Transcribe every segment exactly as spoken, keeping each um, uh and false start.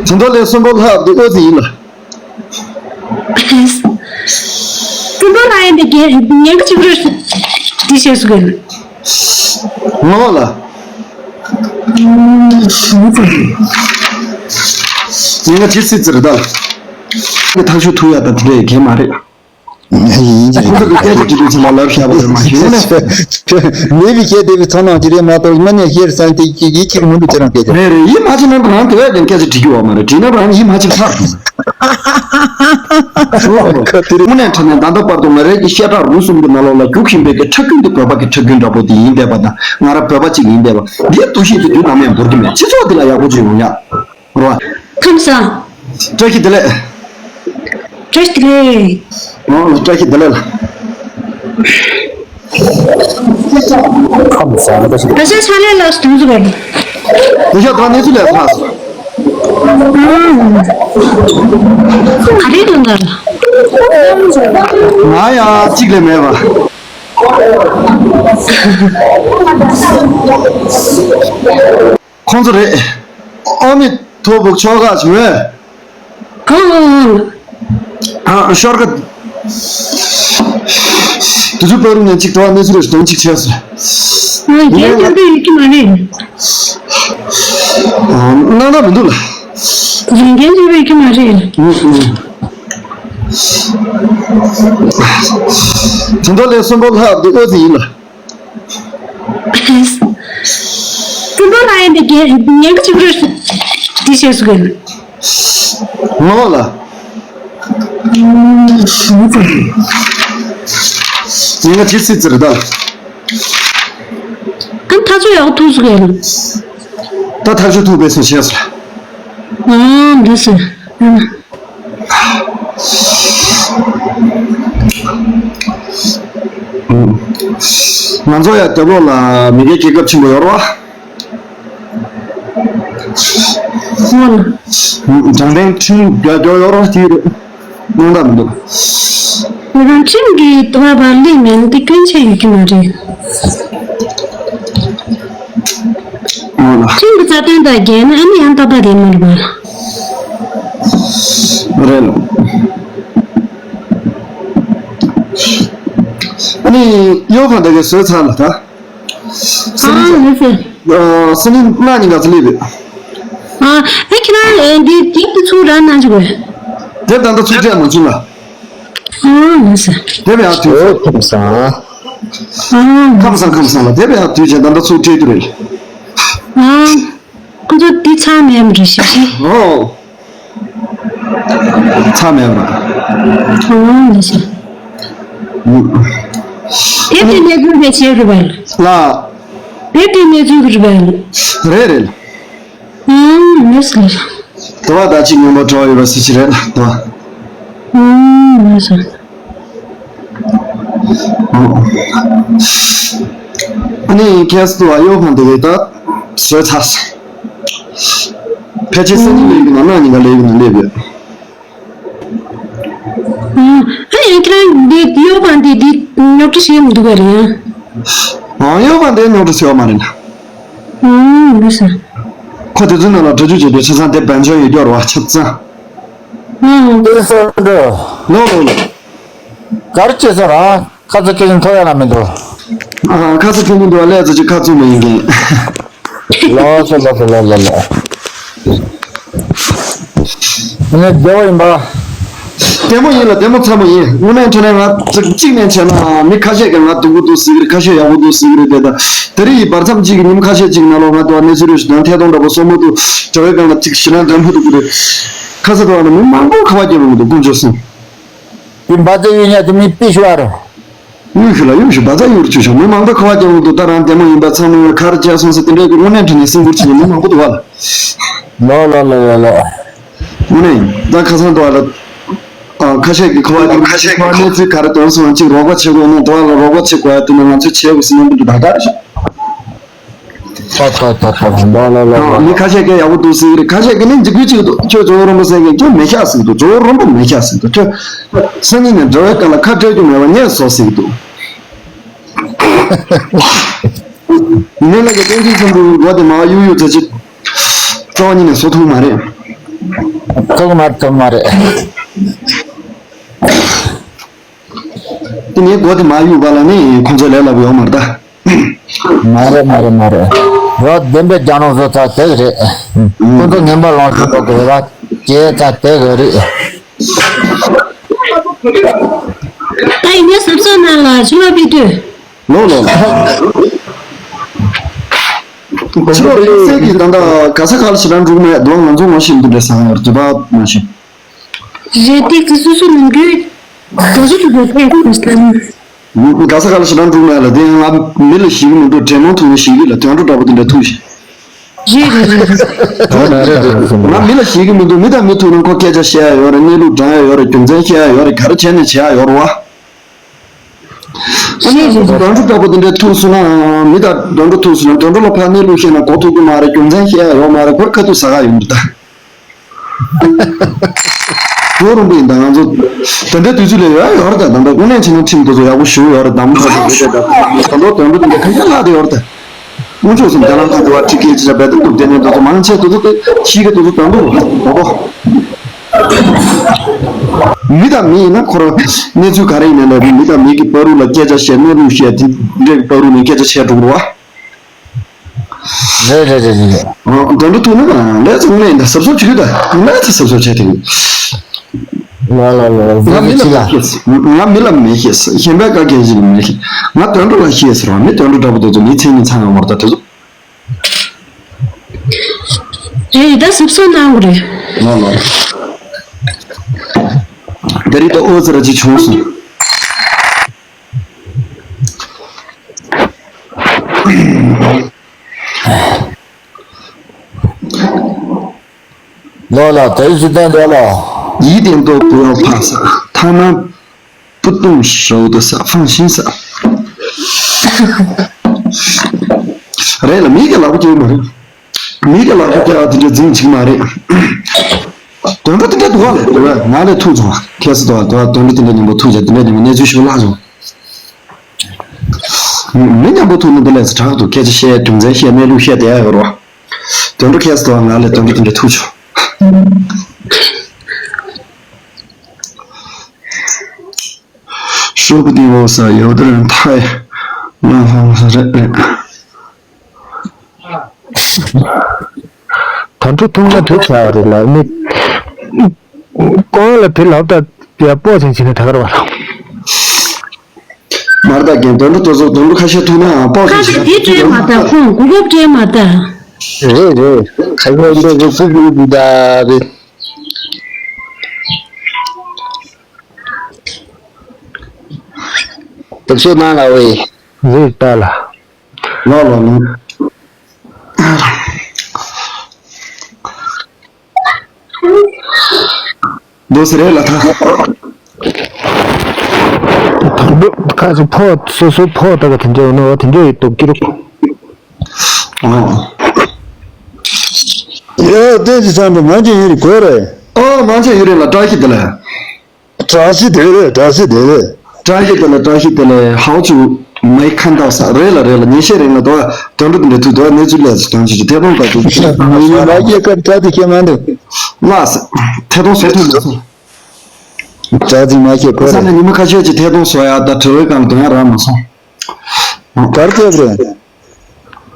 དེ་འདྲ་ལས་གསོན་པོ་ལྷག་འདི་ཨོ་ཙི་ཡིན་ལ། སྤུན་པ་ལ་ཡིན་པའི་ཉེན་ཁ་ཆེན་པོ་རེད། འདི་བཤད་སུ་གན། ངོ་ལ། ཉེན་ཁ་ཇི་སྲིད་ཙི་རེད་ད། ཐག་གཅོད་ཐུབ་ཡ་ད་དེ་འདྲ་ཡི་གེ་མ་རེད། ཡིན་གྱི་རེད། ཁོ་ཚོ་གི་སྐད་ཆ་དྲི་དུས་ཚང་མ་ལབ་བཞག་པ་རེད་མ་གཞི་ནས། མེད་པའི་སྐད་དེ་བའི་ཚོར་སྣང་གི་རེད་མ་གཏོགས་མ་ནས་ཤེར་སང་དེ་ཀྱི་ཡིད་ཆེས་མི་འདུག་ཁྱེད་རང་སྐད་ཆ། རེད་རེད། ཡིད་མ་ཆེས་ན་ང་དེ་བས་ཀྱང་སྐད་ཆ་དྲི་རྒྱུ་ཡོད་མ་རེད། དྲིས་ན་རང་ཡིད་མ་ཆེས་ཚར་སོང་། དངོས་གནས་དྲང་གནས་ད་ལྟ་བར་དུ་ང་རའི་གི་བཤད་གྲྭ་རུ་གསུམ་གྱི་ནང་ལོགས་ལ་རྒྱུགས་བཞིན་པའི་གི་ཁྲག་རྒྱུན་དེ་བོད་པ་གི་ཁྲག་རྒྱུན་འདྲ་པོ་དེ་ཡིན་བསྡད་པ་དང་ང་རང་བོད་པ་གཅིག་ཡིན་བསྡད་པ་འདིའི་འདུ་ཤེས་དེ་དུས་ནམ་ཡང་འབོར་གྱི་མེད། སྤྱི་ཚོགས་འདི་ལ་ཡག་པོ་ཅིག་ཡོང་ཡ། རོ། ཁམས་བཟང་། བཀྲ་ཤིས་བདེ་ལེགས། བཀྲ་ཤིས་བདེ་ལེགས། ཨོ་བཀྲ་ཤིས་བདེ་ལེགས་ལ། ཁམས་བཟང་། བཀྲ་ཤིས་བདེ་ལེགས། ད་ཆ་ཕྱག་ལས་ལ་སྡུག་ཟུག་རེད། དེ་ཤ་ད་གནས་ཚུལ་ལས་ཚ་སོང་། ག་རེ་དོན་དག་ལ། ང་ཡང་གཅིག་ལས་མེད་པ། ཁོང་ཚོ་རེད། ཨ་མི་ཐོ་བུག་ཆོག་ག་བྱུང་བས། ཨང་། ཨ་ཤོར་ག། དུས་ཚོད་པ་རུ་ནས་གཅིག་ཐོག་གནས་ཚུལ་རེ་གདོང་གཅིག་བྱས་སོང་། ང་རྒྱལ་ཅན་པའི་ཡིད་ཀྱི་མ་རེད། ཨ་སྣང་དག་མི་འདུག་ལ། རྒྱལ་ཅན་པའི་ཡིད་ཀྱི་མ་རེད། ཨུ་ཨུ། དེ་འདྲ་ལས་གསོན་པོ་ལྷག་འདི་ཨོ་ཙི་ཡིན་ལ། སྤུན་པ་ལ་ཡིན་པའི་ཉེན་ཁ་ཆེན་པོ་རེད། འདི་བཤད་སུ་གན། ངོ་ལ། ཉེན་ཁ་ཇི་སྲིད་ཙི་རེད་ད། ཨ་ཐག་གཅོད་ཡག་པོ་ཐུག་སུ་གན། ད་ཐག་གཅོད་ཐུག་པའི་སུ་བཤད་སུ། ཨ་འདི་སུ། ང་ཚོ་ཡང་རྒྱབ་ལོགས་ལ་མི་སྒེར་རྒྱལ་ཁབ་ཆེན་པོ་ཡོད་རེད་བ། དྲང་བདེན་ཁྲིམས་རྒྱག་རྒྱུ་ཡོད་རེད་བ། དེ་རེད། སྣང་དག་མི་འདུག་ང་རང་ཁྲིམས་ཀྱི་དུ་བ་བར་ལེན་མེད་ན་དེ་སྐྱོན་ཆེ་ཡོད་ཀྱི་མ་རེད། ཁྲིམས་ཀྱི་རྩ་དོན་དང་འགལ་ན་ཨ་ནི་ཡང་ཏག་ཏག་དེ་མ་རེད་པ། རེད་ལ། ཨ་ནི་གཡོག་ཁང་དེ་གའི་བཟོས་ཚར་ལ་ད། ཨ་ལགས་སོ། ཨ་སང་ཉིན་གནངས་ཉིན་ག་ཚོད་སླེབས་ཡོད། ཨ་ཨ་ཁྱེད་རང་ཨ་འདི་དེབ་དེ་ཚུར་རག་གནང་བྱུང་བས། དེབ་ད་ལྟ་ཚུར་སྤྲད་མ་བྱུང་ལ། ཨ་ལགས་སོ། དེབ་ཡག་དུས། ཨོ་ཁམས་བཟང་། ཨ་ཁམས་བཟང་ཁམས་བཟང་ལ་དེབ་ཡག་དུས་ཆེན་ད་ལྟ་ཚུར་སྤྲད་རྒྱུ་རེད། ཨ། ཁོ་ཚོ་འདི་ཚང་མེད་མ་རེད་ཤག་ཤི། ཨོ། ཚང་མེད་མ་རེད། ཨོ་ལགས་སོ། དེབ་དེ་གནས་ཚུལ་དེ་བྱས་རུ་བ་ལ། ལ། དེབ་དེ་གནས་ཚུལ་རུ་བ་ལ། རེད་རེད། ཨོ་ལགས་སོ་ལགས་སོ། དུ་བ་ད་ཅིག་ཉམས་པ་འགྲོ་ཡོད་པ་སྲིད་ཅི་རེད་ལ་དུ་བ། ཨོ་ལགས་སོ། ཨ་ནི་ཁྱེད་ཚོ་ཨ་ཡོ་ཧང་དེ་གའི་ད་བཟོས་ཚར་སོང་། ཕལ་ཆེར་སང་ཉིན་ལས་ཡོད་ན་གནངས་ཉིན་ག་ལས་ཡོད་ན་སླེབས་ཡོད། ཨ་ཡང་ཁྱེད་རང་འདི་ཡོ་ཧང་དེ་འདི་རྙོག་དྲ་བྱེད་མི་འདུག་ག་རེད་ཡ། ཨ་ཡོ་ཧང་དེ་རྙོག་དྲ་བྱེད་པ་མ་རེད་ན། ཨོ་ལགས་སོ། ཁོ་དེ་ཚོའི་ནང་ལ་གྲ་སྒྲིག་བྱེད་དུས་ཆ་ཚང་དེ་བན་ཆོས་ཡོད་སྐྱོར་བ་ཆ་ཚང་། ཨོ། ཨེ་སེ་འགྲོ། ལོ་ལོ་ལོ། ག་རེ་བྱེད་ས་ར། ཁ་ཚ་ཁེ་ཞིང་ཐོ་ཡ་ན་མི་འདུག་ཨ་ཁ་ཚ་ཁེ་ཞིང་འདུག་ཨ་ལས་ཚོ་ཅིག་ཁ་བཙུམ་མ་ཡིན་མཁན། ལོ་སོ་ལོ་སོ་ལོ་ལོ་ལོ། ངས་བདེ་བོ་ཡིན་པ། བདེ་མོ་ཡིན་ལ་བདེ་མོ་ཚ་མོ་ཡིན། དངོས་གནས་དྲང་གནས་ང་གཅིག་གཅིག་ནས་བྱས་ན་མི་ཁ་ཤས་ཀྱིས་ང་སྡུག་པོ་འདུག་ཟེར་གི་རེད། ཁ་ཤས་ཡག་པོ་འདུག་ཟེར་གི་རེད། དེ་ད་དེ་རིང་ཡི་བར་མཚམས་གཅིག་གི་ཉིན་ཁ་ཤས་གཅིག་ནང་ལོགས་ང་དུ་བ་གནས་ཚུལ་རེ་ཞིག་དང་ཐད་གཏོང་འདྲ་པོ་སོགས་མ་འདུག་དྲ་བའི་སྒང་ལ་གཅིག་ཞེ་དྲག་འགྲན་ཕུ་འདུག་གི་རེད། ཁ་ས་དུ་བ་ལ་མི་མང་པོ་ཁ་བ་སྐྱེ་བ་མི་འདུག་དཀོན་མཆོག་གསུམ། དེ་འབའ་ཙེ་ཡོད་ཉག་དེ་མི་ཏི་ཤུ་ཨ་རོ། གཡུག་ཞུ་ལ་གཡུག་ཞུ་བ་ཚ་གཡུག་ཆུ་ཞོ་མི་མང་པོ་ཁ་བ་རྒྱབ་འདུག་ད་རང་བདེ་མོ་ཡིན་པ་ཚང་མས་ཁར་བཅད་སོང་ཟེར་དེ་འདྲའི་གི་དངོས་གནས་དྲང་གནས་སེམས་ཁུར་བྱེད་མཁན་མི་མང་པོ་འདུག་བ་ལ། ལོ་ལོ་ལོ་ལོ་ལོ། དངོས་གནས་ད་ཁ་སང་འདུག་བ་ལ། ཁ་ཤས་ཀྱི་ཁ་བ་རྒྱབ་ཁ་ཤས་ཀྱི་ཁ་བ་གནས་ཚུལ་ག་རེ་དོན་སོང་ཅིག་རོགས་པ་བྱེད་དགོས་ན་འདུག་བ་ལ་རོགས་པ་བྱེད་དགོས་ཡ་དེ་ན་ང་ཚོས་བྱེད་དགོས་ཟེར་མཉམ་དུ་འདུག་ད་ག་རེ་བྱེད། ཏག་ཏག་ཏག་ཏག་ལ་ལ་ལ། མི་ཁ་ཤས་ཀྱིས་ཡག་པོ་འདུག་ཟེར་གི་རེད། ཁ་ཤས་ཀྱིས་ནི་འཇིགས་སྐུལ་བྱེད་ཀྱི་འདུག་ཁྱོད་ཇོ་བོ་རིན་པོ་ཆེ་གིས་ཁྱོད་མེད་ཤག་ཟེར་གྱི་འདུག་ཇོ་བོ་རིན་པོ་མེད་ཤག་ཟེར་གྱི་འདུག་ཁྱོད་སང་ཉིན་ནས་འགྲོ་བའི་སྐབས་ལ་ཁ་སྤྲོད་རྒྱུ་མེད་པ་ངས་བཟོ་ཟེར་གྱི་འདུག་ངས་ལ་གི་བསྟན་འཛིན་ཚོགས་པའི་མགོ་དེ་མར་གཡུག་གཡུག་ཚ་ཅིག་རྩ་བ་ཉིད་ནས་བཟོ་ཐུབ་མ་རེད། ཐུག་མ་ཐུག་མ་རེད། དེ་ནས་སྒོ་དེ་མ་གཡུག་པ་ལ་ནི་ཁོང་ཚོས་ལས་སླ་པོ་ཡོད་མ་རེད་ད། མ་རེད་མ་རེད་མ་རེད། རོ་བདེན་པའི་རྒྱ་ནོར་བཟོ་ཚར་དེ་ག་རེད། ཁོང་ཚོ་ངན་པ་ལོངས་སུ་འགྲོ་དགོས་ར་སྐྱེས་ཚར་དེ་ག་རེད། ད་ཡིན་ན་གཟབ་གཟབ་གནང་ལ་ཕྱི་ལོགས་ཕེབས་དུས། ལོ་ལོ་ལོ། ཕྱི་ལོགས་ལ་སེ་གི་ད་ལྟ་ག་ས་ག་ལ་ཞེ་དྲག་འགྲོ་གི་མེད་དོ། ང་ཚོ་ངོ་ཤེས་མི་འདུག་འདྲ་ས་ཡོར་རྒྱུ་པ་མ་ཤེས། རེད་དེ་གི་སོ་སོ་ནམ་རྒྱུན་ག་ཚོད་དུ་འགྲོ་ཐེངས་ཁོ་སྟན། ག་ས་ག་ལ་ཞེ་དྲག་འགྲོ་གི་མེད་ལ་དེ་ང་མི་ལ་ཞིག་མི་འདུག་དྲན་མོ་ཐུག་ནས་ཞིག་གི་ལ་དོན་འགྲོ་འདྲ་པོ་དེ་འདྲ་ཐུག་ཞིག་རེད་རེད་རེད་རེད། ང་མི་ལ་ཞིག་གི་མི་འདུག་མི་དང་མི་ཐུག་ན་ཁོ་སྐད་ཆ་བཤད་ཡ་ཡོད་རེད། གནས་ལུགས་འདྲ་ཡ་ཡོད་རེད། རྒྱུ་མཚན་བཤད་ཡ་ཡོད་རེད། ག་རེ་བྱས་ནས་བྱེད་ཡ་ཡོད་རེད་བ། རེད་རེད་རེད། དོན་འགྲོ་འདྲ་པོ་དེ་འདྲ་ཐུག་སོང་ན་མི་དང་དོན་འགྲོ་ཐུག་སོང་ན་དོན་འགྲོ་ལ་ཕར་གནས་ལུགས་བཤད་ན་གོ་ཐུབ་ཀྱི་མ་རེད། རྒྱུ་མཚན་བཤད་ཡ་ཡོད་མ་རེད། ཁོར་ཁ་ཐུག་ཟ་ག་ཡོད་མི་འདུག་ད། ཡོ་རུང་པ་ཡིན་ད་ང་ཚོ་དེ་འདྲའི་དུས་ཚོད་ལས་ཡོད་ཡོད་རེད་ད། ད་ལྟ་དངོས་གནས་བྱས་ན་ཁྲིམས་དེ་ཚོ་ཡག་པོ་ཞེ་པོ་ཡོད་རེད། དམ་ཚགས་ཞེ་པོ་རེད་ད། ད་ལྟ་དོན་འགྲོ་དེ་འདྲ་ཁ་ཤས་ལྷག་བསྡད་ཡོད་རེད་ད། དངོས་ཕྱོགས་སུ་འདི་ལ་ཁ་དེ་བ་ཁྲི་སྐད་ཅི་ལ་བེད་དུ་བསྡད་ནས་དེ་ཚོ་མང་ཆེ་དེ་ཚོ་དེ་ཤི་གི་དེ་ཚོ་དོན་དུ་འོ་པོ། མི་དང་མི་ཡིན་ན་ཁོ་རང་གནས་ཚུལ་ག་རེ་ཡིན་ན་ལས་མི་དང་མི་གི་བར་དུ་ལ་སྐད་ཆ་བཤད་གནས་ལུགས་བཤད་དེ་འདྲའི་བར་དུ་ནས་སྐད་ཆ་བཤད་འགྲོ་གི་རེད་བ། རེད་རེད་རེད་རེད། འགྲོ་འགྲོ་ཐུག་ན་ལས་ཚང་མས་འདི་གཟབ་གཟབ་བྱེད་ཀྱི་ད། ལས་ཚང་གཟབ་གཟབ་བྱས་ཐུབ། ལ་ལ་ལ་ང་མི་ལ་མི་ཤེས། ང་མི་ལ་མི་ཤེས། གཞན་པའི་བཀའ་སྐད་ཅིག་ལ་མི་ཤེས། ང་དོན་འགྲོ་ལ་ཤེས་ཟེར་བ་མི་དོན་འགྲོ་འདྲ་པོ་དེ་ཚོ་མི་མཚན་ཉིད་ཚང་ཡོང་བར་ད་དེ་ཚོ། རེད་ད་གཟབ་གཟབ་གནང་དགོས་རེད། ལ་ལ། དེ་རིང་ད་ཨོ་ཙི་ར་ཅིག་བྱུང་སོང་། ལོ་ལ་དེ་ཞིག་བསྟན་ལོ་ལ། ཡིད་བརྟན་ཏོག་བུ་ཡང་ཕངས་ས་ཐ་ན་བུ་ཏུང་ཞོག་ཏུ་ས་ཕངས་ཤིང་ས། རེད་ལ་མིག་གི་ལག་པ་སྐྱེས་མ་རེད། མིག་གི་ལག་པ་སྐྱེས་ཨ་དེ་འདྲ་འཛིང་ཅིག་མ་རེད། དོན་འགྲོ་དེ་འདྲ་འདུག་ག་ལས་དེ་བས་ང་ལས་ཐུག་སོང་བ་ཁྱེད་སུ་དོ་དོ་དོན་འགྲོ་དེ་འདྲ་ཉིན་པོ་ཐུག་ཅག་དེ་འདྲ་ཉིན་པོ་གནས་ཚུལ་ཞིག་ལྷག་སོང་། མི་མཉམ་པོ་ཐུག་ན་འདི་ལས་སུ་དྲག་འདུག་སྐད་ཆ་བཤད་རྒྱུ་མཚན་བཤད་གནས་ལུགས་བཤད་བསྡད་ཡ་ཡོད་རོ། དོན་འགྲོ་ཁྱེད་སུ་དོ་ང་ལས་དོན་འགྲོ་དེ་འདྲ་ཐུག་ཆོག་ཤོག་གུ་དེའི་འོག་ས་ཡོད་དེར་མཐའ་ཡང་ལྷང་ལྷང་ས་རེད་རེད། ད་འགྲོ་ཐུང་ན་དེ་བྱ་བ་རེད་ལ་ནི། གོང་ལ་དེ་ལབ་ད་ཡ་སྤོ་ཅན་བྱེད་ན་ད་གར་བ་ལ། མར་ད་རྒན་དོན་འགྲོ་དེ་ཚོ་དོན་འགྲོ་ཁ་ཤས་ཐུག་ན་སྤོ་ཅན་ཁ་ཤས་བྱེད་དེ་སྤྲད་མ་ད་ཁོང་གོ་སྐབས་སྤྲད་མ་ད། རེད་རེད། ཁ་ཤས་འདི་ཚོ་ཕུག་ཕུག་འདུག་ད་རེད། ཐུབ་ཚོད་གནང་ལ་ཝེ། རེད་ད་ལ། ལོ་ལོ་ལོ། འདུག་སེ་རེད་ལ་ད། ད་འདུག་ཁ་སོ་ཕོ་སོ་སོ་ཕོ་ད་ག་དེ་འདྲ་ཡོད་ན་བ་དེ་འདྲ་ཡོད་འདུག་ཀི་རུ། ཨོ། ཡ་བསྟན་ཅི་ཚང་འདུག་ང་ཅི་ཡིན་རེད་གོ་རེད། ཨོ་མང་ཆེ་ཡོད་རེད་ལ་བཀྲ་ཤིས་བདེ་ལེགས། བཀྲ་ཤིས་བདེ་ལེགས། བཀྲ་ཤིས་བདེ་ལེགས། བཀྲ་ཤིས་བདེ་ལེགས། བཀྲ་ཤིས་བདེ་ལེགས། ཧའོ་ཅུ་མའི་ཁན་ཏའོ་ས་རེད་ལ་རེད་ལ་ཉིན་ཤས་རིང་ལ་དོ་དོན་འགྲོ་དེ་འདྲ་ཐུག་དོ་གནས་ཚུལ་ལས་སུ་དོན་ཅི་ཅི་ཐད་གཏོང་ད་དུ་ཉི་མ་ལ་སྐད་སྐབས་ད་དེ་སྐད་མ་འདུག་ལགས་སེ་ཐད་གཏོང་བཟོ་ཐུབ་མ་སོང་། བཀྲ་ཤིས་མ་སྐད་གོ་ས་རེད། ནས་ཉི་མ་ཁ་ཤས་ཀྱི་ཐད་གཏོང་བཟོ་ཡག་ད་དྲི་བའི་སྒང་དོན་ཡག་རག་མ་སོང་། གར་སྐད་རེད།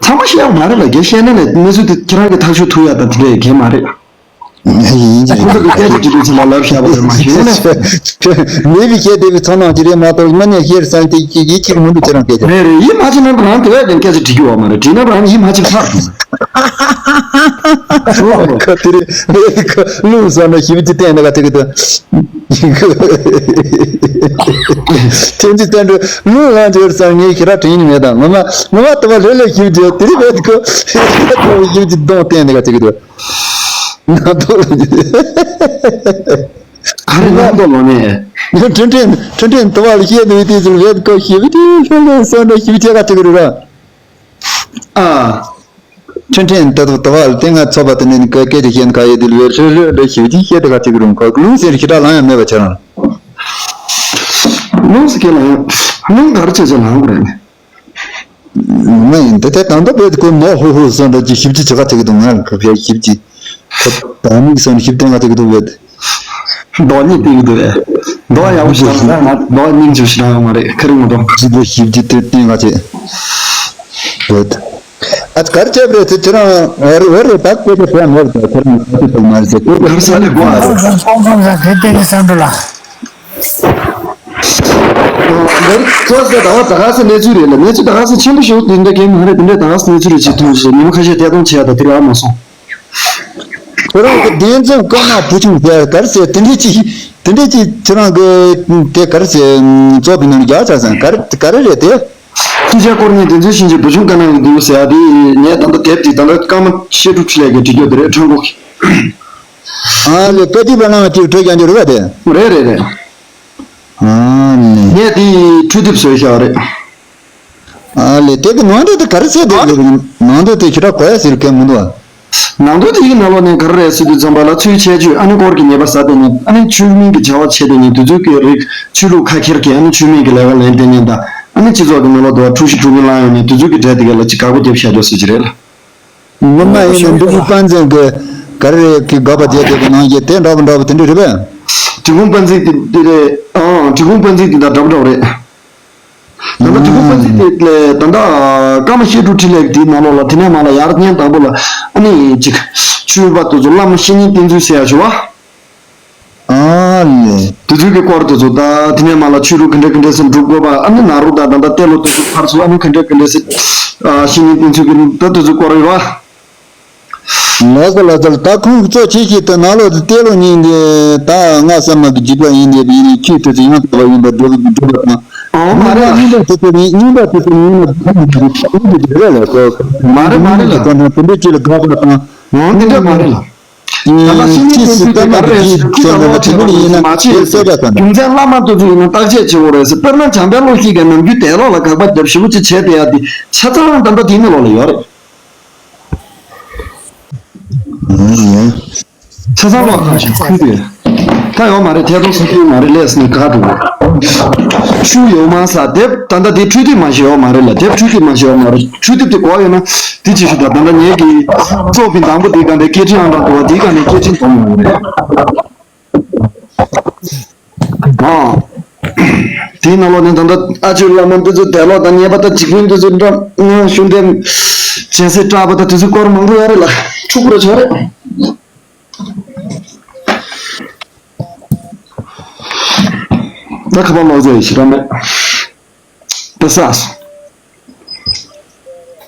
ཚང་མ་ཤེས་ཡག་མ་རེད་ལ་རྒན་བཤད་ན་ལས་གནས་ཚུལ་དེ་ཁྱེད་རང་གི་ཐག་གཅོད་ཐུབ་ཡག་ད་དེ་འདྲ་ཡི་གེ་མ་རེད། ཡིན་གྱི་རེད། ཁོ་ཚོ་གི་སྐད་ཆ་དྲི་དུས་ཚང་མ་ལབ་བཞག་པ་རེད་མ་གཞི་ནས། མེད་པའི་སྐད་དེ་བས་ཚོར་སྣང་ཅི་རེད་མ་གཏོགས་མ་ནས་ཤེར་སང་དེ་ཀྱི་ཡིད་ཆེས་མི་འདུག་ཁྱེད་རང་སྐད་ཆ། རེད་རེད། ཡིད་མ་ཆེས་ན་རང་དེ་བས་ཀྱང་སྐད་ཆ་དྲི་རྒྱུ་བ་མ་རེད། དྲིས་ན་རང་ཡིད་མ་ཆེས་ཚར་སོང་། ཁ་དེ་རེད་མེད་ཁ་རླུང་བཟང་ན་ཞིབ་ཅི་བསྟན་ན་ག་ཐུག་གི་འདུག་ཐེངས་གཅིག་བསྟན་འགྲོ་རླུང་ལངས་ཅི་བར་སང་ངས་ཁྱེད་རང་དྲིས་ནི་མེད་དང་ངོ་མ་ངོ་མ་ལྟ་བ་ལྷོད་ལྷོད་ཞིབ་ཅི་དེ་རེད་མེད་ཁ་ཞིབ་ཅི་གདོང་བསྟན་ན་ག་ཐུག་གི་འདུག་ན་ཐོ། ག་རེ་ན་ཐོ་ལོ་ནས། ཁྲིན་ཁྲིན་ཁྲིན་ཁྲིན་ཏི་བ་ལ་ཤེས་འདུག་དེ་ཚོ་བེད་ཀོ་ཤེས་བི་དེ་ལྷོད་ལྷོད་སོང་ན་ཤེས་བི་ཆེ་ག་ཐུག་རུ་ར། ཨ། ཁྲིན་ཁྲིན་ཏི་ཏི་བ་ལ་དེ་ང་ཚོ་བ་དེ་ནས་ཀ་སྐད་དེ་ཤེས་ན་ག་ཡོད་དེ་ལྷོད་ལྷོད་ལྷོད་ཤེས་བི་དེ་ཤེས་དེ་ག་ཐུག་རུ་ཁོ་ལུང་ཟེར་ཤི་ཏྲ་ལང་ཡང་མེད་པ་ཆ་རང་། ལུང་ཟེར་ཁྱེད་ལ་ཡང་ལུང་ག་རེ་བྱས་བྱས་ལང་དགོས་རེད། མ་ཡིན་དེ་དེ་དང་པོ་བེད་ཀོ་མོ་ཧུ་ཧུ་སོང་འདྲ་ཅིག་ཞིབ་ཅིག་བྱེད་ཁ་ཐེག་དང་ང་ག་བྱས་ཞིབ་ཅིག་ད་མིག་སོན་ཞིབ་བསྟན་ག་ཅིག་འདུག་བས། མདོག་གཉིས་བསྟན་གི་འདུག་བས། མདོག་ཡག་པོ་ཞིག་ལ་ང་མདོག་སྙིང་རྗེ་ཞིག་ཡོང་མ་རེད། ཁ་རིང་མ་གཏོང་། ཞིབ་པོ་ཞིབ་ཀྱི་དེ་བསྟན་ག་ཅིག་བས། ཨ་གར་བྱས་པ་རེད་ཚེ་ཁྱེད་རང་འོ་རེད་འོ་རེད། ད་སྐད་ཆ་དེ་མོར་ད་ཁྱེད་རང་ག་ཅིག་འདུག་མ་རེད་ཚེ་སྐད་ཆ་གར་ས་ལས་དགོངས་ཨ་ཚེ། ཁོང་ཁོང་ས་དེ་བསྟན་གི་བསམ་འགྲོ་ལ། འདིར་ཚོགས་ཟེར་ད་ག་ད་ག་ས་གནས་ཚུལ་རེད་ལ། གནས་ཚུལ་ད་ག་ས་ཆེན་པོ་ཞིག་འདི་འདྲ་གས་མ་རེད། འདི་འདྲ་ད་ག་ས་གནས་ཚུལ་རེད་ཅེས་མཐོང་ཞིག་ཉི་མ་ཁ་ཤས་ཐད་གཏོང་བྱས་ཡ་ད་དེ་རག་མ་སོང་། ཁྱོད་རང་གི་བདེན་འཛིན་བཀའ་མ་བུ་ཆུང་ཟེར་གར་ཟེར་དེ་འདྲས་ཅིག་དེ་འདྲས་ཅིག་ཁྱོད་རང་གི་དེ་གར་ཟེར་ཙོག་པའི་ནང་རྒྱག་ཚར་ཟེར་གར་ག་རེ་རེད་དེ། ཤེས་བྱ་སྐོར་ནས་བདེན་འཛིན་ཤེས་བྱའི་བུ་ཆུང་བཀའ་གནང་གི་འདུག་ཟེར་ཡ་དེ་ངས་ད་ལྟ་དེབ་དེ་ད་ལྟ་བཀའ་མ་བཤད་སྒྲུབ་ཁྲི་ལས་ཀྱི་བྲིས་རྒྱུ་དེ་རེད་ཁྲང་ཀོ་གི། ཨ་ལེ་བཀའ་ཐིག་པ་ནང་ཅིག་བྲིས་ཀྱང་འདི་རུ་བ་དེ། རེད་རེད་རེད། ཨ་ནི། ངས་དེ་འཕྲུལ་དེབ་བཟོས་བཞག་རེད། ཨ་ལེ་དེ་གི་ནང་དོན་དེ་ག་རེ་བཤད་བསྡད་ཡོད་རེད། ནང་དོན་དེ་ཞེ་དྲག་གོ་ཡ་ཟེར་མཁན་མི་འདུག་ཨ། ནང་དོན་དེ་ཡི་ནང་ལོགས་ནས་ག་རེ་རེད་ཟེར་དུས་ཙམ་པ་ལ་ཚུལ་འཆལ་སྤྱོད་ཨ་ནི་སྐོར་གྱི་ཉེས་པ་བསགས་བསྡད་མཁན་ཨ་ནི་ཆོས་མིན་གྱི་བྱ་བ་བྱས་བསྡད་མཁན་དེ་ཚོ་གི་རིགས་ཆོས་ལུགས་ཁ་ཁྱེར་གྱི་ཨ་ནི་ཆོས་མིན་གྱི་ལས་ཀ་ལས་བསྡད་མཁན་དང་ཨ་ནི་སྤྱི་ཚོགས་ཀྱི་ནང་ལོགས་དུ་བ་འཁྲུག་གཞི་འཁྲུག་གི་ལངས་ཡོང་མཁན་དེ་ཚོ་གི་གྲས་དེ་ག་ལ་ཅིག་དགག་པ་རྒྱབ་བཞག་རྒྱུ་ཟེར་གྱི་རེད་ལ། ངོ་མ་ཡིན་ན་འབྲི་གུང་པཎ་ཆེན་གྱི་ག་རེ་རེད་གི་དགག་པ་རྒྱག་བསྡད་པའི་ནང་བཞིན་དེ་འདྲ་པོ་འདྲ་པོ་དེ་འདྲ་རེད་པས། འབྲི་གུང་པཎ་ཆེན་དེ་འདི་རེད་ཨང་། འབྲི་གུང་པཎ་ཆེན་དེ་དང་འདྲ་པོ་འདྲ་པོ་རེད། ད་ལྟ་འབྲི་གུང་པཎ་ཆེན་དེ་ལས་ད་ལྟ་བཀའ་མ་བཤད་སྒྲུབ་ཁྲི་ལས་དེའི་ནང་ལོགས་ལ་དེ་ནས་མ་ལ་ཡར་ཉན་དང་པོ་ལ་ཨ་ནི་ཅིག་ཆོས་པ་དེ་ཚོ་བླ་མ་བཤེས་གཉེན་བསྟེན་ཚུལ་ཟེར་ཡ་ཞུ་བ། ཨ་ལེ། དེ་ཚོའི་གི་སྐོར་དེ་ཚོ་ད་དེ་ནས་མ་ལ་ཆོས་ལུགས་ག་འདྲ་ག་འདྲ་ཟེར་འགྲུབ་དགོས་པ་ཨ་ནི་ནཱ་རོ་དང་ད་ལྟ་ཏེ་ལོ་དེ་ཚོ་ཕར་ཚུར་ཨ་ནི་ག་འདྲ་ག་འདྲ་ཟེར་ཨ་བཤེས་གཉེན་བསྟེན་ཚུལ་གི་ད་དེ་ཚོའི་སྐོར་ཡོད་བ། ལགས་སོ་ལགས་སོ། ད་ཁོང་གི་གཙོ་ཆེ་ཤོས་དེ་ནཱ་ལོ་དེ་ཏེ་ལོ་གཉིས་འདི་ད་སྔགས་གསར་མ་གི་བརྒྱུད་པ་ཡིན་ནས་ཡིན་ནས་ཆོས་དེ་ཚོ་ཡང་དག་པ་ཡིན་པ་སྒྲུབ་སྒྲུབ་པ་དང་། ཨོ་མ་རེད་ལ། རྙིང་པ་དེ་ཚོ་ནི་རྙིང་པ་དེ་ཚོ་ནི་ཡིན་ན་ཁོང་གི་རེད་ལ་སོ། མ་རེད་མ་རེད་ལ། དེ་འདྲ་ཅིག་ལ་དགག་པ་དང་། ཨོ་འདི་འདྲ་མ་རེད་ལ། ད་ལྟ་ཤེས་ཡོན་ཅི་སྟོན་ཚུལ་དེ་ག་རེ་རེད་ཟེར་ཁྱི་དང་ལོག་བྱས་པ་ནི་མ་བྱས་ཟེར། རྒྱུ་མཚན་བླ་མ་དེ་ཚོ་ཡིན་ན་བརྟག་དཔྱད་བྱེད་དགོས་རེད་ཟེར། དཔེར་ན་བྱམས་པའི་བློ་ཞིག་གིས་ནམ་རྒྱུན་དེ་ལོག་ལ་དགག་པ་རྒྱབ་ཞེ་པོ་ཅིག་བྱས་བསྡད་ཡ་དེ་ཆ་ཚང་ད་ལྟ་དེའི་ནང་ལོགས་ལ་ཡོད་རེད། ཆ་ཚང་ལོག་ཁ་ཞིག་ཁུལ་དེ་ད་ཡོད་མ་རེད། ཐད་གཏོང་ས་ཁུལ་མ་རེད། ལས་ནི་དགག་འགྲོ་གི་ཆུ་ཡོད་མ་ས་དེབ་ད་ལྟ་དེ་འཕྲུལ་དེབ་མ་ཞིག་ཡོད་མ་རེད་ལ། དེབ་འཕྲུལ་དེབ་མ་ཞིག་ཡོད་མ་རེད། འཕྲུལ་དེབ་དེ་གོ་ཡོད་ན། དེ་ཅི་ཞིག་དང་ད་ལྟ་ངེད་ཀྱི་གཙོ་བི་དང་པོ་དེ་ག་འདྲ་སྐད་འཕྲིན་ཨང་གྲངས་དུ་བ་དེ་ག་ནས་སྐད་འཕྲིན་གཏོང་ཡོང་གི་རེད། ཨ། དེའི་ནང་ལོགས་ནས་ད་ལྟ་ཨ་ཆོས་བླ་མ་འདི་ཚོ་དད་ལོག་དང་ཉེས་པ་དང་འཇིགས་སྐུལ་འདི་ཚོ་འདྲ་ཨ་ཤུགས་ལྡན་སྦྱིན་སྲེག་སྐྲག་པ་དང་དེ་ཚོའི་སྐོར་མང་པོ་ཡོད་རེད་ལ་འཁྲུག་པོ་རེ་ཆོག་རེད། ད་ཁ་པར་ལོག་ཟེར་ཞེ་དྲག་མེད། ད་ས།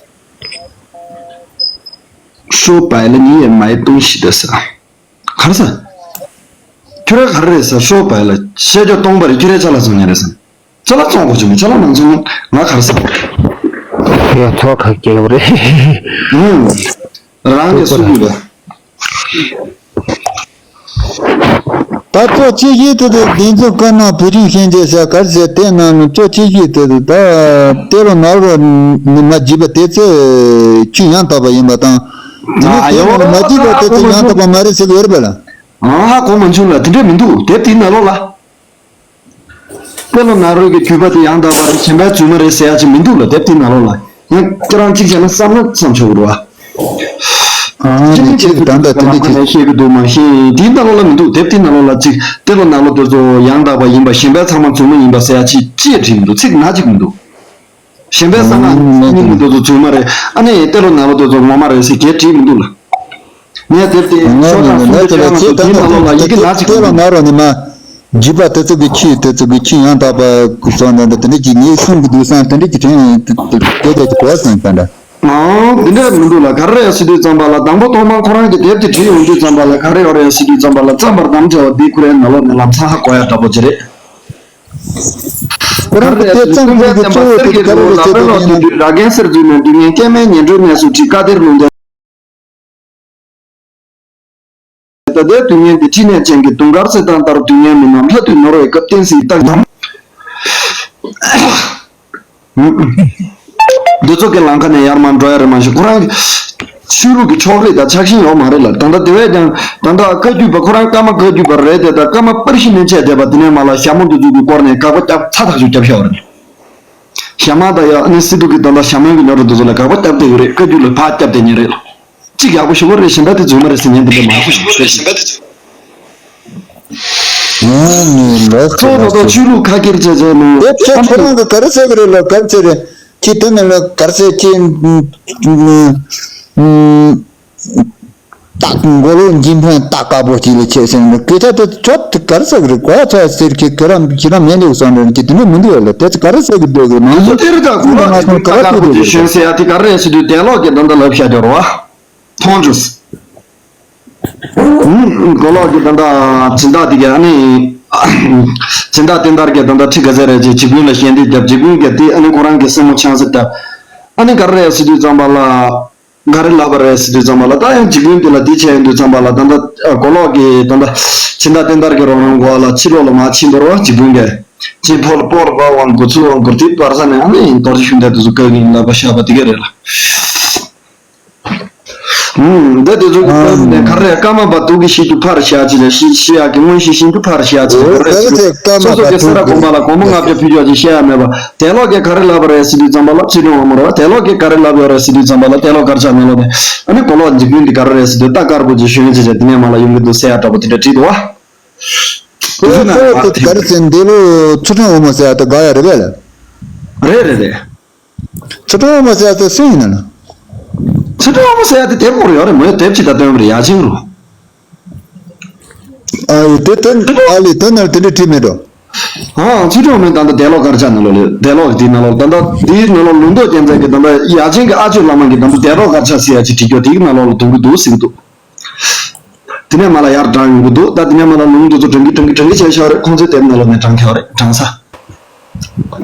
说白了你也买东西的噻。ག་རེ་ཟེར། ཁྱོད་རང་ག་རེ་རེད་ཟེར། 说白了 བཤད་རྒྱུ་སྟོང་པ་རེད། ཁྱོད་རང་ཅ་ལག་བཙོང་མཁན་རེད་ཟེར། ཅ་ལག་བཙོང་དགོས་བྱུང་ཅ་ལག་མ་བཙོང་ན་ང་ག་རེ་ཟེར། ཡ་ཚོགས་ཁག་སྐྱེལ་བ་རེད། ཨུམ། རང་གིས་སུ་དགོས་རེད། ད་གཙོ་ཆེ་ཤོས་དེ་དེ་བདེན་འཛིན་བཀའ་གནང་བུ་ཆུང་ཤན་འབྱེད་ཟེར་ག་རེ་ཟེར། དེ་ནང་ནས་གཙོ་ཆེ་ཤོས་དེ་དེ་ད་ཏེ་ལོ་ནཱ་རོ་ནི་མ་བརྒྱུད་པ་དེ་ཚོ་ཆོས་ཡང་དག་པ་ཡིན་པ་དང་། དེ་ནས་ཏེ་ལོ་ནི་མ་བརྒྱུད་པ་དེ་ཚོ་ཡང་དག་པ་མ་རེད་ཟེར་གི་ཡོད་རེད་པ་ལ། ཨང་ཧ་གོ་མ་བྱུང་ལ། དེ་འདྲས་མི་འདུག་དེབ་དེའི་ནང་ལོགས་ལ། ཏེ་ལོ་ནཱ་རོ་གི་བརྒྱུད་པ་དེ་ཡང་དག་པ་རེད། གཞན་པའི་རྫུན་མ་རེད་ཟེར་ཡ་ཅིག་མི་འདུག་ལ། དེབ་དེའི་ནང་ལོགས་ལ། ཡང་ཁྱེད་རང་གཅིག་བྱས་ན་བསམ་ན་བསམ་ཆོག་གི་རེད་བ། ཨ་ནི་ཅིག་ད་ལྟ་དེ་འདྲ་ཅིག་བཤད་གི་འདུག་མ་གཞི་དེའི་ནང་ལོགས་ལ་མི་འདུག་དེབ་དེའི་ནང་ལོགས་ལ་ཅིག་ཏེ་ལོ་ནཱ་ལོ་དེ་ཚོ་ཡང་དག་པ་ཡིན་པ་གཞན་པའི་ཚང་མ་རྫུན་མ་ཡིན་པ་ཟེར་ཡ་ཅིག་ཅི་ཡང་བྲིས་མི་འདུག་ཚིག་སྣ་གཅིག་མི་འདུག་གཞན་པའི་གསང་སྔགས་རྙིང་མ་དེ་ཚོ་རྫུན་མ་རེད། ཨ་ནི་ཏེ་ལོ་ནཱ་ལོ་དེ་ཚོ་ངོ་མ་རེད་ཟེར་གྱིས་བྲིས་མི་འདུག་ལ། ངས་དེབ་དེ་ཤོག་གྲངས་སུམ་ཅུ་བཅོ་ལྔ་དེའི་ནང་ལ་ཡི་གེ་སྣ་གཅིག་མི་འདུག་ལ། ཏེ་ལོ་ནཱ་རོ་ནི་མ། བརྒྱུད་པ་དེ་ཚོ་གི་ཆོས་དེ་ཚོ་གི་ཆོས་ཡང་དག་པ་གི་སོགས་འདྲ་འདྲ་དེ་འདྲ་ཅིག་ངས་གསུང་གི་འདུག་བསམ་དེ་འདྲ་ཅིག་དྲན་སྐད་ཆ་ཅིག་གོ་བསམ་ཙང་འདྲ། ཨང་། དེ་འདྲ་མི་འདུག་ལ། ག་རེ་རེད་ཟེར་དུས་ཙམ་པ་ལ་དང་པོ་ཐོག་མར་ཁོ་རང་གི་དེབ་དེ་བྲིས་ཡོང་དུས་ཙམ་པ་ལ་ག་རེ་ཡོད་རེད་ཟེར་དུས་ཙམ་པ་ལ་བརྩམས་པར་དམ་བཅའ་བ་འདི་ཁོ་རའི་ནང་ལོགས་ནས་ལམ་སང་ཧ་གོ་ཡ་འདྲ་པོ་ཅིག་རེད། ཁོ་རང་གི་དེབ་བརྩམས་ཁུལ་གྱི་གཙོ་བོ་དེ་ག་རེ་རེད་ཟེར་དུས་ཡིན་ན། ར་གན་གསེར་འཛུལ་ནས་འདུག་ངས་སྐྱེ་དམན་ཉེ་འགྲོའི་གནས་སུ་ཁྲིད། བཀའ་གཏེར་ལུང་བསྟན། ད་ལྟའི་དུས་ངན་འདི་ཕྲིན་ལས་ཅན་གྱི་དུང་དཀར་གསེར་ཐང་ལྟར། དུས་ངན་མི་རྣམས་ལྷ་དུས་ནོར་བའི་སྐབས་བསྟན་སྲིད་རྟགས་དང་འདི་ཚོ་གི་ལམ་ཁ་ནས་ཡར་མར་འགྲོ་ཡ་རེད། མ་གཞི་ཁོ་རང་ཆོས་ལུགས་ཀྱི་ཕྱོགས་རིས་དང་ཆགས་ཞེན་ཡོད་མ་རེད་ལ། ད་ལྟ་དེ་བས་ཀྱང་ད་ལྟ་བཀའ་བརྒྱུད་པ་ཁོ་རང་བཀའ་མ་བཀའ་བརྒྱུད་པ་རེད་དེ། ད་བཀའ་མ་པར་ཤི་ནས་བྱས་བསྡད་པ་དེ་ནས་མ་ལ་ཞྭ་མོ་འདི་ཚོ་གི་སྐོར་ནས་དགག་པ་བརྒྱབ་ཚ་ཐག་ཆོད་བརྒྱབ་བཞག་པ་རེད། ཞྭ་དམར་དང་ཡ་ཨ་ནི་སི་ཏུ་གི་ད་ལྟ་ཞྭ་མོའི་གི་ཉོ་རུ་འདི་ཚོ་ལ་དགག་པ་བརྒྱབ་བསྡད་ཡོད་རེད། བཀའ་བརྒྱུད་ལ་ཕར་བརྒྱབ་བསྡད་ཉེ་རེད་ལ། གཅིག་ཡག་པོ་ཞུ་བ་རེད། གཞན་པ་དེ་རྫུན་མ་རེད་ཟེར་མཁན་དེ་འདྲ་མང་པོ་ཞིག་རེད། ཨ་ནི་ལགས་སོ། ཁོ་ད་ལགས་ལྟོ་སོ། ཆོས་ལུགས་ཁ་ཁྱེར་བྱས་བྱས་ནས་དེ་ཁྱེད་ཁྱེད་རང་གི་ག་རེ་ཟེར་གི་རེད་ལ། ག་རེ་ཟེར་རེད། ཁྱེད་དེ་ནས་ལ་ག་རེ་ཟེར། ཁྱེད་ཨུམ་ཨུམ། ཏག་མགོ་ལོག་འཇིམ་ཕན་ཏག་དཀར་པོ་གཅིག་ལ་ཆེ་ཟེར་ནས་སྐད་ཆ་དེ་ཆོད་དེ་ག་རེ་ཟེར་གི་རེད། གོ་ཡ་ཚ་ཟེར་གི་ཁྱེད་རང་ཁྱེད་རང་མེད་ལེགས་སོང་རེད། ཁྱེད་དེ་འདྲ་མི་འདུག་ལ། དེ་ཚོ་ག་རེ་ཟེར་གི་འདུག་གི་ང་ཚོ་དེ་རེད། ད་གོ་ལོག་འཇིམ་ཕན་ཏག་དཀར་པོ་གཅིག་ཞོན་ཟེར་ཡ་དེ་ག་རེ་རེད་ཟེར་དུས་དེ་ལོག་གི་ད་ལྟ་ལབ་བཞག་རྒྱུ་རེད་བ། མཐོང་བྱུང་། ཨུམ། གོ་ལོག་གི་ད་ལྟ་སྦྱིན་བདག་དེ་ག་ཨ་ནི་སྦྱིན་བདག་བསྟན་དར་གྱི་ད་ལྟ་ཁྲི་ག་ཚད་རེད་ཅེས་འཇིགས་སྐུལ་ལ་ཞལ་འདེབས་བརྒྱབ། འཇིགས་སྐུལ་གྱི་དེ་ཨ་ནི་ཁོ་རང་གི་སེན་མོ་ཆང་ས་བཏབ། ཨ་ནི་ག་རེ་རེད་ཟེར་དུས་ཙམ་པ་ལ། ག་རེ་ལབ་པ་རེད་ཟེར་དུས་ཙམ་པ་ལ། ད་ཡང་འཇིགས་སྐུལ་འདི་ལ་འདི་བྱས་ཡོང་དུས་ཙམ་པ་ལ། ད་ལྟ་གོ་ལོག་གི་ད་ལྟ་སྦྱིན་བདག་བསྟན་དར་གྱི་རོགས་རམ་གོ་ལ་ཕྱི་ལོགས་ལ་མ་ཕྱིན་པར་བ། འཇིགས་སྐུལ་གྱི་ཅི་ཕོལ་པོར་བ་དབང་གོ་ཚུལ་དབང་གོ་དེ་བར་ས་ནས་ཨ་ནི་རྡོ་རྗེ་ཤུགས་ལྡན་དུ་བཀའ་གིན་ལབ་པ་བཞག་པ་དེ་ག་རེད་ལ། ཧུམ། འདི་དེ་ཚོ་གི་ཨང་། སྟབས་ནས་ག་རེ། ཀརྨ་པ་དུག་གི་ཤིན་ཏུ་ཕར་བཞག་ཅི་ལ་ཤི་ཤི་ཡག་གི་མངོན་ཤེས་ཤིན་ཏུ་ཕར་བཞག་ཅི་ལ་རེ་ཟེར། སོ་སོ་གི་སེ་ར་དགོན་པ་ལ་སྒོར་མོ་ལྔ་བརྒྱ་ཕུལ་ཡག་ཅི་བཤད་ཡ་མེད་པ། དེ་ལོག་གི་ག་རེ་ལབ་པ་རེད་ཟེར་དུས་ཙམ་པ་ལ་ཚུལ་ཁྲིམས་དབང་མོ་རེད་བ། དེ་ལོག་གི་ག་རེ་ལབ་ཡོད་རེད་ཟེར་དུས་ཙམ་པ་ལ་དེ་ལོག་དཀར་ཆག་ནང་ལོག་ནས་ཨ་ནི་གོ་ལོག་འཇིགས་སྐུལ་འདི་ག་རེ་རེད་ཟེར་དུས་རྟ་དཀར་པོ་ཅིག་ཞོན་ཅི་བྱས་དེ་ནས་མ་ལ་ཡོང་གི་འདུག་ཟེར་ཡ་འདྲ་པོ་དེ་འདྲ་བྲིས་འདུག་བ། དེ་ཚོ་ན་ག་རེ་ཟེར། འདི་ལོ་ཚུལ་ཁྲིམས་དབང་མོ་ཟེར་ཡ་དེ་དགའ་ཡ་རེད་པས་ལ། རེད་རེད་རེད། ཚུལ་ཁྲིམས་དབང་མོ་ཟེར་ཡ་དེ་སུ་ཡིན་ན་ལ། ཚུལ་ཁྲིམས་དབང་མོ་ཟེར་ཡ་དེ་དེབ་སྐོར་ཡོད་རེད་མོད། དེབ་ཅིག་ད་སྟོན་པ་རེད། ཡ་ཆེན་རུ། ཨ་ཡི་དེ་དོན་ཨ་ལི་དོན་ནར་དེ་འདྲ་བྲིས་མེད་འགྲོ། ཨ་ཚུལ་ཁྲིམས་དབང་མོ་ད་ལྟ་དེ་ལོག་དཀར་ཆག་ནང་ལོགས་ལ། དེ་ལོག་དེའི་ནང་ལོགས་ད་ལྟ་དེའི་ནང་ལོགས་ལུང་རྟོགས་རྒྱལ་མཚན་གྱི་ད་ལྟ་ཡ་ཆེན་གྱི་ཨ་ཅོ་བླ་མ་གི་ད་ལྟ་དེ་ལོག་དཀར་ཆག་ཟེར་ཡ་ཅིག་བྲིས་རྒྱུ་དེའི་ནང་ལོགས་ལ་འདོན་གི་འདུག་ཟེར་གི་འདུག་དེ་ནས་མ་ལ་ཡར་དྲངས་ཡོང་གི་འདུག་ད་དེ་ནས་མ་ལ་ལུང་དེ་ཚོ་དྲང་གི་དྲང་གི་དྲང་གི་བྱས་ཤག་རེད། ཁོང་ཚོའི་དེབ་ནང་ལོགས་ནས་དྲངས་ཤག་རེད། དྲངས་ས།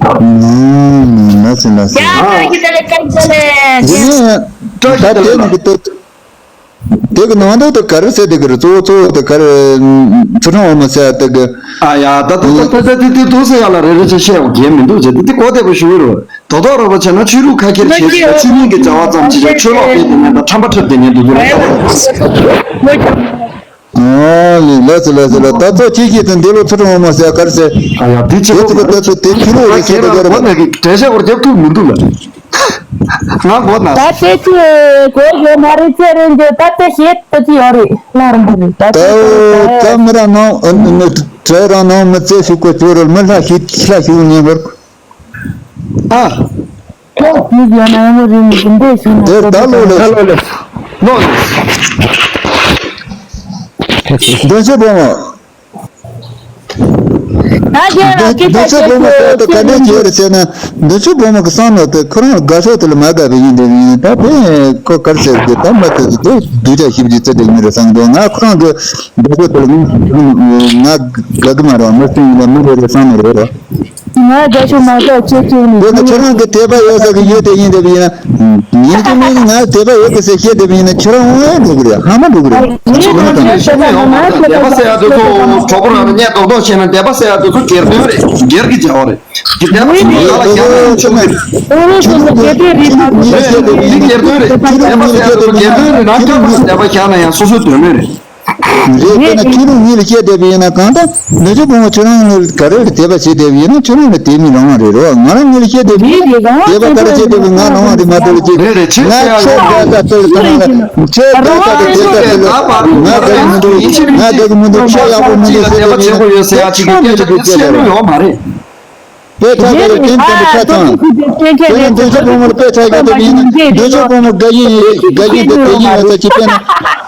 ཨུམ། ལགས་སོ་ལགས་སོ། ཡ་ཨ། བཀྲ་ཤིས་བདེ་ལེགས། བཀྲ་ཤིས་བདེ་ལེགས། ད་དེ་ནི་གི་དེ་དེ་གི་ནང་དོན་དེ་ག་རེ་ཟེར་དེ་གི་རེད། གཙོ་བོ་གཙོ་བོ་དེ་ག་རེ། ཚུལ་ཁྲིམས་དབང་མོ་ཟེར་དེ་གི། ཨ་ཡ་ད་ད་ད་ད་ད་དེ་དེ་དུ་ཟེར་ཡ་ལ་རེ་རེ་བྱས་བཤད་ཡོང་གི་མི་འདུག་ཟེར་དེ་དེ་གོ་བདེ་པོ་ཞུ་གི་རེད། དོ་དོ་རོ་པ་བྱས་ན་ཆོས་ལུགས་ཁ་ཁྱེར་བྱས་ཆོས་མིན་གྱི་བྱ་བ་ཙམ་བྱས་ཆོས་ལོག་སྤེལ་བསྡད་མཁན་དང་ཁྲམ་པ་འཁྲབ་བསྡད་མཁན་དེ་ཚོ་རེད། ཨོ་ལེ་ལགས་སོ་ལགས་སོ་ལགས། ད་ཚོ་ཁྱེད་ཀྱིས་དེ་འདི་ལོ་ཚུལ་ཁྲིམས་དབང་མོ་ཟེར་ག་རེ་ཟེར། ཨ་ཡ་དེ་ཁྱེད་ཚོ་ད་ཚོ་དེ་ཁྱེད་ལོ་རེ་ཟེར་ག་རེ་རེད། གྲས་ཆ་བར་རྒྱབ་ཐུབ་མི་འདུག་ལ། ང་གོ་ན། ད་དེ་ཚོ་གོ་ཡོད་མ་རེད། ཚེ་རིང་དེ་ད་དེ་ཤེས་ད་ཅི་ཡོད་རེད། ལ་རང་པོ་རེད། ད་ད་ད་མི་རང་ནང་གྲས་རང་ནང་མི་ཚེ་ཞུགས་པ་ཚོ་རེད། མི་ལྷ་ཞིག་ལྷ་ཞིག་ཉན་བར། ཨ། ཁོ་མི་ཡོད་ན་ཡང་མོ་རིང་མི་འདོད་ཞུ་ན། དེར་ད་ལོ་ལེ། ལོ་ལེ། ལོ་ལེ། འདོན་ཆོས་སྤོང་བ། ད་རྒན་ལགས་སྐད་ཆ་འདོན་ཆོས་སྤོང་བ་ཟེར་ཏེ་ག་འདྲས་བྱས་རེད་ཟེར་ན། འདོན་ཆོས་སྤོང་བ་གི་བསམ་བློ་དེ་ཁོ་རང་དགའ་ཕྱོགས་དེ་ལ་མ་དགའ་བ་ཡིན་འདྲ་ཡིན། ད་དེ་ཁོ་ག་རེ་ཟེར་གི་ད་མ་དེ་དེ་སྡུག་ཅག་ཞིབ་ཀྱི་རྩེ་དེ་མི་རེད་བསམ་གི་འདུག་ང་ཁོ་རང་གི་དགའ་ཕྱོགས་དེ་ལ་ང་དགའ་གི་མ་རེད། མི་སུ་ཡིན་ན་མི་རེ་རེ་བསམ་བློ་རེད་རོ། ང་རྒྱ་ཤོག་མ་ཟ་ཁྱེད་ཁྱེད་ནི་དེ་ནི་ཁྱེད་རང་གི་དད་པ་ཡོད་ས་གི་ཡོད་དེ་ཡིན་དེ་ཡིན་ན། ཡིན་གྱི་མིན་གྱི་ང་དད་པ་ཡོད་གི་ཟེར་བཤད་དེ་ཡིན་ན་ཁྱེད་རང་དབང་ཡང་འགྲོ་གི་རེད། ཧ་མ་འགྲོ་གི་རེད། ཁྱེད་རང་དང་དད་པ་ཟེར་ཡ་དེ་ཚོ་གྲོགས་པོ་རང་རེད། གཉེན་རྡོག་རྡོག་བྱས་ན་དད་པ་ཟེར་ཡ་དེ་ཚོ་སྒེར་དོན་རེད། སྒེར་གྱི་བྱ་བ་རེད། དེ་དད་པ་ཟེར་ཡ་ལ་སྒེར་དོན་ཆོག་གི་རེད། དེ་སྒེར་དོན་རེད། དེ་སྒེར་དོན་རེད། དེ་དད་པ་ཟེར་ཡ་དེ་ཚོ་སྒེར་དོན་རེད། ནང་ཁྱབ་པ་དད་པ་བཞག་ན་ཡང་སོ་སོའི་དོན་མེད་རེད། རེད། དཔེར་ན་ཁྱེད་རང་ཉིད་ལ་བཤད་བསྡད་པ་ཡིན་ན་གང་ལྟར་འདོན་ཆོས་སྤོང་བ་ཁྱེད་རང་ལ་ག་རེ་ལ་དད་པ་བྱེད་བསྡད་པ་ཡིན་ན་ཁྱེད་རང་ལ་དད་མོས་རང་དབང་རེད་རོ། ང་རང་ཉིད་ལ་བཤད་བསྡད་པ་ཡིན་ན་དད་པ་ག་རེ་བྱེད་བསྡད་པ་ང་རང་དབང་རེད་མ་གཏོགས་ལ་ཅི། རེད་རེད། ཁྱེད་ང་ཁྱོད་དགའ་ས་ལྟར་ཁྱོད་རང་ལ་ཁྱོད་དགའ་ས་དེ་དགའ་ས་ལ་ང་དགའ་གི་མི་འདུག་ང་དགའ་གི་མི་འདུག་ཁྱོད་ཡག་པོ་མི་འདུག་ཟེར་བསྡད་པ་ཁྱོད་ཁྱོད་ཀྱི་དེ་བཤད་ནོ་ཡོད་མ་རེད། དཔེ་ཆ་ག་ལ་ཀུན་ཀུན་ཏུ་ཆ་ཚང་། དེ་ནི་འདོན་ཆོས་སྤོང་བར་དཔེ་ཆ་ག་དེ་ཡིན་ན་འདོན་ཆོས་སྤོང་བར་དགའ་ཡིན་དགའ་ཡིན་དེ་དེ་ཡིན་ཡོད་ས་ཅི་དཔེར་ན་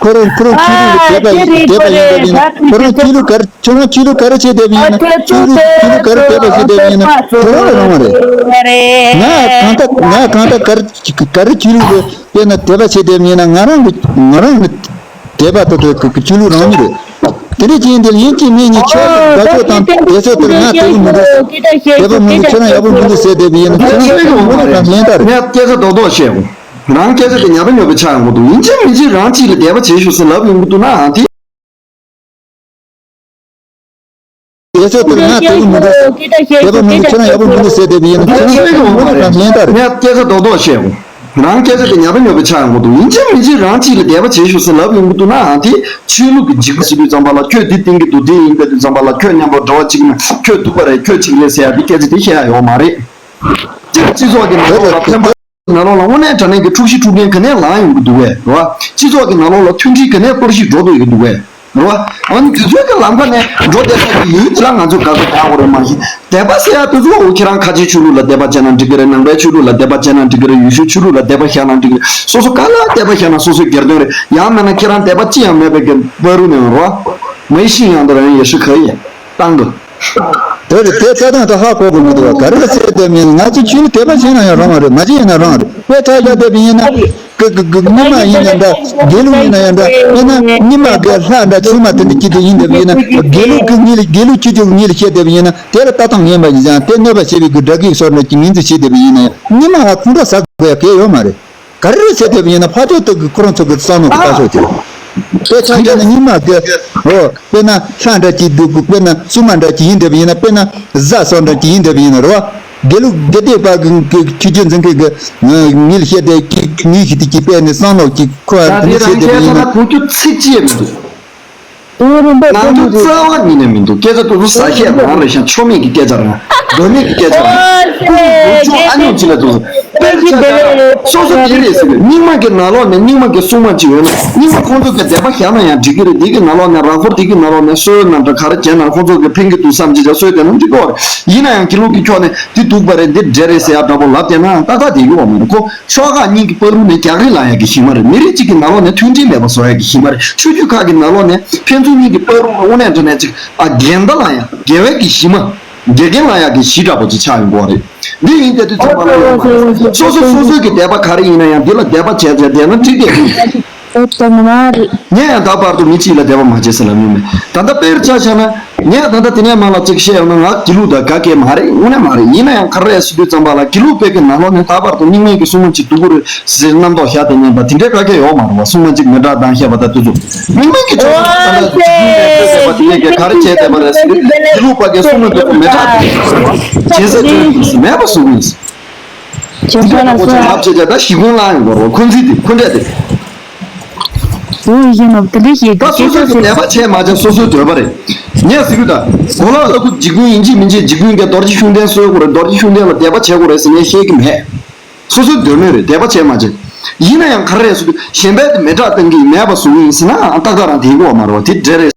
ཁོ་རང་ཁོ་རང་ཆོས་ལུགས་ལ་དད་པ་ཡིན་དད་པ་ཡིན་དགའ་ཡིན་ན་ཁོ་རང་ཆོས་ལུགས་ག་རེ་ཁྱོད་རང་ཆོས་ལུགས་ག་རེ་བྱེད་དེ་ཡིན་ན་ཆོས་ལུགས་ཆོས་ལུགས་ག་རེ་དད་པ་བྱེད་དེ་ཡིན་ན་ཁྱོད་རང་ལ་རང་བ་རེད། ང་གང་ལྟར་ང་གང་ལྟར་ག་རེ་ག་རེ་ཆོས་ལུགས་ལ་དཔེར་ན་དད་པ་བྱེད་དེ་ཡིན་ན་ང་རང་གི་ང་རང་ལ་དད་པ་དང་དེ་གི་ཆོས་ལུགས་རང་ཉིད་རེད། དེ་འདྲ་ཅན་དེ་ལ་ཡིན་གཅིག་མིན་གཉིས་ཁྱོད་དགའ་ཕྱོགས་དང་དད་ཕྱོགས་དེར་ང་དེ་གི་མི་འདུག་དད་པ་མི་འདུག་ཁྱོད་རང་ཡག་པོ་མི་འདུག་ཟེར་བསྡད་པ་ཡིན་ན་ཁྱོད་རང་ངོ་ནས་དང་ལན་ལྟ་རེད། ངས་སྐད་ཆ་རྡོག་རྡོག་བཤད་འོང་། རང་སྐད་ཆ་དེ་ཉག་པ་ཉོག་པ་ཆགས་ཡོང་གི་འདུག་ཡིན་གཅིག་མིན་གཅིག་རང་གཅིག་ལ་དད་པ་བྱེད་ཤོག་ཟེར་ལབ་ཡོང་གི་འདུག་ནའང་དེ། དེ་ཚོ་དེར་ང་དེ་གི་མི་འདུག་དེ་བ་མི་འདུག་ཁྱེད་རང་ཡག་པོ་མི་འདུག་ཟེར་བསྡད་པ་ཡིན་ན་ཁྱེད་རང་ངོ་ནས་དང་ལན་ལྟ་རེད། ངས་སྐད་ཆ་རྡོག་རྡོག་བཤད་འོང་། རང་སྐད་ཆ་དེ་ཉག་པ་ཉོག་པ་ཆགས་ཡོང་གི་འདུག་ཡིན་གཅིག་མིན་གཅིག་རང་གཅིག་ལ་དད་པ་བྱེད་ཤོག་ཟེར་ལབ་ཡོང་གི་འདུག་ནའང་དེ་ཆོས་ལུགས་ཀྱི་འཇིགས་པ་ཟེར་དུས་ཙམ་པ་ལ་ཁྱོད་འདི་བསྟེན་གི་འདུག་འདི་ཡིན་པའི་དུས་ཙམ་པ་ལ་ཁྱོད་མཉམ་པོ་འགྲོ་བ་གཅིག་ན་ཁྱོད་སྡུག་པ་རེད་ཁྱོད་གཅིག་རེད་ཟེར་ཡ་འདི་སྐད་ཆ་དེ་བཤད་ཡ་ཡོད་མ་རེད། སྤྱི་སྤྱི་ཚོགས་ཀྱི་ནང་ལོགས་ལ་ཕན་པ། ནང་ལོགས་ལ་དངོས་གནས་དྲང་གནས་ཀྱི་འཁྲུག་གཞི་འཁྲུག་མཁན་ག་ནས་ལངས་ཡོང་གི་འདུག་གས་རེད་བ། སྤྱི་ཚོགས་ཀྱི་ནང་ལོགས་ལ་མཐུན་སྒྲིལ་ག་ནས་གཏོར་བཤིག་འགྲོ་འདོད་ཀྱི་འདུག་གས་རེད་བ། ཨ་ནི་དེ་ཚོའི་གི་ལམ་ཁ་ནས་འགྲོ་བསྡད་ས་ཀྱི་ཡུལ་དེ་ལ་ང་ཚོས་དགག་པ་རྒྱག་དགོས་རེད། མ་གཞི་དད་པ་ཟེར་ཡ་དེ་ཚོ། འོ་ཁྱེད་རང་ཁ་ཆེའི་ཆོས་ལུགས་ལ་དད་པ་བྱས་ན་འགྲིག་གི་རེད། ནང་པའི་ཆོས་ལུགས་ལ་དད་པ་བྱས་ན་འགྲིག་གི་རེད། ཡུལ་ཤུལ་ཆོས་ལུགས་ལ་དད་པ་བཞག་ན་འགྲིག་གི་རེད། སོ་སོ་ག་ལ་དད་པ་བཞག་ན་སོ་སོའི་སྒེར་དོན་རེད། ཡང་མིན་ན་ཁྱེད་རང་དད་པ་ཅི་ཡང་མེད་པའི་གི་བར་དུ་ནས་རོ། 没信仰的人也是可以当个 དེ་རེད། དེ་རྩ་དོན་དུ་ཧ་གོ་དགོས་ཀྱི་འདུག་བ། ག་རེ་ཟེར་དེ་མིན། ང་ཚོ་ཆོས་ལ་དད་པ་བྱས་ན་ཡང་རང་རེད། མ་བྱས་ཡིན་ན་རང་རེད། དཔེ་ཆ་བཞག་བསྡད་པ་ཡིན་ན། ཀི་ཀི་ཀི་རྙིང་མ་ཡིན་ན་འདྲ། དགེ་ལུགས་ཡིན་ན་ཡང་འདྲ། དཔེར་ན་རྙིང་མ་གི་ལྷ་འདྲ་ཆུང་མ་དེ་འདྲ་སྐྱིད་དེ་ཡིན་བསྡད་པ་ཡིན་ན། དགེ་ལུགས་ཀྱི་ངོས་ལ། དགེ་ལུགས་ཆོས་ཀྱི་ངོས་ལ་བཤད་བསྡད་པ་ཡིན་ན། དེ་ལ་ལྟ་སྟངས་ངན་པ་ཡིན་ཙང་དེ་གནོད་པ་བྱེད་པའི་གི་དགྲ་བགེགས་སོགས་འདྲ་གྱི་ངོས་འཛིན་བྱེད་བསྡད་པ་ཡིན་ན་ཡང་། རྙིང་མ་ལ་ཁོང་ཁྲོ་ཟ་དགོས་ཡ་གལ་ཡོད་མ་རེད། ག་རེ་ཟེར་དེ་ཡིན་ན། ཕར་ཕྱོགས་དེ་གི་ཁོ་རང་ཚོ་གི་བསམ་བློ་གི་ལྟ་ཕྱོགས་དེ། དཔེ་ཆ་བཞག་ན་རྙིང་མ་གི། འོ། དཔེར་ན་ལྷ་འདྲ་ཅིག་འདུག་གི། དཔེར་ན་སྲུང་མ་འདྲ་ཅིག་ཡིན་བསྡད་པ་ཡིན་ན། དཔེར་ན་གཟའ་སོགས་འདྲ་ཅིག་ཡིན་བསྡད་པ་ཡིན་ན་རེད་བ། དགེ་ལུགས་དགེ་ལྡན་པ་གི་གི་ཆོས་བརྒྱུད་འཛིན་མཁན་གི་ངོས་ལ་བཤད་དེ་གི་ངོས་ཤིག་དེ་གི་དཔེ་ནི་བསམ་བློ་གི་ཁོ་ད་འདི་དེ་འདྲ་རང་བཤད་བཤད་ན། ན་གོ་རྒྱུ་ཚིག་གཅིག་མི་འདུག་དེ་རིང་པ་ནང་དུ་རྩ་བ་ཉིད་ནས་མི་འདུག་སྐད་ཆ་དེ་ཚོ་ཟ་བཤད་རང་རེད་ཤག་ཆོ་མེད་ཀྱི་སྐད་ཆ་རང་། དོན་མེད་ཀྱི་སྐད་ཆ་རང་། ཨོ་ཀུན་ལ་ཨ་ཉོག་ཅིག་ལ་འདུག་དཔེར་ཆ་བཞག་ན་སོ་སོ་དེ་རེད་ཟེར་བས། རྙིང་མ་གི་ནང་ལོགས་ནས་རྙིང་མ་གི་སྲུང་མ་ཅིག་ཡོད་ན། རྙིང་མ་ཁོང་ཚོ་གི་དད་པ་བཞག་ན་ཡང་འགྲིག་གི་རེད། དེ་གི་ནང་ལོགས་ནས་རང་འཁོར་དེ་གི་ནང་ལོགས་ནས་སྲོལ་ནང་འདྲ་ག་རེ་བྱས་ན་ཁོང་ཚོ་གི་ཕན་གི་འདུག་བསམ་ཅིག་བྱས་སྲོལ་དེ་ནང་འགྲིག་གི་རེད། ཡིན་ན་ཡང་དགེ་ལུགས་ཀྱི་ཕྱོགས་ནས་འདི་སྡུག་པ་རེད། འདི་འདྲ་རེད་ཟེར་ཡ་འདྲ་པོ་ལབ་བསྡད་ན་ཏག་ཏག་དེ་གི་འོག་མ་རེད་ཁོ། ཕྱོགས་ཁག་གཉིས་ཀྱི་བར་དུ་ནས་རྒྱག་རེས་ལངས་ཡག་གི་གཞི་མ་རེད། མི་རིགས་གཅིག་གི་ནང་ལོགས་ནས་མཐུན་སྒྲིལ་མེད་པ་བཟོ་ཡག་གི་གཞི་མ་རེད། ཆོས་བརྒྱུད་ཁག་གི་ནང་ལོགས་ནས་ཕན་ཚུན་གཉིས་ཀྱི་བར་དུ་དངོས་གནས་དྲང་གནས་གཅིག་ཨ་འགལ་ཟླ་ལངས་ཡག་འགལ་བའི་གི་གཞི་མ། འགལ་རྐྱེན་ལངས་ཡག་གི་གཞི་འདྲ་པོ་ཅིག་ཆགས་ཡོང་གི་རེད། འདི་ཡིན་ཏེ་དུས་ཚང་མ་ལ་ཡོང་མ་རེད། སོ་སོ་སོ་སོའི་གི་དད་པ་ག་རེ་ཡིན་ན་ཡང་འདི་ལ་དད་པ་བྱས་བྱས་བསྡད་ན་འགྲིག་གི་རེད། ཨེ་ད་ངོ་མ་རེད། ངས་ཡང་ད་བར་དུ་མི་གཅིག་ལ་དད་པ་མ་བྱས་ཟེར་ལབ་མྱོང་མེད། ད་ལྟ་དཔེར་ཆ་བཞག་ན། ངས་ད་ལྟ་དེ་ནས་མ་ལ་གཅིག་བཤད་ཡོང་ན་ང་དགེ་ལུགས་དང་དགའ་སྐད་མ་རེད། དངོས་གནས་མ་རེད། ཡིན་ན་ཡང་ག་རེ་རེད་ཟེར་དུས་ཙམ་པ་ལ་དགེ་ལུགས་པའི་གི་ནང་ལོགས་ནས་ད་བར་དུ་རྙིང་མའི་གི་སྲུང་མ་གཅིག་འདུག་གི་རེད་ཟེར་རྣམ་རྟོག་བཞག་དེ་ཉན་པ་དེ་འདྲའི་དཀའ་སྐད་ཡོད་མ་རེད་བ། སྲུང་མ་གཅིག་མི་དྲག་བཏང་བཤད་པ་ད་དུས་ཚོད་རྙིང་མའི་གི་ཕྱོགས་ནས་ད་ལྟ་འཇིགས་སྐུལ་ནས་བསྟོད་བསྡད་པ་དེ་གས་ག་རེ་བྱས་བསྡད་པ་རེད་ཟེར་དུས་དགེ་ལུགས་པ་གི་སྲུང་མ་གཅིག་མི་དྲག་བཏང་བཤད་པ་རེད་བ། བྱེད་ས་ཅིག་མེད་པ་བཟོ་གི་ཡིན། དེ་འདྲ་ཁོ་ཚོ་ལབ་བྱས་བྱས་ད་ཞི་ཀུན་ལ་ཡོང་གི་རེད་བ། ཁོ་ཚོའི་དེ་ཁོ་འདྲ་དེ། ཨོ་ཡིན་ནོ་དེ་འདྲ་ཞིག་ད་སོ་སོའི་གི་དད་པ་བྱས་མ་བྱས་སོ་སོའི་འདོད་པ་རེད། ངས་ཟེར་གི་ད། གོ་ལ་ཨ་ཁུ་འཇིགས་སྐུལ་ཡིན་གཅིག་མིན་གཅིག་འཇིགས་སྐུལ་གྱི་རྡོ་རྗེ་ཤུགས་ལྡན་གསོལ་དགོས་རེད། རྡོ་རྗེ་ཤུགས་ལྡན་ལ་དད་པ་བྱེད་དགོས་རེད་ཟེར་ངས་བཤད་གི་མེད། སོ་སོའི་འདོད་མོས་རེད། དད་པ་བྱས་མ་བྱས། ཡིན་ན་ཡང་ག་རེ་རེད་ཟེར་དུས་གཞན་པས་དེ་མི་དྲག་བཏང་གི་མེད་པ་བཟོ་གི་ཡིན་ཟེར་ན་ཏག་ཏག་རང་དེའི་གོ་བ་མ་རེད་བ། དེ་འདྲ་རེད།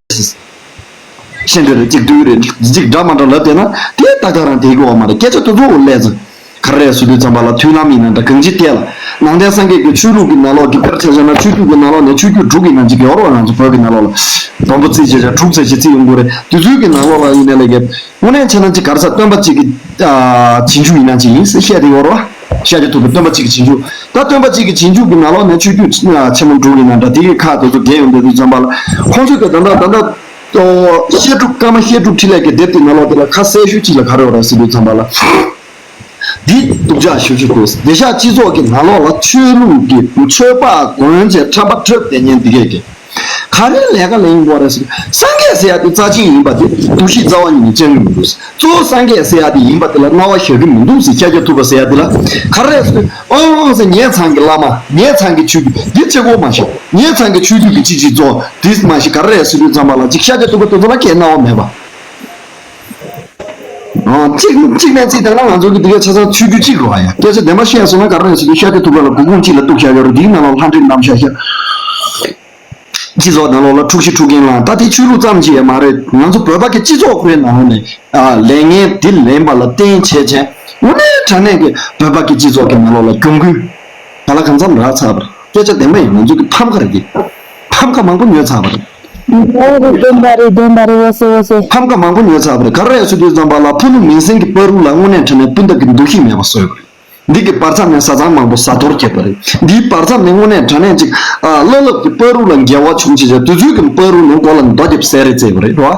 ཤེས་འདྲ་རེད། གཅིག་བསྡུས་རེད། གཅིག་འདྲ་མ་འདྲ་ལབ་བསྡད་ན་དེ་ཏག་ཏག་རང་དེའི་གོ་བ་མ་རེད། སྐད་ཆ་དེ་ཚོ་འོ་ལས་ཚེ། ག་རེ་རེད་ཟེར་དུས་ཙམ་པ་ལ་མཐུན་ལམ་ཡིན་ན་འདྲ་གང་ཅི་བལྟས་ལ། ནང་བསྟན་སངས་རྒྱས་ཀྱི་ཆོས་ལུགས་ཀྱི་ནང་ལོགས་ཀྱི་དཔེར་ཆ་བཞག་ན་ཆོས་བརྒྱུད་ཀྱི་ནང་ལོགས་ནས་ཆོས་བརྒྱུད་དྲུག་གི་ནང་གཅིག་ཡོད་རེད་བ། ང་ཚོ་བོད་ཀྱི་ནང་ལོགས་ལ། བོན་པོ་རྩིས་བྱས་བྱས་དྲུག་ཙམ་ཞིག་རྩིས་ཡོང་གི་རེད། དེ་ཚོའི་གི་ནང་ལོགས་ལ་ཡིན་ནའི་ལས་ཀའི་དངོས་གནས་བྱས་ན་ཅིག་ག་རེ་ཟ་སྟོན་པ་གཅིག་གི་ཨ་རྗེས་འཇུག་ཡིན་ན་ཅིག་ཡིན་ཟེར་བཤད་དེ་ཡོད་རེད་བ། ཤཱཀྱ་ཐུབ་པའི་སྟོན་པ་གཅིག་གི་རྗེས་འཇུག་ད་སྟོན་པ་གཅིག་གི་རྗེས་འཇུག་གི་ནང་ལོགས་ནས་ཆོས་བརྒྱུད་ཆེན་མོ་དྲུག་གི་ནང་འདྲ་དེ་གི་ཁག་དེ་ཚོ་བརྒལ་ཡོང་དུས་ཙམ་པ་ལ་ཁོང་ཚོས་གི་ད་ལྟ་ད་ལྟ་བཤད་སྒྲུབ་ཀརྨ་བཤད་སྒྲུབ་འཕྲིན་ལས་ཀྱི་དེབ་དེ་ནང་ལོགས་དེ་ལ་ཁ་གསལ་ཤོས་གཅིག་ལ་ག་རེ་ཡོད་རེད་ཟེར་དུས་ཙམ་པ་ལ། འདི་སྡུག་ཅག་ཞེ་པོ་ཅིག་འདུག་དེང་སང་སྤྱི་ཚོགས་ཀྱི་ནང་ལོགས་ལ་ཆོས་ལུགས་ཀྱི་ཆོས་པ་གོན་བྱས་ཁྲམ་པ་འཁྲབ་བསྡད་མཁན་འདི་གས་ཀྱི་ག་རེ་ལས་ཀ་ལས་ཡིན་དགོས་རེད་ཟེར། སངས་རྒྱས་ཟེར་ཡ་དེ་རྩ་ཆེན་ཡིན་པ་དེ་འདུ་ཤེས་རྩ་བ་ཉིད་ནས་བཅང་གི་མི་འདུག་གཙོ་བོ་སངས་རྒྱས་ཟེར་ཡ་དེ་ཡིན་པ་དེ་ལ་རྣ་བ་བཞག་གི་མི་འདུག་ཟེར། ཤཱཀྱ་ཐུབ་པ་ཟེར་ཡ་དེ་ལ་ག་རེ་རེད་ཟེར། ཨང་ཨང་ཟེར། ངེད་ཚང་གི་བླ་མ། ངེད་ཚང་གི་ཆོས་བརྒྱུད་འདི་གཅིག་པོ་མ་ཤེས། ངེད་ཚང་གི་ཆོས་བརྒྱུད་ཀྱི་གཅིག་གཅིག་གཙོ་འདི་མ་ཤེས། ག་རེ་རེད་ཟེར་དུས་ཙམ་པ་ལ་ཅིག་ཤཱཀྱ་ཐུབ་པ་དེ་ཚོ་ལ་ཁས་རྣ་བ་མེད་པ། ཨོ། གཅིག་གཅིག་ནས་གཅིག་བལྟས་ན་ང་ཚོ་གི་འདི་ག་ཆ་ཚང་ཆོས་བརྒྱུད་གཅིག་རེད་བ་ཡ། སྐད་ཆ་བདེན་པ་བཤད་སོང་ན་ག་རེ་རེད་ཟེར་དུས་ཤཱཀྱ་ཐུབ་པ་ལ་སྒོ་ཁུང་གཅིག་ལ་གཏུགས་བཞག་ཡོད་རེད། འདིའི་ནང་ལ་ལྷ་འདྲེ་བསྣམས་བཞག་ཤག་སྤྱི་ཚོགས་ནང་ལོགས་ལ་འཁྲུག་གཞི་འཁྲུག་མཁན་ལ་ད་དེ་ཆོས་ལུགས་ཙམ་ཞིག་ཡང་མ་རེད། ང་ཚོ་བོད་པ་གི་སྤྱི་ཚོགས་ཁོའི་ནང་ལོགས་ནས་ཨ་ལས་ངན་འདི་ལེན་པ་ལ་བརྟེན་བྱས་བྱས་དངོས་གནས་དྲང་གནས་ཀྱི་བོད་པ་གི་སྤྱི་ཚོགས་ཀྱི་ནང་ལོགས་ལ་གྱོང་གུན་ག་ལ་གང་འཚམ་རག་ཚར་བ་རེད། སྐད་ཆ་བདེན་པ་ཡིན། ང་ཚོ་གི་ཕམ་ཁ་རེད་དེ། ཕམ་ཁ་མང་པོ་ཉོས་ཚར་བ་རེད། བདེན་པ་རེད། བདེན་པ་རེད། འོ་སེ་འོ་སེ། ཕམ་ཁ་མང་པོ་ཉོས་ཚར་བ་རེད། ག་རེ་རེད་ཟེར་དུས་ཙམ་པ་ལ་ཕུ་ནུ་མིང་སྲིང་གི་བར་དུ་ལ་དངོས་གནས་དྲང་གནས་སྤུན་ཟླ་གི་འདུ་ཤེས་མེད་པ་བཟོས་པ་རེད། འདི་གི་བར་མཚམས་ནས་བཟའ་ཚང་མང་པོ་བཟའ་འཐོར་བྱས་པ་རེད། འདིའི་བར་མཚམས་ནས་དངོས་གནས་དྲང་གནས་ཅིག་ཨ་བླ་སློབ་ཀྱི་བར་དུ་ལ་འགལ་བ་བྱུང་བྱས་བྱས་དུས་ཚོད་ཀྱི་བར་དུ་ནས་མགོ་ལ་རྡོ་རྒྱབ་ཟས་རེད་བརྩེས་པ་རེད་རོ།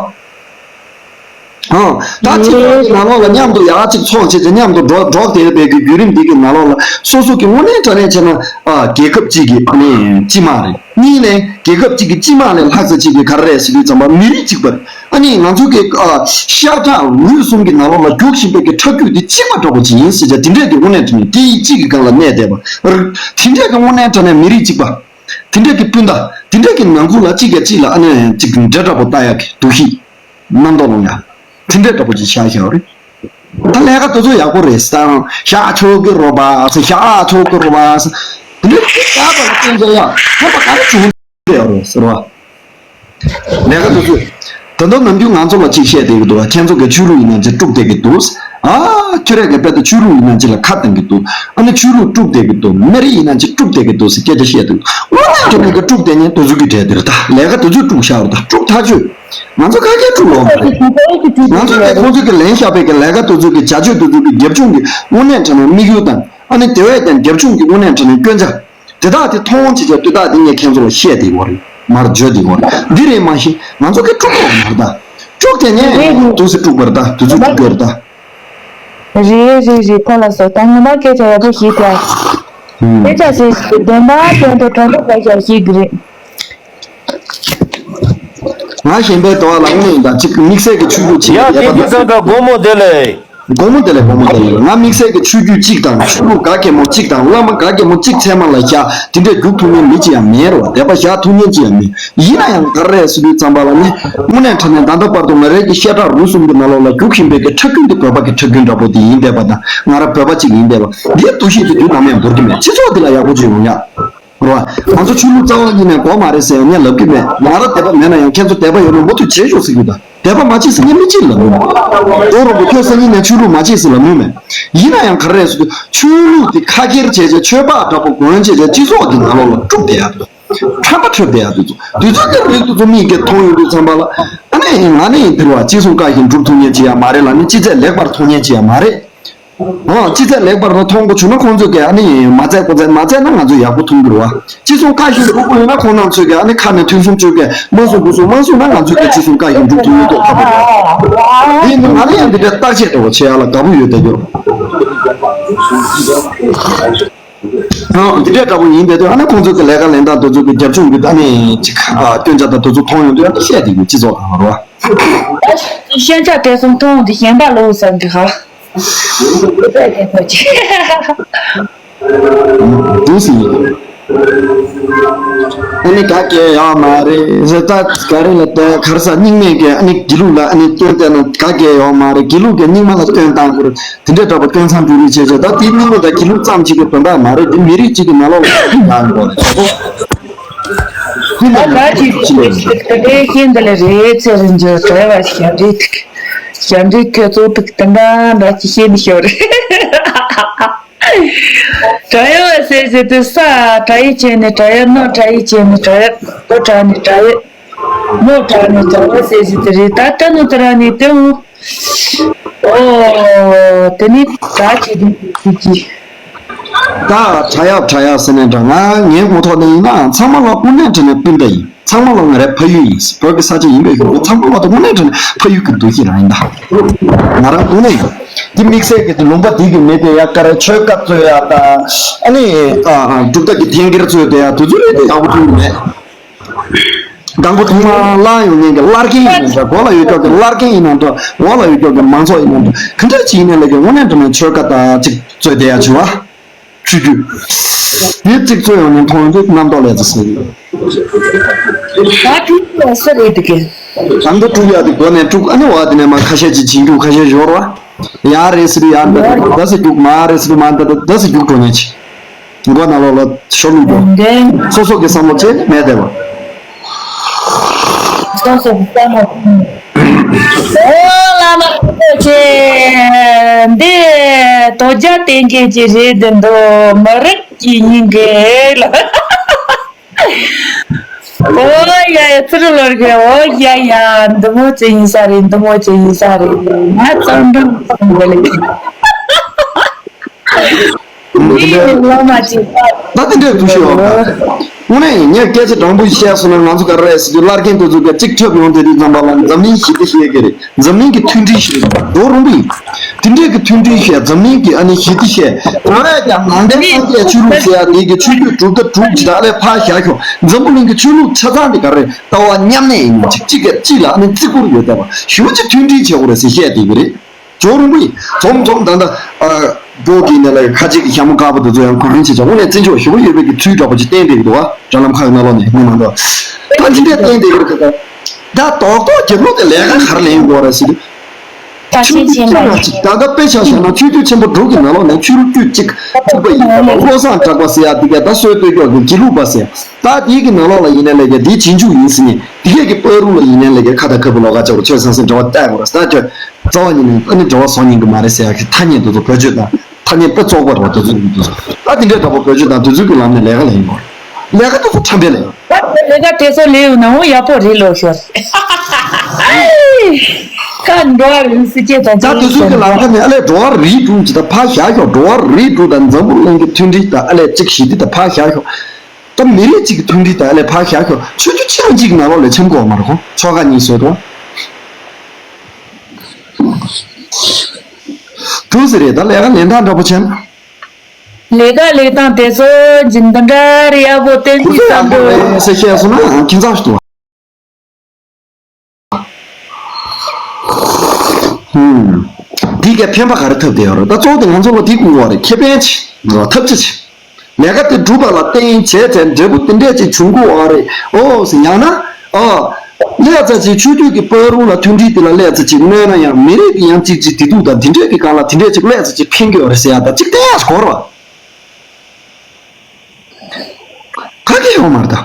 ཨང་། ད་སྤྱི་ཚོགས་ཀྱི་ནང་ལོགས་ལ་མཉམ་དུ་ཡག་ཅིག་ཚོགས་བྱས་བྱས་མཉམ་དུ་འགྲོ་འགྲོ་བསྡད་པའི་གི་བརྒྱུད་རིམ་འདི་གི་ནང་ལོགས་ལ་སོ་སོ་གི་དངོས་གནས་དྲང་གནས་བྱས་ན་ཨ་རྒྱལ་ཁབ་ཅིག་གི་ཨ་ནི་སྤྱི་དམངས་རེད། གཉིས་ནས་རྒྱལ་ཁབ་ཅིག་གི་སྤྱི་དམངས་ལས་ལྷག་ཙམ་ཅིག་གི་ག་རེ་རེད་ཟེར་དུས་ཙམ་པ་མི་རིགས་གཅིག་པ་རེད། ཨ་ནི་ང་ཚོ་གི་ཨ་ཤ་ཁྲག་འོད་གསུམ་གྱི་ནང་ལོགས་ལ་རྒྱུག་བཞིན་པའི་གི་ཁྲག་རྒྱུད་འདི་གཅིག་པ་འདྲ་པོ་ཅིག་ཡིན་ཟེར་བྱས་དེ་འདྲས་ཀྱི་དངོས་གནས་དྲང་གནས་སྐད་ཡིག་གཅིག་གི་སྒང་ལ་གནས་བསྡད་པ། དེ་འདྲས་ཀྱི་དངོས་གནས་དྲང་གནས་མི་རིགས་གཅིག་པ། དེ་འདྲས་ཀྱི་སྤུན་ཟླ། དེ་འདྲས་ཀྱི་ནང་ཁུལ་ལ་གཅིག་གིས་གཅིག་ལ་ཨ་ནི་གཅིག་འདྲེ་འདྲ་པོ་ལྟ་ཡག་གི་འདུ་ཤེས། རྣམ་རྟོག་ལངས་ཡག་དེ་འདྲས་འདྲ་པོ་ཅིག་བཞག་བཞག་རེད། ད་ལས་ཀ་དེ་ཚོ་ཡག་པོ་རེད་ཟེར། ད་ཤ་ཆོག་གི་རོ་པ་ཟེར། ཤ་ཆོག་གི་རོ་པ་ཟེར། དེ་འདྲ་ཡག་པ་ལ་བསྟན་ཚོ་ཡག་ཐོབ་པ་ག་རེ་བྱུང་བསྡད་ཡོད་རེད་ཟེར་བ། ལས་ཀ་དེ་ཚོ་ད་དུང་ནམ་རྒྱུན་ང་ཚོ་ལ་གཅིག་བཤད་བསྡད་ཀྱི་འདུག་ཁྱེད་ཚོ་གི་ཆོས་ལུགས་ཡིན་ན་ཅིག་དཀྲུག་བསྡད་ཀྱི་འདུག་ཨ་ཁྱོད་རང་གི་དཔེ་ད་ཆོས་ལུགས་ཡིན་ན་ཅིག་ལ་ཁ་གཏད་ཀྱི་འདུག་ཨ་ནི་ཆོས་ལུགས་དཀྲུག་བསྡད་ཀྱི་འདུག་མི་རིགས་ཡིན་ན་ཅིག་དཀྲུག་བསྡད་ཀྱི་འདུག་ཟེར་སྐད་ཆ་བཤད་འདུག་དངོས་གནས་དྲང་གནས་ཀྱི་དཀྲུག་བསྡད་མཁན་དེ་ཚོ་གི་གྲས་དེ་རེད། ད་ལས་ཀ་དེ་ཚོས་དཀྲུག་བཞག་རེད། ད་དཀྲུག་ཐག་ཆོད། ང་ཚོ་ག་གེ་དཀྲུག་ཡོད་མ་རེད། ང་ཚོ་གིས་ཁོང་ཚོ་གི་ལན་བཞག་པའི་གི་ལས་ཀ་དེ་ཚོ་གི་བྱ་སྤྱོད་དེ་ཚོ་གི་རྒྱབ་ལྗོངས་ཀྱི་དངོས་གནས་དྲང་གནས་དམིགས་ཡུལ་དང་། ཨ་ནི་དེ་བས་ཀྱང་རྒྱབ་ལྗོངས་ཀྱི་དངོས་གནས་དྲང་གནས་སྐྱོན་ཆ་དེ་དག་དེ་མཐོང་བྱེད་ཀྱི་དུས་དག་དེ་ངས་ཁྱེད་ཚོ་ལ་བཤད་བསྡད་ཡོད་རེད། མར་བརྗོད་བསྡད་ཡོད་རེད། འདི་རེད་མ་གཞི་ང་ཚོ་གི་དཀྲུག་ཡོད་མ་རེད། ད་དཀྲུག་དེ་ནས་དུས་སུ་དཀྲུག་པ་རེད། ད་དུས་ཚོད་དཀྲུག་ཡོད་རེད། ད། རེད་རེད་རེད། ཕ་ལ་སོ་ད་ངོ་མ་སྐད་ཆ་ཡག་པོ་ཞིག་དྲིས། དེ་ཆ་ཞིག་བདེན་པ་དོན་དུ་དྲང་པོ་བྱ་བཞག་ཞིག་རེད། ང་གཞན་པའི་དོ་བ་ལ་དངོས་ཡིན། ད་ཅིག་དམིགས་བསལ་གྱི་ཆོས་ལུགས་ཅིག་ཡ་ཡོད་དེ་པ་དེ་ད། ཚང་ཀ་དགོང་མོ་དེ་ལས། དགོང་མོ་དེ་ལས། དགོང་མོ་དེ་ལས། ང་དམིགས་བསལ་གྱི་ཆོས་བརྒྱུད་གཅིག་དང་ཆོས་ལུགས་ག་གེ་མོ་གཅིག་དང་བླ་མ་ག་གེ་མོ་གཅིག་ཚད་མ་ལ་བཞག་དེ་འདྲས་རྒྱུག་ཐུབ་མཁན་མི་གཅིག་ཡང་མེད་རེད་བ། དད་པ་བཞག་ཐུབ་མཁན་གཅིག་ཡང་མེད། ཡིན་ན་ཡང་ག་རེ་རེད་ཟེར་དུས་ཙམ་པ་ལ་ནི་དངོས་གནས་དྲང་གནས་ད་ལྟ་བར་དུ་ང་རའི་གི་བཤད་གྲྭ་རུ་གསུམ་གྱི་ནང་ལོགས་ལ་རྒྱུག་བཞིན་པའི་གི་ཁྲག་རྒྱུན་དེ་བོད་པ་གི་ཁྲག་རྒྱུན་འདྲ་པོ་དེ་ཡིན་བསྡད་པ་དང་། ང་རང་བོད་པ་གཅིག་ཡིན་བསྡད་པ་འདིའི་འདུ་ཤེས་དེ་དུས་ནམ་ཡང་འབོར་གྱི་མེད། སྤྱི་ཚོགས་འདི་ལ་ཡག་པོ་བྱེད་ཡོང་ཡ། རེད་བ། ང་ཚོ་ཆོས་ལུགས་རྩ་བ་ཉིད་ནས་དགོས་མ་རེད་ཟེར་ཡང་ངས་ལབ་ཀྱི་མེད། ང་རང་དད་པ་མེད་ན་ཡང་ཁྱེད་ཚོ་དད་པ་ཡོད་ན་མུ་མཐུད་བྱེད་ཤོག་ཟེར་གྱི་ཡོད། ད་དད་པ་མ་བྱེད་ཟེར་མཁན་མི་གཅིག་ལབ་མྱོང་། རྡོ་རོང་པོ་ཁྱོད་སང་ཉིན་ནས་ཆོས་ལུགས་མ་བྱེད་ཟེར་ལབ་མྱོང་མེད། ཡིན་ན་ཡང་ག་རེ་རེད་ཟེར་དུས་ཆོས་ལུགས་དེ་ཁ་ཁྱེར་བྱས་བྱས་ཆོས་པ་འདྲ་པོ་གོན་བྱས་བྱས་སྤྱི་ཚོགས་ཀྱི་ནང་ལོགས་ལ་དཀྲུག་བསྡད་ཡ་དེ་ཚོ། ཕྲན་བུ་འཁྲབ་བསྡད་ཡ་དེ་ཚོ། དུས་ཚོད་དེ་རིང་དུས་ཚོད་མིག་གིས་མཐོང་ཡོང་དུས་ཙམ་པ་ལ་ཨ་ནི་ང་ནི་འདིར་བ་ཅི་གསུང་བཀའ་བཞིན་སྒྲུབ་ཐུབ་མཁན་ཅིག་ཡང་མ་རེད་ལ་ནི་ཅི་ཚད་ལེགས་པར་མཐོང་མཁན་ཅིག་ཡང་མ་རེད། ཨོ། ཅི་ཚད་ལེགས་པར་མཐོང་དགོས་བྱུང་ན་ཁོང་ཚོས་ཀྱིས་ཨ་ནི་མ་བཙལ་ཁོ་བཙལ་མ་བཙལ་ན་ང་ཚོས་ཡག་པོ་མཐོང་གི་རེད་བ། ཅི་གསུང་བཀའ་བཞིན་སྒྲུབ་དགོས་ཡོད་ན་ཁོང་རྣམ་ཚོས་ཀྱིས་ཨ་ནི་ཁ་ནས་ཐོས་གསུམ་བཅོས་ཀྱིས་མ་གསུང་དགུ་གསུང་མ་གསུང་ན་ང་ཚོས་ཀྱིས་ཅི་གསུང་བཀའ་བཞིན་སྒྲུབ་ཐུབ་ཡོད་མདོག་ཁ་པོ་རེད། དེ་ནི་ང་ལ་ཡང་འདི་འདྲའི་བརྟག་དཔྱད་འདྲ་བོ་བྱེད་ཡ་ལ་དགའ་པོ་ཡོད་བསྡད་ཡོད། ཨ་འདི་འདྲའི་འདྲ་བོ་ཡིན་བསྡད་དུས་ཨ་ནི་ཁོང་ཚོས་ཀྱི་ལས་ཀ་ལེན་སྟངས་དེ་ཚོ་གི་རྒྱབ་ལྗོངས་ཀྱི་ཨ་ནི་ཅིག་ཨ་སྐྱོན་ཆ་དང་དེ་ཚོ་མཐོང་ཡོང་དུས་ཨ་ནི་བཤད་བསྡད་ཡོད། སྤྱི་ཚོགས་ཁག་ལ་རེད་བ། ཤན་ཆ་དེ་ཚོ་མཐོང་དུས་ཞེན་པ་ལོག་བསམ་གི་ཧ། འདུག་སེ་ཡིན། ཨ་ནི་ག་གེ་ཡོད་མ་རེད་ཟེར། ད་ག་རེ་ལ་ད་ག་རེ་ཟ་རྙིང་མས་ཀྱི་ཨ་ནི་དགེ་ལུགས་ལ་ཨ་ནི་སྐྱོན་བསྟན་ན་ག་གེ་ཡོད་མ་རེད། དགེ་ལུགས་ཀྱི་རྙིང་མ་ལ་སྐྱོན་བཏང་དགོས་རེད། དེ་འདྲའི་འདྲ་པོ་སྐྱོན་མཚང་འབྲུ་རིགས་བྱས་བྱས་ད་དེ་རྙིང་མ་དང་དགེ་ལུགས་ཙམ་ཞིག་གི་དོན་དག་མ་རེད། དེ་མི་རིགས་གཅིག་གི་ནང་ལོགས་ལ་ཡང་དགོས་རེད། ད་ག་ཅིག་དེ་ཤེས་འདི་ལ་རེད་ཚེ་རིང་འཇོག་བྲལ་བ་ཞབས་རིགས་ཞབས་འདྲེན་ཁྱོད་གཙོ་ཐུག་དེ་འདྲ་འདྲ་ཅིག་ཤེས་ནི་ཤོར། བྲལ་བ་ཟེར་ཟེར་དུས་ས་བྲལ་ཡི་བྱས་ནས་བྲལ་ཡ། སྣོད་བྲལ་ཡི་བྱས་ནས་བྲལ་ཡ། རྡོ་བྲལ་ནས་བྲལ་ཡ། སྣོད་བྲལ་ནས་བྲལ་བ་ཟེར་ཟེར་དེ་རེད། ད་ལྟ་ནི་དེ་རང་ནས་དེ་འོང་། ཨོ། དེ་ནི་བྲལ་བྱེད་དུས་ཀྱི། ད་བྲལ་ཡ་བྲལ་ཡ་ཟེར་ནས་འདྲ། ང་ངའི་ངོ་ཐོག་ནས་ཡིན་ན་ཚང་མ་ལ་དངོས་གནས་དྲང་གནས་སྤུན་ཟླ་ཡིན། ཚང་མ་ལ་ང་རའི་ཕ་ཡུལ་ཡིན། བོད་ཀྱི་ས་ཆ་ཡིན་པའི་ཞོར་དུ་ཚང་མ་ལ་དངོས་གནས་དྲང་གནས་ཕ་ཡུལ་གྱི་འདུ་ཤེས་རང་ཡིན་ད། ང་རང་དངོས་གནས་ཡིན། འདི་དམིགས་བསལ་གྱི་དེ་ལུང་པ་འདི་གི་མི་དེ་ཡ་ག་རེ་ཆོལ་ཁ་རྩོད་ཡ་ད། ཨ་ནི་ཨ་ཨ་གྲུབ་མཐའ་གི་འཐེན་འཁྱེར་རྩོད་དེ་ཡ་དེ་ཚོ་ལས་དེ་ཡག་པོ་ཐོན་གྱི་མེད། དང་པོ་ཐོག་མར་བླངས་ཡོང་མཁན་གྱི་བླ་རྒན་ཡིན་ན་འདྲ། མགོ་ལ་ཡོད་ཀྱོག་གི་བླ་རྒན་ཡིན་ན་འདྲ། འོག་ལ་ཡོད་ཀྱོག་གི་མང་ཚོགས་ཡིན་ན་འདྲ། ག་འདྲ་ཅིག་ཡིན་ནའི་ལས་ཀྱི་དངོས་གནས་དྲང་གནས་ཆོལ་ཁ་ད་ཅིག་རྩོད་བསྡད་ཡ་བྱུང་བ། ཆོས་བརྒྱུད། དེ་གཅིག་རྩོད་ཡོང་ནས་མཐོང་དུས་རྣམ་རྟོག་ལས་ཚེ་ཟེར་གྱི་ཡོད། ད་དྲུག་ཡོད་ས་རེད་དེ་གས། ད་ལྟ་དཀྲུག་ཡག་དེ་སྒོ་ནས་དཀྲུག་ཨ་ནི་བ་དེ་ནས་མ་ཁ་ཤས་ཅིག་བྱིན་རྒྱུག་ཁ་ཤས་ཞོར་བ། ཡག་རེད་ཟེར་དུས་ཡག་འདྲ་འདྲ་ཟེར་རྒྱུག་མ་རེད་ཟེར་དུས་མ་འདྲ་འདྲ་ཟེར་རྒྱུག་འགྲོ་མཁན་ཅིག་མགོ་ནང་ལོགས་ལ་ཤོར་ལུགས་འགྲོ། སོ་སོ་གི་བསམ་བློ་ཅིག་མེད་བསྡད་པ། སོ་སོ་གི་བསམ་བློ། ཨོ་བླ་མ་སྐུ་ཆེ། འདི་དོ་རྒྱ་བསྟན་མཁན་ཅིག་རེད་འདི་འདུག་མི་རིགས་ཀྱི་སྙིང་གི་ལ། ཨོ་ཡ་ཡ་ཚུར་ལོར་གི། ཨོ་ཡ་ཡ་འདི་མོ་ཅིག་ཡིན་ས་རེད། འདི་མོ་ཅིག་ཡིན་ས་རེད། ང་ཙམ་འདྲ་མི་འདུག་ལ། འདི་ནི་བླ་མ་ཅིག་ད་དེ་འདྲའི་འདུ་ཤེས་ཡོད་པ། དངོས་གནས་ངས་སྐད་ཆ་དྲང་པོ་བཤད་སོང་ན་ང་ཚོ་ག་རེ་ཟེར་དུས་བླ་རྒན་དེ་ཚོ་ག་གཅིག་འཁྲབ་ཡོང་དེ་དུས་ཙམ་པ་ལ་འཛམ་གླིང་ཞི་བདེ་བཤད་གི་རེད། འཛམ་གླིང་གི་མཐུན་སྒྲིལ་ཞིག་རེད། རྡོ་རིང་པོ་ཡིན། དེ་འདྲའི་གི་མཐུན་སྒྲིལ་བཤད། འཛམ་གླིང་གི་ཨ་ནི་ཞི་བདེ་བཤད། དེ་བས་ཀྱང་ནང་བསྟན་སངས་རྒྱས་ཆོས་ལུགས་ཟེར་ཡ་དེ་གི་ཆོས་བརྒྱུད་གྲུབ་མཐའ་དྲུག་ཇི་ལྟར་ལས་ཕར་བཞག་ཁྱོང་། འཛམ་བུ་གླིང་གི་ཆོས་ལུགས་ཆ་ཚང་དེ་ག་རེ་ལྟ་བ་མཉམ་གནས་ཡིན་ན་ཅིག་གཅིག་གིས་གཅིག་ལ་ཨ་ནི་བརྩི་བཀུར་ཡོད་བསྡད་པ་ཞེ་པོ་ཅིག་མཐུན་སྒྲིལ་བྱེད་དགོས་རེད་ཟེར་བཤད་བསྡད་གི་རེད། ཇོ་རིན་པོ་ཡིས་འཛོམས་འཛོམས་ད་ལྟ་ཨ་བོད་ཀྱི་ནས་ལ་ཁ་ཆེ་གི་ཞྭ་མོ་དཀར་པོ་དེ་ཚོ་ཡང་གོ་རིན་ཆེ་ཆེ་དངོས་གནས་བརྩི་འཇོག་ཞེ་པོ་ཡོད་པའི་གི་ཚུལ་འདྲ་པོ་ཅིག་བསྟན་བསྡད་གི་འདུག་བ། དྲ་ལམ་ཁག་ནང་ལོགས་ནས་མི་མང་པོ་ད་ཅི་འདྲས་བསྟན་བསྡད་གི་རེད། ད་ད་རྡོག་རྡོག་རྒྱབ་ལོགས་དེ་ལས་ཀ་ག་རེ་ལེན་དགོས་རེད་ཟེར་དུས། ད་ ཆོས་བརྒྱུད་ཆེན་པོ་ཅིག་ད་ལྟ་དཔེ་ཆ་བཞག་ན་ཆོས་བརྒྱུད་ཆེན་པོ་དྲུག་གི་ནང་ལོགས་ནས་ཆོས་ལུགས་བརྒྱུད་གཅིག་གཅིག་པ་ཡིན་པ་ལ་བློ་བཟང་གྲགས་པ་ཟེར་ཡ་དེ་ག་ད་སྲོལ་གཏོད་ཀྱོག་གི་དགེ་ལུགས་པ་ཟེར་ད་དེའི་གི་ནང་ལོགས་ལ་ཡིན་ནའི་ལས་ཀྱ་དེའི་རྗེས་འཇུག་ཡིན་ཟེར་ནས་དེ་གས་ཀྱི་བར་དུ་ལ་ཡིན་ནའི་ལས་ཀྱ་ཁ་དང་ཁ་བུ་ལོག་ག་ཅག་རུ་ཆོས་སང་སེང་འབྲེལ་བ་བལྟ་དགོས་ར་ཟེར་ད་ཁྱོད་རྩ་བ་ཉིད་ནས་ཨ་ནི་འབྲེལ་བ་བཟོ་ཉན་གི་མ་རེད་ཟེར་ཡ་གི་ཐ་སྙད་དེ་ཚོ་བེད་སྤྱོད་དང་ཐ་སྙད་དཔེ་བཙོག་པ་རེད་བ་དེ་ཚོ་ཡིན་དུས་ད་དེ་འདྲའི་འདྲ་པོ་བེད་སྤྱོད་དང་དེ་ཚོ་གི་ལམ་ནས་ལས་ཀ་ལས་ཡིན་དགོས་ལས་ཀ་དེ་ཚོ་ཁྲམ་པའི་ལས་ཀ་ལས་ཀ་དེ་ཚོ་ལས་ཡོང་ན་འོ་ཡག་པོ་རེད་ལོ་ཤོར། ཁ་འགྲོ་བ་རིན་སི་ཀེ་དང་ད་དེ་ཚོའི་གི་ལམ་ཁ་ནས་ཨ་ལས་འགྲོ་བ་རིགས་དྲུག་ཅིག་ད་ཕར་བཞག་ཤོག་འགྲོ་བ་རིགས་དྲུག་དང་འཛམ་བུ་གླིང་གི་མཐུན་སྒྲིལ་དང་ཨ་ལས་གཅིག་ཞི་བདེ་དང་ཕར་བཞག་ཤོག་ད་མི་རིགས་གཅིག་གི་མཐུན་སྒྲིལ་དང་ཨ་ལས་ཕར་བཞག་ཤོག་ཆོས་བརྒྱུད་ཆེན་པོ་གཅིག་གི་ནང་ལོགས་ལས་ཆེན་པོ་གོ་མ་རེད་ཁོ་ཆོལ་ཁ་གཉིས་བཟོས་འགྲོ་དུ་ཟེར་རེད་ད་ལས་ཀ་ལེན་སྟངས་འདྲ་པོ་བྱས་ན། ལས་ཀ་ལས་སྟངས་དེ་ཚོ་འཇིན་དང་འདྲ་རེ་ཡག་པོ་བསྟན་ཁོ་གྱི་ཚོ་ཡག་བསམ་པོ་བོ་རེད་ཟེར་བཤད་སོང་ན་ཁྱིམ་ཚང་ཞིག་ཏུ། ཧུམ། འདི་ག་ཕན་པ་ག་རེ་ཐོབ་བསྡད་ཡོད་རེད་ད་གཙོ་བོ་དེ་ང་ཚོ་ལ་དེ་དགོས་པ་རེད་ཁེ་ཕན་ཆེ་ཐབས་ཆེ་ཆེ། ལས་ཀ་དེ་སྒྲུབ་པ་ལ་བརྟེན་བྱས་ཚེ་འབྲས་བུ་དེ་འདྲས་ཅིག་འབྱུང་དགོས་པ་རེད་ཨོ་ཟེར་ཡང་ན་ཨོ། སླེབས་ཚར་ཅིག་ཆོས་བརྒྱུད་ཀྱི་བར་དུ་ལ་མཐུན་སྒྲིལ་དེ་ལ་སླེབས་ཚར་ཅིག་གནོད་ན་ཡང་མི་རིགས་ཀྱི་ཡང་གཅིག་ཅིག་བདེ་སྡུག་དང་དེ་འདྲས་ཀྱི་སྒང་ལ་དེ་འདྲས་ཅིག་སླེབས་ཚར་ཅིག་ཕན་གྱི་ཡོད་རེད་ཟེར་ཡ་ད་ཅིག་བསྟན་ཡག་ཞིག་གོ་རེད་བ། ག་གེ་ཡོད་མ་རེད་ད།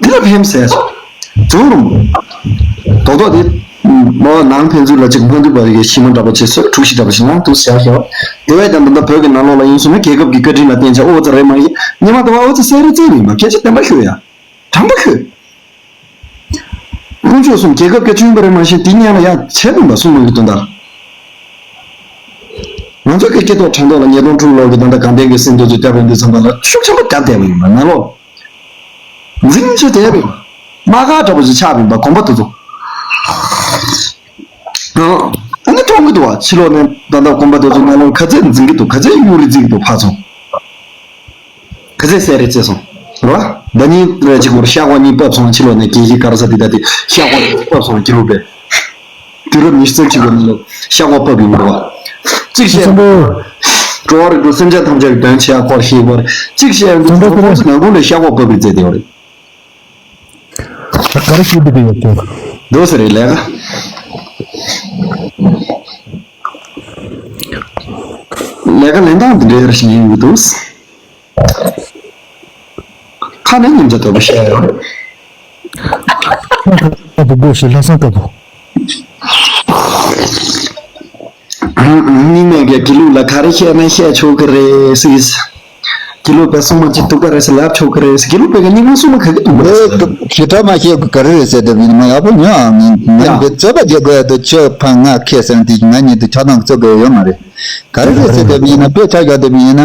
འདི་ལ་ཕན་ཟེར་ཡ་ཅིག་བྱུང་རུང་། རྡོག་རྡོག་དེ། མ་ནང་ཕན་ཚུན་ལ་ཅིག་མ་འདུས་པ་རིགས་ཤི་མ་འདྲ་པོ་བྱེད་སྲོལ་འཁྲུག་གཞི་འདྲ་པོ་ཞིག་ནང་དུ་ཟེར་ཡ་ཞོག་དེ་བས་ཀྱང་ད་ལྟ་བོད་ཀྱི་ནང་ལོགས་ལ་ཡིན་སོང་ན་རྒྱལ་ཁབ་ཀྱི་བཀའ་དྲིན་ལ་བརྟེན་བྱས་ཨོ་ཙི་རེད་མ་ཡིན་ཉི་མ་དུ་བ་ཨོ་ཙི་སེ་རི་ཙི་ཡིན་པ་སྐད་ཆ་བདེན་པ་ཤོད་ཡ། དྲང་པོ་ཤོད། དཀོན་མཆོག་གསུམ་རྒྱལ་ཁབ་སྐད་ཆུང་པ་རེད་མ་ཤེས་དེ་སྙན་ལ་ཡང་བྱས་མིན་པ་གསུང་མ་གི་དོན་དག་ང་ཚོ་གི་སྐྱེ་ཐོག་ཕྲེང་ཐོག་ལ་ཉིས་སྟོང་དྲུག་ལོ་གི་ད་ལྟ་དགའ་ལྡན་གྱི་སེམས་དེ་ཚོ་བརྒྱབ་ཡོང་དུས་ཙམ་པ་ལ་ཤུགས་ཆེན་པོ་བརྒྱབ་བསྡད་པ་ཡིན་པ་ནང་ལོགས་འཛིང་ཆུ་དེ་བས་མ་ཁ་འདྲ་པོ་ཞིག་ཆགས་པ་ཡིན་པ་གོམ་པ་དེ་ཚོ། ཨ་ནི་མཐོང་གི་འདུག་བ་ཕྱི་ལོགས་ནས་ད་ལྟ་གོམ་པ་དེ་ཚོ་ནང་ལོགས་ག་ཚད་འཛིང་གི་འདུག་ག་ཚད་གཡུག་རེ་རྩིས་ཀྱི་འདུག་ཕར་ཚུར། ག་ཚད་གསལ་རེ་བྱས་སོང་། རེད་བ། ཟླ་ཉིན་རེ་གཅིག་བར་ཤ་ཁོག་གཉིས་ཕབ་སོང་ཕྱི་ལོགས་ནས་རྒྱལ་སྤྱིའི་ག་རེ་ཟ་འདི་ལྟ་སྟེ་ཤ་ཁོག་གཉིས་ཕབ་སོང་ཁྱི་ལུག་པས། དུས་རབས་ཉི་ཤུ་རྩ་གཅིག་པའི་ནང་ལ་ཤ་ཁོག་ཕབ་ཡིན་པ་རེད་བ། གཅིག་བཤད། འགྲོ་བ་རིགས་དྲུག་སེམས་ཅན་ཐམས་ཅད་ཀྱི་དོན་བྱེད་ཡ་སྐོར་ཤེས་པར་གཅིག་བཤད་ཡོང་དུས་ཁོང་ཚོ་ནང་ཁུལ་ལ་ཤ་ཁོག་ཕབ་པའི་རྩེད་དེ་བ་རེད། ག་རེ་ཤེས་པའི་དེ་ཡོད་ཀྱང་། འགྲོ་ཟེར་རེད་ལས་ཀ་ལས་ཀ་ལེན་སྟངས་འདི་འདྲའི་ཡར་ཞིག་ཡིན་དགོས་འདུག་ཁ་ནས་ཉིན་རྒྱ་དོད་པོ་བཤད་ཡོད། ལྷ་ས་དཀར་པོ་སྒོ་ཕྱེ་ལྷ་ས་དཀར་པོ། རྙིང་མའི་གི་དགེ་ལུགས་ལ་ག་རེ་བཤད་ན་བཤད་ཆོག་གི་རེད་ཟེར། དགེ་ལུགས་པའི་སྲུང་མ་ཅིག་འདུག་ག་རེད་ཟེར་ལབ་ཆོག་གི་རེད་ཟེར། དགེ་ལུགས་པའི་གི་རྙིང་མ་སྲུང་མ་ག་གི་འདུག་ག་རེད་ཟེར་ལབ་ན། ཞེ་དྲག་མ་བཤད་གི་ག་རེ་རེད་ཟེར་དེ་མིན་མ་ཡག་པོ་ཉོ་ཨ་མིན་ང་ཡིན་པའི་རྩོད་པ་རྒྱག་དགོས་ཡ་དུ་ཆོས་ཕ་ང་ཁས་ཟེར་དེ་ང་ཉིད་དུ་ཆགས་སྡང་རྩོད་དགོས་ཡ་ཡོད་མ་རེད། ག་རེ་རེད་ཟེར་དེ་མིན་ན་དཔེ་ཆ་བཞག་དེ་མིན་ན།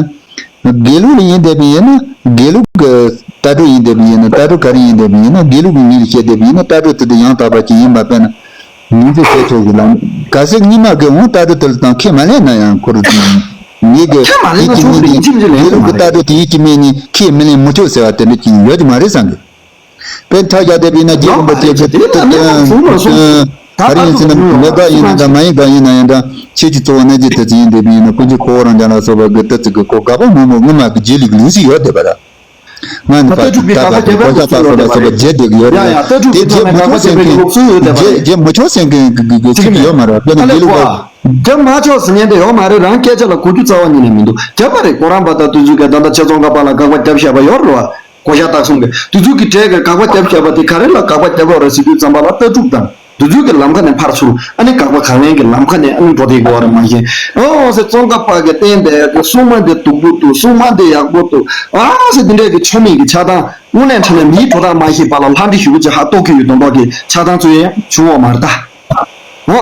དགེ་ལུགས་ལ་ཡིན་བསྡད་པ་ཡིན་ན་དགེ་ལུགས་ཀྱི་ལྟ་གྲུབ་ཡིན་བསྡད་པ་ཡིན་ན་ལྟ་གྲུབ་ག་རེ་ཡིན་བསྡད་པ་ཡིན་ན་དགེ་ལུགས་ཀྱི་ངོས་ནས་བཤད་བསྡད་པ་ཡིན་ན་ལྟ་གྲུབ་དེ་དང་ཡང་དག་པ་ཅིག་ཡིན་པ་དཔེར་ན་ངོས་འཛིན་བྱེད་ཆོག་གི་ལམ་གལ་སྲིད་རྙིང་མ་གི་འོང་ལྟ་གྲུབ་དེ་ལ་དང་ཁས་མ་ལེན་ན་ཡང་ཁོ་རུ་དེ་ངེད་ཀྱི་ཁས་མ་ལེན་ཡིད་ན་ཀྱི་ཆོག་མིན་ནི་གི་ཡིན་གཅིག་མིན་ལེན་དགེ་ལུགས་ཀྱི་ལྟ་གྲུབ་དེ་ཡིད་ཀྱི་མིན་ནི་ཁས་མི་ལེན་མི་ཆོག་ཟེར་བ་དེ་འདྲ་ཅིག་ཡོད་ཀྱི་མ་རེད་བསམ་གི་དཔེར་ན་ཆ་བཞག་དེ་བས་ན་རྗེ་རིན་པོ་ཆེ་གི་དེ་ལ་མེད་པ་བཟུང་མ་བཟུང་། ག་རེ་ཡིན་ཟེར་ན་མེད་པ་ཡིན་ན་འདྲ་མ་ཡིན་པ་ཡིན་ན་ཡང་འདྲ་ཆོས་ཀྱི་གཙོ་བོ་རྣལ་འབྱོར་ཐུགས་རྗེ་ཡིན་བསྡད་པ་ཡིན་ན་དཀོན་མཆོག་གོ་བོ་རང་ཅག་ལ་སོགས་པ་གི་ཏི་ཙི་གི་གོ་དགག་པ་མང་པོ་སྔོན་མ་གི་རྗེས་ལུས་ཀྱི་ལུགས་སྲོལ་ཡོད་བསྡད་པ་ར། སྔ་ནས་ད་ལྟ་ཕར་ཅུག་པའི་ད་དགག་པ་ལྟ་བུ་བརྒྱད་པ་གོ་ཆ་ལ་སོགས་པ་སོགས་པ་བརྒྱད་བསྡད་ཀྱི་ཡོད་རེད། ཡ་ཡ་ལྟ་གྲུབ་དེ་ཀྱི་ཐོག་ནས་དགག་པ་བརྒྱབ་པའི་ལུགས་སྲོལ་ཡོད་བསྡད་པ་རེད། རྗེས་མ་ཆོག་སེམས་ཀྱི་ཀྱི་ཀྱི་ཅིག་ཡོད་མ་རེད་དཔེར་ན་དགེ་ལུགས་པ། བརྒྱབ་མ་ཆོག་ཟེར་མཁན་དེ་ཡོད་མ་རེད། རང་སྐད་ཆ་ལ་གོ་རྒྱུ་རྩ་བ་ཉིད་ནས་མི་འདུག་བརྒྱབ་པ་རེད། གོ་རམས་པ་དང་དུས་ཚོད་ཀྱི་ད་ལྟ་ཆེ་ཚོང་ཁང་པ་ལ་དགག་པ་བརྒྱབ་བཞག་པ་ཡོད་རེད་བ། གོ་ཤ་སྟག་གསུམ་གྱི་དུས་ཚོད་ཀྱི་གྲས་ཀྱི་དགག་པ་བརྒྱབ་བཞག་པ་དེ་ག་རེ་ལ་དགག་པ་བརྒྱབ་ཡོད་རེད་ཟེར་དུས་ཙམ་པ་ལ་ལྟ་གྲུབ་དང་དུས་ཚོད་ཀྱི་ལམ་ཁ་ནས་ཕར་ཚུར་ཨ་ནི་དགག་པ་གང་ལེན་གྱི་ལམ་ཁ་ནས་ཨ་ནི་འགྲོ་བསྡད་ཀྱི་ཡོད་རེད་མ་གཞི། ཨོ་ཟེར་ཙོང་ཁ་པ་གི་བསྟན་པའི་གི་སྲུང་མ་འདི་སྡུག་པོ་འདུག་སྲུང་མ་འདི་ཡག་པོ་འདུག་ཨ་ཟེར་འདི་འདྲས་ཀྱི་ཆོ་མེད་ཀྱི་ཆགས་སྡང་དངོས་གནས་དྲང་གནས་མིའི་འགྲོ་སྟངས་མ་ཤེས་པ་ལ་ལྷ་འདྲེ་ཞེ་པོ་ཅིག་ཧ་གཏོགས་ཀྱི་ཡོད་མདོག་མདོག་གི་ཆགས་སྡང་ཚོ་ཡང་བྱུང་བ་མ་རེད་ད། འོ།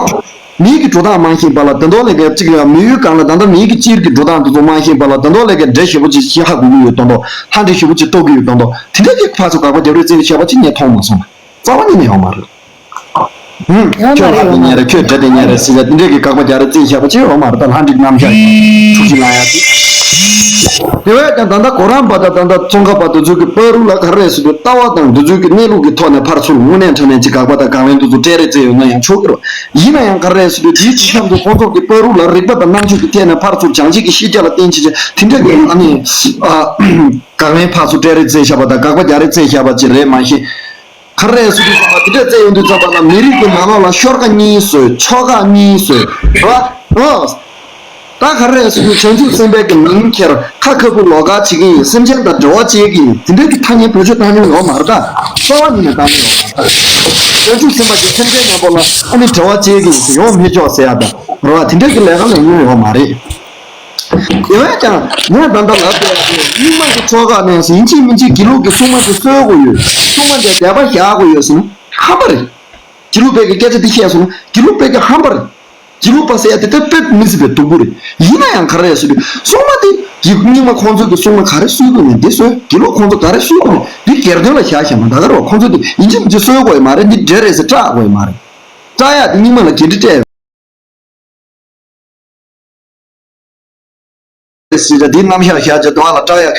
མིའི་གི་འགྲོ་སྟངས་མ་ཤེས་པ་ལ་དེ་འདོག་ལས་ཀ་གཅིག་ལ་མི་ཡུལ་གང་ལ་ད་ལྟ་མིའི་གི་སྤྱིར་གི་འགྲོ་སྟངས་དེ་ཚོ་མ་ཤེས་པ་ལ་དེ་འདོག་ལས་ཀ་འདྲེ་ཞེ་པོ་ཅིག་ཤི་ཧ་གོ་གི་ཡོད་དོན་དོ། ལྷ་འདྲེ་ཞེ་པོ་ཅིག་གཏོགས་ཀྱི་ཡོད་དོན་དོ། དེ་འདྲ་གི་ཕར་ཚུར་དགག་པ་རྒྱབ་རེས་རྩེད་བྱས་པ་ཅིག་ངས་མཐོང་མ་སོང་། རྩ་བ་ཉིད་ནས་ཡོང་མ་རེད། ཡོད་མ་ཁྱོད་ལག་རེད། དེ་ཉན་རེད། ཁྱོད་འདྲ་དེ་ཉན་རེད་ཟེར་ཡ་དེ་འདྲ་གི་དགག་པ་རྒྱག་རེས་རྩེད་བྱས་པ་ཅིག་ཡོད་མ་རེད། ད་ལྷ་འདྲེ་རྣམ་གཞག་ཡིན་འཁྲུག་གཞི་ལ་ཡ་དེ། དེ་བས་ཀྱང་ད་ལྟ་གོ་རམས་པ་དང་ད་ལྟ་ཙོང་ཁ་པ་དེ་ཚོ་གི་བར་དུ་ལ་ག་རེ་རེད་ཟེར་དུས་ལྟ་བ་དང་དེ་ཚོ་གི་གནས་ལུགས་ཀྱི་ཐོག་ནས་ཕར་ཚུར་དངོས་གནས་དྲང་གནས་ཀྱི་དགག་པ་དང་དགག་ལན་དེ་ཚོ་སྤྲད་རེས་བྱས་ཡོད་ན་ཡང་ཆོག་གི་རེད། ཡིན་ན་ཡང་ག་རེ་རེད་ཟེར་དུས་དེའི་དུས་མཚམས་སུ་ཁོང་ཚོ་གི་བར་དུ་ལ་རིག་པ་དང་རྣམ་དཔྱོད་ཀྱི་ཐད་ནས་ཕར་ཚུར་བྱང་ཆེ་གི་ཤེས་རྒྱ་ལ་བརྟེན་བྱས་བྱས་དེ་འདྲ་གི་ཨ་ནི་ཨ་དགག་ལན་ཕར་ཚུར་སྤྲད་རེས་བྱས་བཞག་པ་དང་དགག་པ་རྒྱག་རེས་བྱས་བཞག་པ་ཅིག་རེད་མ་གཞི། ག་རེ་རེད་ཟེར་དུས་ཙམ་པ་དེ་འདྲས་བཙལ་ཡོང་དུས་ཙམ་པ་ལ་མི་རིགས་ཀྱི་ནང་ལོགས་ལ་ཤོག་ཁ་གཉིས་བཟོས། ཆོལ་ཁ་གཉིས་བཟོས། རེད་བ། ཨོ། ད་ག་རེ་རེད་ཟེར་དུས་བྱང་ཆུབ་སེམས་དཔའི་གི་མིང་ཁྱེར། ཁ་ཁ་བུ་ལོགས་ཀ་བྱེད་ཀྱི་ཡིན། སེམས་ཅན་དང་འབྲེལ་བ་བྱེད་ཀྱི་ཡིན། དེ་འདྲས་ཀྱི་ཐ་སྙད་བེད་སྤྱོད་བཏང་མྱོང་ཡོད་མ་རེད་ད། རྩ་བ་ཉིད་ནས་བཏང་མྱོང་ཡོད་མ་རེད་ད། བྱང་ཆུབ་སེམས་དཔའ་གྱིས་སེམས་ཅན་མང་པོ་ལ་ཨ་ནི་འབྲེལ་བ་བྱེད་ཀྱི་ཡིན་ཟེར། ཡོང་མི་ཆོག་ཟེར་ཡ་ད། རེད་བ། དེ་འདྲས་ཀྱི་ལས་ཀ་ལས་མྱོང་ཡོད་མ་རེད། དེ་བས་ཀྱང་ངས་ད་ལྟ་ལབ་པའི་རྙིང་མ་གི་ཆོལ་ཁ་ནས་ཡིན་གཅིག་མིན་གཅིག་དགེ་ལུགས་ཀྱི་སྲུང་མ་དེ་གསོལ་དགོས་ཡོད། སྲུང་མ་དེ་དད་པ་བཞག་དགོས་ཡོད་ཟེར་ན་ཧམ་པ་རེད། དགེ་ལུགས་པའི་གི་སྐད་ཆ་འདི་བཤད་སོང་ན་དགེ་ལུགས་པའི་གི་ཧམ་པ་རེད། དགེ་ལུགས་པ་ཟེར་ཡ་དེ་དེ་དཔེ་མི་སྲིད་པའི་སྡུག་པོ་རེད། ཡིན་ན་ཡང་ག་རེ་ཟེར་དུས་སྲུང་མ་དེ་ཡི་རྙིང་མ་ཁོང་ཚོ་གི་སྲུང་མ་ག་རེ་གསོལ་དགོས་ནས་འདི་གསོལ། དགེ་ལུགས་ཁོང་ཚོ་ག་རེ་གསོལ་དགོས་ནས་འདི་སྒེར་དོན་ལ་བཞག་བཞག་མ་ད་ག་རེ་བ། ཁོང་ཚོ་དེ་ཡིན་གཅིག་མིན་གཅིག་གསོལ་དགོས་ཡོད་མ་རེད། འདི་འདྲ་རེད་ཟེར་སྐྲག་དགོས་ཡོད་མ་རེད། སྐྲག་ཡ་དེ་རྙིང་མ་ལ་འགན་འཁྲི་སྤྲད་ཡོད། ཟེར་ཡ་འདི་རྣམ་གཞག་བཞག་བྱས་དོན་ལ་སྐྲག་ཡ།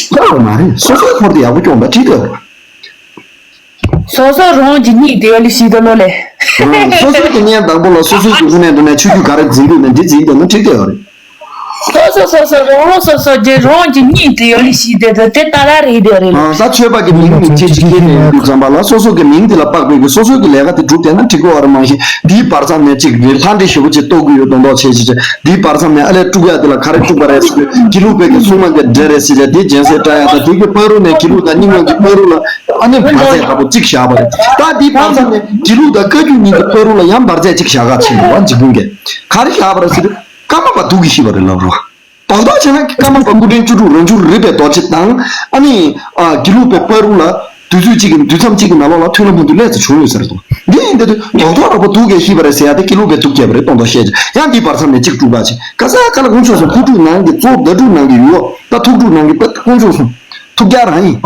སྐྲག་མ་རེད། སོ་སོའི་འཁོར་དེ་ཡག་པོ་སྐྱོང་ད་འགྲིག་དེ་རེད། སོ་སོ་རང་གི་སྙིང་དེ་ཡོད་ལི་ཤི་ད་ལོ་ལེ། སོ་སོའི་གི་གཉེན་དང་པོ་ལ་སོ་སོའི་གི་དངོས་གནས་དུ་ནས་ཆོས་བརྒྱུད་ག་རེ་འཛིན་དགོས་ན་འདི་འཛིན་དེ་ན་འགྲིག་དེ་ཡོད་རེད། སོ་སོ་སོ་སོ་རང་རང་སོ་སོ་གི་རང་གི་སྙིང་དེ་ཡོད་ལི་ཤི་དེ་དེ་དེ་ལྟ་ར་རེད་དེ་རེད་ལེ། ད་ཆོས་པ་གི་མིང་ནས་ཁྱེད་ཀྱི་སྐད་ནས་ཡོང་དུས་ཙམ་པ་ལ་སོ་སོ་གི་མིང་དེ་ལ་དཔག་པའི་གི་སོ་སོ་གི་ལས་ཀ་དེ་སྒྲུབ་བསྡད་ན་འགྲིག་གི་ཡོད་རེད། མ་གཞི་འདིའི་བར་མཚམས་ནས་ཅིག་རེད་ལྷ་འདྲེ་ཞེ་པོ་ཅིག་གཏོགས་ཀྱི་ཡོད་མདོག་མདོག་བྱས་བྱས་བྱས། འདིའི་བར་མཚམས་ནས་ཨ་ལས་དཀྲུག་ཡ་དེ་ལ་ག་རེ་དཀྲུག་པ་རེད་ཟེར་དུས་དགེ་ལུགས་པའི་གི་སྲུང་མ་འདི་འདྲ་རེད་ཟེར་བྱས་དེ་སྦྱིན་སྲེག་བཀྲ་ཡ་དང་དེ་གི་བར་དུ་ནས་དགེ་ལུགས་དང་རྙིང་མ་གི་བར་དུ་ལ་ཨ་ནི་འབར་རྫས་འདྲ་པོ་གཅིག་བཞག་པ་རེད། ད་འདིའི་བར་མཚམས་ནས་དགེ་ལུགས་དང་བཀའ་བརྒྱུད་གཉིས་ཀྱི་བར་དུ་ལ་ཡང་འབར་རྫས་གཅིག་བཞག་ག་ཕྱིན་པ་འཇིགས་སྐུལ་མཁན་ག་རེ་བཞག་པ་རེད་ཟེར་དུས་ཀརྨ་པ་དུག་གིས་ཤི་བ་རེད་ལབ་རོགས། རྡོག་རྡོག་བྱས་ན་ཀརྨ་པ་སྐུ་ཕྲེང་བཅུ་དྲུག་རང་བྱུང་རིག་པའི་རྡོ་རྗེ་དང་ཨ་ནི་དགེ་ལུགས་པའི་བར་དུ་ལ་དུས་ཚོད་གཅིག་གི་དུས་མཚམས་གཅིག་གི་ནང་ལོགས་ལ་མཐུན་ལམ་མཐུན་འདུས་སླད་དུ་བྱུང་ཡོད་ཟེར་འདུག་འདི་ཡིན་དུས་རྡོག་རྡོག་རྡོག་པོ་དུག་གིས་ཤི་བ་རེད་ཟེར་ཡ་དེ་དགེ་ལུགས་པའི་དུག་བརྒྱབ་པ་རེད་གཏོང་དོགས་བཤད་ཀྱི་ཡང་འདིའི་བར་མཚམས་ནས་གཅིག་དཀྲུག་པ་བྱེད་ག་ས་ག་ལ་དཀོན་མཆོག་གསུམ་ཁུ་དཀྲུག་ནང་གི་གཙོ་བོ་ཟླ་དཀྲུག་ནང་གི་ཡུལ་བ་ད་ཐུགས་དཀྲུག་ནང་གི་ད་དཀོན་མཆོག་གསུམ་ཐུགས་རྒྱལ་རང་ཡིན།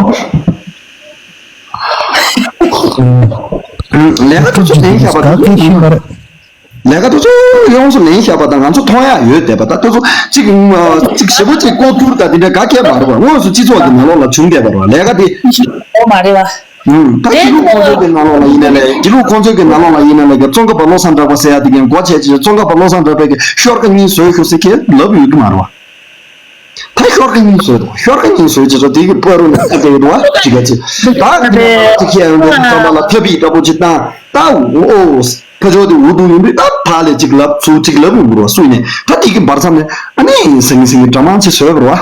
ལས་ཀ་དེ་ཚོ་ལེན་བཞག་པ་དེ་ཚོ་ཡིན། ལས་ཀ་དེ་ཚོ་ཡོངས་སུ་ལེན་བཞག་པ་དང་ང་ཚོ་མཐོང་ཡག་ཡོད་བསྡད་པ་ད་དེ་ཚོ་གཅིག་གཅིག་ཞེ་པོ་གཅིག་ལྐོག་གྱུར་དང་དེ་འདྲ་ག་གས་མ་རེད་པ། དངོས་སུ་སྤྱི་ཚོགས་ཀྱི་ནང་ལོགས་ལ་བྱུང་བསྡད་པ་རེད་པ། ལས་ཀ་དེ་ཨོ་མ་རེད་པ། ད་དགེ་ལུགས་ཁོང་ཚོའི་གི་ནང་ལོགས་ལ་ཡིན་ན་ལས་དགེ་ལུགས་ཁོང་ཚོའི་གི་ནང་ལོགས་ལ་ཡིན་ན་ལས་ཀྱི་ཙོང་ཁ་པ་བློ་བཟང་གྲགས་པ་ཟེར་ཡ་དེ་གའི་མགོ་བྱས་ཀྱི་ཙོང་ཁ་པ་བློ་བཟང་གྲགས་པས་གི་ཤོར་ཁ་གཉིས་བཟོས་ཤོག་ཟེར་གྱི་ལབ་ཡོད་ཀྱི་མ་རེད་པ། ད་ཤོར་ཁ་གཉིས་བཟོས་འདུག་ཤོར་ཁ་གཉིས་བཟོས་ཅེས་སོགས་དེ་གི་པ་རུ་ནས་ཨ་དེ་རུ་བ་ཅི་ག་ཅི་ད་གི་ནས་ཅི་ཁྱེད་ཡང་འདུག་ཚང་མ་ལ་ཐབས་པི་འདྲ་པོ་ཅིག་བཏང་ད་འོ་ཕ་ཆོག་དེ་འུ་དུ་ཡིན་པས་ད་ཕ་ལས་ཅིག་ལབ་ཚུར་ཅིག་ལབ་ཡོང་གི་རུ་བ་སུ་ཡིན་ནས་ད་དེ་གི་བར་མཚམས་ནས་ཨ་ནི་སེང་གེ་སེང་གེ་འདྲ་མང་ཅིག་བཟོས་གི་རུ་བ།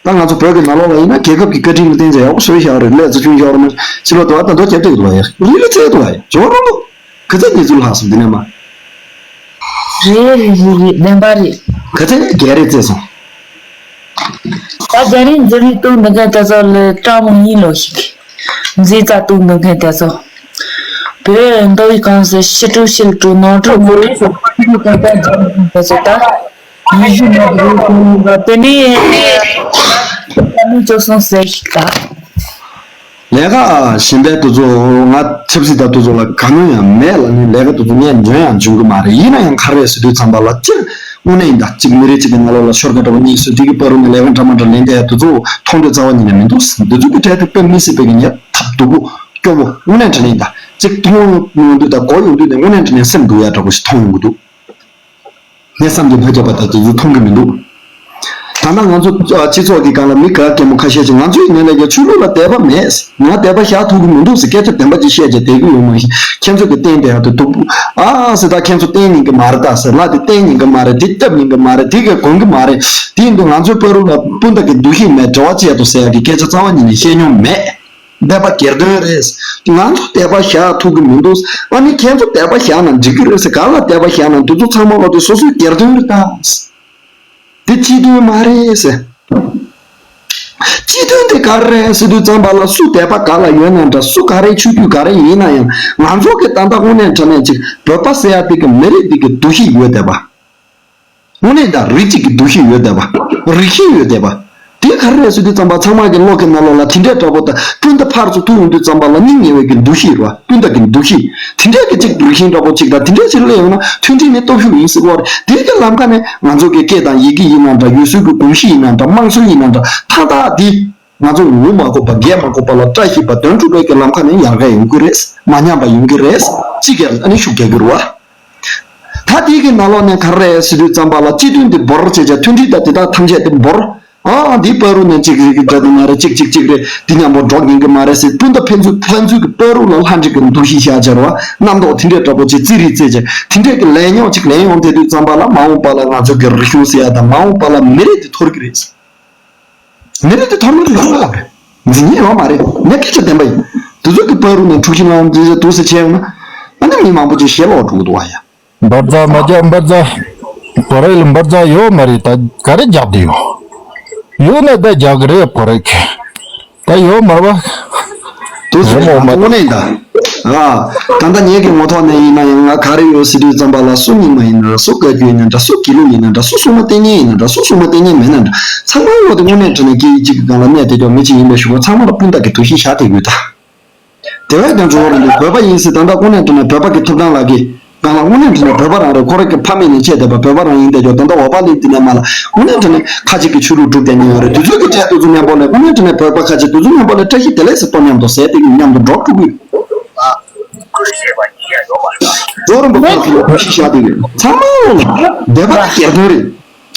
ད་ང་ཚོ་བོད་ཀྱི་ནང་ལོགས་ལ་ཡིན་ན་རྒྱལ་ཁབ་ཀྱི་བཀའ་དྲིན་ལ་བརྟེན་ཚེ་ཡག་པོ་བཟོས་བཞག་རེད་ལས་ཚོ་ཆུང་བཞག་རུ་མ་ཕྱི་ལོགས་དུ་བ་ད་མདོ་རྒྱབ་སྟེ་གི་རུ་བ་ཡ་རི་ལ་ཚད་དུ་བ་ཡ་ཇོ་རོ་ལོ་ག་ཚད་ནི་ཚུལ་ལྷག་སོང་འདི་ནས་མ། རེད་རེད་རེད་རེད་བདེན་པ་རེད། ག་ཚད་རྒྱལ་རེད་བརྩེ་སོང་། ད་རྒྱ་རིགས་འཛིན་རིགས་གཏོང་འདི་ག་ད་ཚོ་ལ་སྤྲང་མོ་ཡིན་ལོ་ཞིག་འཛིན་རྩ་གཏོང་འདི་ག་ད་ཚོ། བོད་མདོ་དབུས་ཁམས་སུ་ཕྱི་དྲོ་ཕྱི་ལ་དྲོ་ནང་དྲོ་ནང་དྲོ་ཕྱི་དྲོ་གང་ལྟར་རྒྱ་རིགས་ད་ཚོ་ད། ཡིད་བཞིན་ནོར་བུ་དེ་ནས་ད་ནི་བཅོ་སོང་ཟེར་ཞིག་ད། ལས་ཀ་གཞན་པའི་དུས་ཚོད་ང་ཆབ་སྲིད་དང་དུས་ཚོད་ལ་གང་ཡང་མེད་ལ་ནི་ལས་ཀ་དུས་ཚོད་ངས་འཇོན་ཡང་འཇོན་གི་མ་རེད། ཡིན་ན་ཡང་ག་རེ་ཟེར་དུས་ཙམ་པ་ལ་སྤྱིར་དངོས་གནས་ཡིན་ད་གཅིག་མི་རེ་གཅིག་གི་ནང་ལོགས་ལ་ཤོར་ཁ་འདྲ་པོ་གཉིས་སུ་དེ་གི་པ་རུ་ནས་ལས་ཀ་འདྲ་མ་འདྲ་ལེན་བསྡད་ཡ་དུས་ཚོད་མཐོང་འདོད་རྩ་བ་ཉིད་ནས་མི་འདུག་འདི་ཚོ་གི་གྲས་དེ་དཔེ་མི་སྲིད་པའི་གི་ཉེ་ཐབས་སྡུག་པོ་སྐྱོ་པོ་དངོས་གནས་དྲང་གནས་ཡིན་ད་གཅིག་མཐོང་ཡོང་དུས་དང་གོ་ཡོང་དུས་ནས་དངོས་གནས་དྲང་གནས་སེམས་སྡུག་ཡ་འདྲ་པོ་ཞིག་མཐོང་ཡོང་གི་འདུག་ངས་བསམ་གྱིས་མ་ཁྱབ་པ་དང་དེ་ཚོ་མཐོང་གི་མི་འདུག་ད་ལྟ་ང་ཚོ་ཨ་སྤྱི་ཚོགས་ཀྱི་སྒང་ལ་མི་ག་གེ་མོ་ཁ་ཤས་ཀྱིས་ང་ཚོའི་ངོས་ནས་ཀྱང་ཆོས་ལུགས་ལ་དད་པ་མེད། ང་དད་པ་བཞག་ཐུབ་ཀྱི་མི་འདུག་ཟེར་སྐད་ཆ་བདེན་པ་ཅིག་བཤད་བྱས་བསྡད་ཀྱི་ཡོད། མ་གཞི་ཁྱེད་ཚོ་གི་བསྟན་དེ་ཧ་ཏུ་ཐུག་ཨ་ཟེར། ད་ཁྱེད་ཚོ་བསྟན་ཉན་གི་མ་རེད་ད་ཟེར། ལྷ་དེ་བསྟན་ཉན་གི་མ་རེད། དེ་སྐྱབས་ཉན་གི་མ་རེད། དེ་གས་དགོངས་གི་མ་རེད། དེ་ཡིན་དུས་ང་ཚོའི་བར་དུ་ལ་སྤུན་ཟླ་གི་འདུ་ཤེས་མེད། འབྲེལ་བ་བཅད་ཐུབ་ཟེར་ཡ་གི་སྐད་ཆ་རྩ་བ་ཉིད་ནས་བཤད་མྱོང་མེད། དད་པ་སྒེར་དོན་རེད། ང་ཚོ་དད་པ་བཞག་ཐུབ་ཀྱི་མི་འདུག་ཨ་ནི་ཁྱེད་ཚོ་དད་པ་བཞག་ན་འགྲིག་གི་རེད་ཟེར། ག་ལ་དད་པ་བཞག་ན་འདི་ཚོ་ཚང་མ་ལོ་དེ་སོ་སོའི་སྒེར་དོན་རེད་ད། འདི་སྤྱི་དོན་མ་རེད་ཟེར། སྤྱི་དོན་དེ་ག་རེ་རེད་ཟེར་དུས་ཙམ་པ་ལ་སུ་དད་པ་ག་ལ་ཡོད་ན་འདྲ། སུ་ག་རེ་ཆོས་བརྒྱུད་ག་རེ་ཡིན་ན་ཡང་ང་ཚོ་གི་ད་ལྟ་དངོས་གནས་དྲང་གནས་ཅིག་བོད་པ་ཟེར་ཡ་དེ་གི་མི་རིགས་དེ་གི་འདུ་ཤེས་ཡོད་བསྡད་པ། དངོས་གནས་ད་རིགས་གཅིག་གི་འདུ་ཤེས་ཡོད་བསྡད་པ། རིགས་ཤེས་ཡོད་བསྡད་པ། དེ་ག་རེ་རེད་ཟེར་དུས་ཙམ་པ་ཚང་མ་གི་བློ་གི་ནང་ལོགས་ལ་དེ་འདྲའི་འདྲ་པོ་དང་སྤུན་ཟླ་ཕར་ཚུར་ཐུག་ཡོང་དུས་ཙམ་པ་ལ་སྙིང་ཉེ་བའི་གི་འདུ་ཤེས་རེད་བ། སྤུན་ཟླ་གི་འདུ་ཤེས་དེ་འདྲའི་གི་གཅིག་རིགས་ཤེས་འདྲ་པོ་གཅིག་དང་དེ་འདྲའི་གཅིག་སླེབས་ཡོང་ན་མཐུན་སྒྲིལ་ནི་སྟོབས་ཤུགས་ཡིན་ཟེར་བ་རེད། དེ་གི་ལམ་ཁ་ནས་ང་ཚོ་གི་སྐད་དང་ཡི་གེ་ཡིན་ན་འདྲ། ཡུལ་སྲོལ་གི་གོམས་གཤིས་ཡིན་ན་འདྲ། དམངས་སྲོལ་ཡིན་ན་འདྲ། མཐའ་དག་འདི་ང་ཚོ་ངུ་མ་དགོས་པ་འགད་མ་དགོས་པ་ལ་བཀྲ་ཤིས་པ་དོན་འགྲུབ་པའི་གི་ལམ་ཁ་ནས་ཡར་རྒྱས་ཡོང་གི་རེད། མ་ཉམས་པ་ཡོང་གི་རེད། གཅིག་གི་ཨ་ནི་ཤུགས་རྒྱག་གི་རེད་བ། ད་དེ་གི་ནང་ལོགས་ནས་ག་རེ་རེད་ཟེར་དུས་ཙམ་པ་ལ་སྤྱི་དོན་འདི་འབོར་བྱས་བྱས། མཐུན་སྒྲིལ་དང་དེ་དག་ཐམས་ཅད་དེ་འབོར། ཨ་འདི་བར་དུ་ནས་གཅིག་རེ་གི་འདྲ་དེ་མ་རེད། གཅིག་གཅིག་གཅིག་རེད། འདི་མཉམ་པོ་འགྲོ་གིན་གི་མ་རེད་ཟེར། སྤུན་ཟླ་ཕན་ཚུན་ཕན་ཚུན་གི་བར་དུ་ལ་ལྷ་འདྲེ་གི་འདུ་ཤེས་བཞག་བྱ་རོགས། རྣམ་རྟོག་དེ་འདྲས་འདྲ་པོ་ཅིག་རྩིས་རིག་རྩིས་བྱས་དེ་འདྲས་གི་ལས་ཉོག་ཅིག་ལེན་ཡོང་དེ་དུས་ཙམ་པ་ལ། མ་འོངས་པ་ལ་ང་ཚོ་གི་རིག་གཞུང་ཟེར་ཡ་དང་མ་འོངས་པ་ལ་མི་རིགས་དེ་འཐོར་གི་རེད། མི་རིགས་དེ་འཐོར་མི་རིགས་ཡོང་གི་རེད། འཛིན་ཉེན་ཡོད་མ་རེད། ངས་སྐད་ཆ་བདེན་པ་ཡིན། དེ་ཚོ་གི་བར་དུ་ནས་འཁྲུག་ཆ་ངང་འདུག་ཟེར་བྱས་ཡོང་ན། ཨ་ནི་མི་མང་པོ་ཅིག་ཞེད་ལོག་འགྲོ་གི་འདུག་བ་ཡ། འབར་རྫས་མ་རྒྱག་འབར་རྫས། བོད་རིགས་ལ་འབར་རྫས་ཡོད་མ་རེད། ད་ག་རེ་རྒྱག་བསྡད་ཡོད། ཡོད་ན་ད་རྒྱག་གི་རེད་བོད་རིགས། ད་ཡོད་མ་རེད་པ། དུ་ཟེར་ཡོད་མ་རེད། དངོས་གནས་ད། ཨ། ད་ལྟ་ངེད་ཀྱི་ངོ་ཐོག་ནས་ཡིན་ན་ཡང་ང་ག་རེ་ཡོད་ཟེར་དུས་ཙམ་པ་ལ། སུ་རྙིང་མ་ཡིན་ན་འདྲ། སུ་བཀའ་བརྒྱུད་ཡིན་ན་འདྲ། སུ་དགེ་ལུགས་ཡིན་ན་འདྲ། སུ་སྲུང་མ་བསྟེན་མཁན་ཡིན་ན་འདྲ། སུ་སྲུང་མ་བསྟེན་མཁན་མིན་ན་འདྲ། ཚང་མ་ངོ་དེ་དངོས་གནས་དྲང་གནས་སྐད་ཡིག་གི་སྒང་ལ་གནས་བསྡད་ཀྱོག་མི་གཅིག་ཡིན་པའི་ཞུ་བ། ཚང་མ་ལ་སྤུན་ཟླ་གི་འདུ་ཤེས་བཞག་བསྡད་དགོས་ད། དེ་བས་ཀྱང་འབྱོར་བ་རེད་འདུག་བོད་པ་ཡིན་ཟེར། ད་ལྟ་དངོས་གནས་དྲང་གནས་བོད་པ་གི་ཐོབ་ཐང་ལག་གི་སྒང་ལ་དངོས་གནས་དྲང་གནས་བོད་པ་རང་རེད། ཁོ་རང་གི་ཕ་མེས་ནས་བྱས་བསྡད་པ་བོད་པ་རང་ཡིན་བསྡད་ཀྱོག་ད་ལྟ་འོ་པ་ལིན་དེ་ནས་མ་ལ་དངོས་གནས་དྲང་གནས་ཁ་ཅིག་གི་ཆོས་ལུགས་སྒྲུབ་བསྡད་མཁན་ཡོད་རེད། དེ་ཚོ་གི་གྲས་དེ་ཚོ་མཉམ་པོ་ལ་དངོས་གནས་དྲང་གནས་བོད་པ་ཁ་ཅིག་དེ་ཚོ་མཉམ་པོ་ལ་བཀྲ་ཤིས་བདེ་ལེགས་ཟེར་ཏོ། མཉམ་དུ་ཟས་དེ་གི་མཉམ་དུ་འགྲོ་ཐུབ་ཀྱི་ཡོད། འགྲོ་རིམ་པ་ཁོ་ཚོ་ལ་གུས་ཞིག་བཞག་དེ་གི་ཚང་མ་ལ་བདེ་བ་དང་སྐལ་དོན་རེད།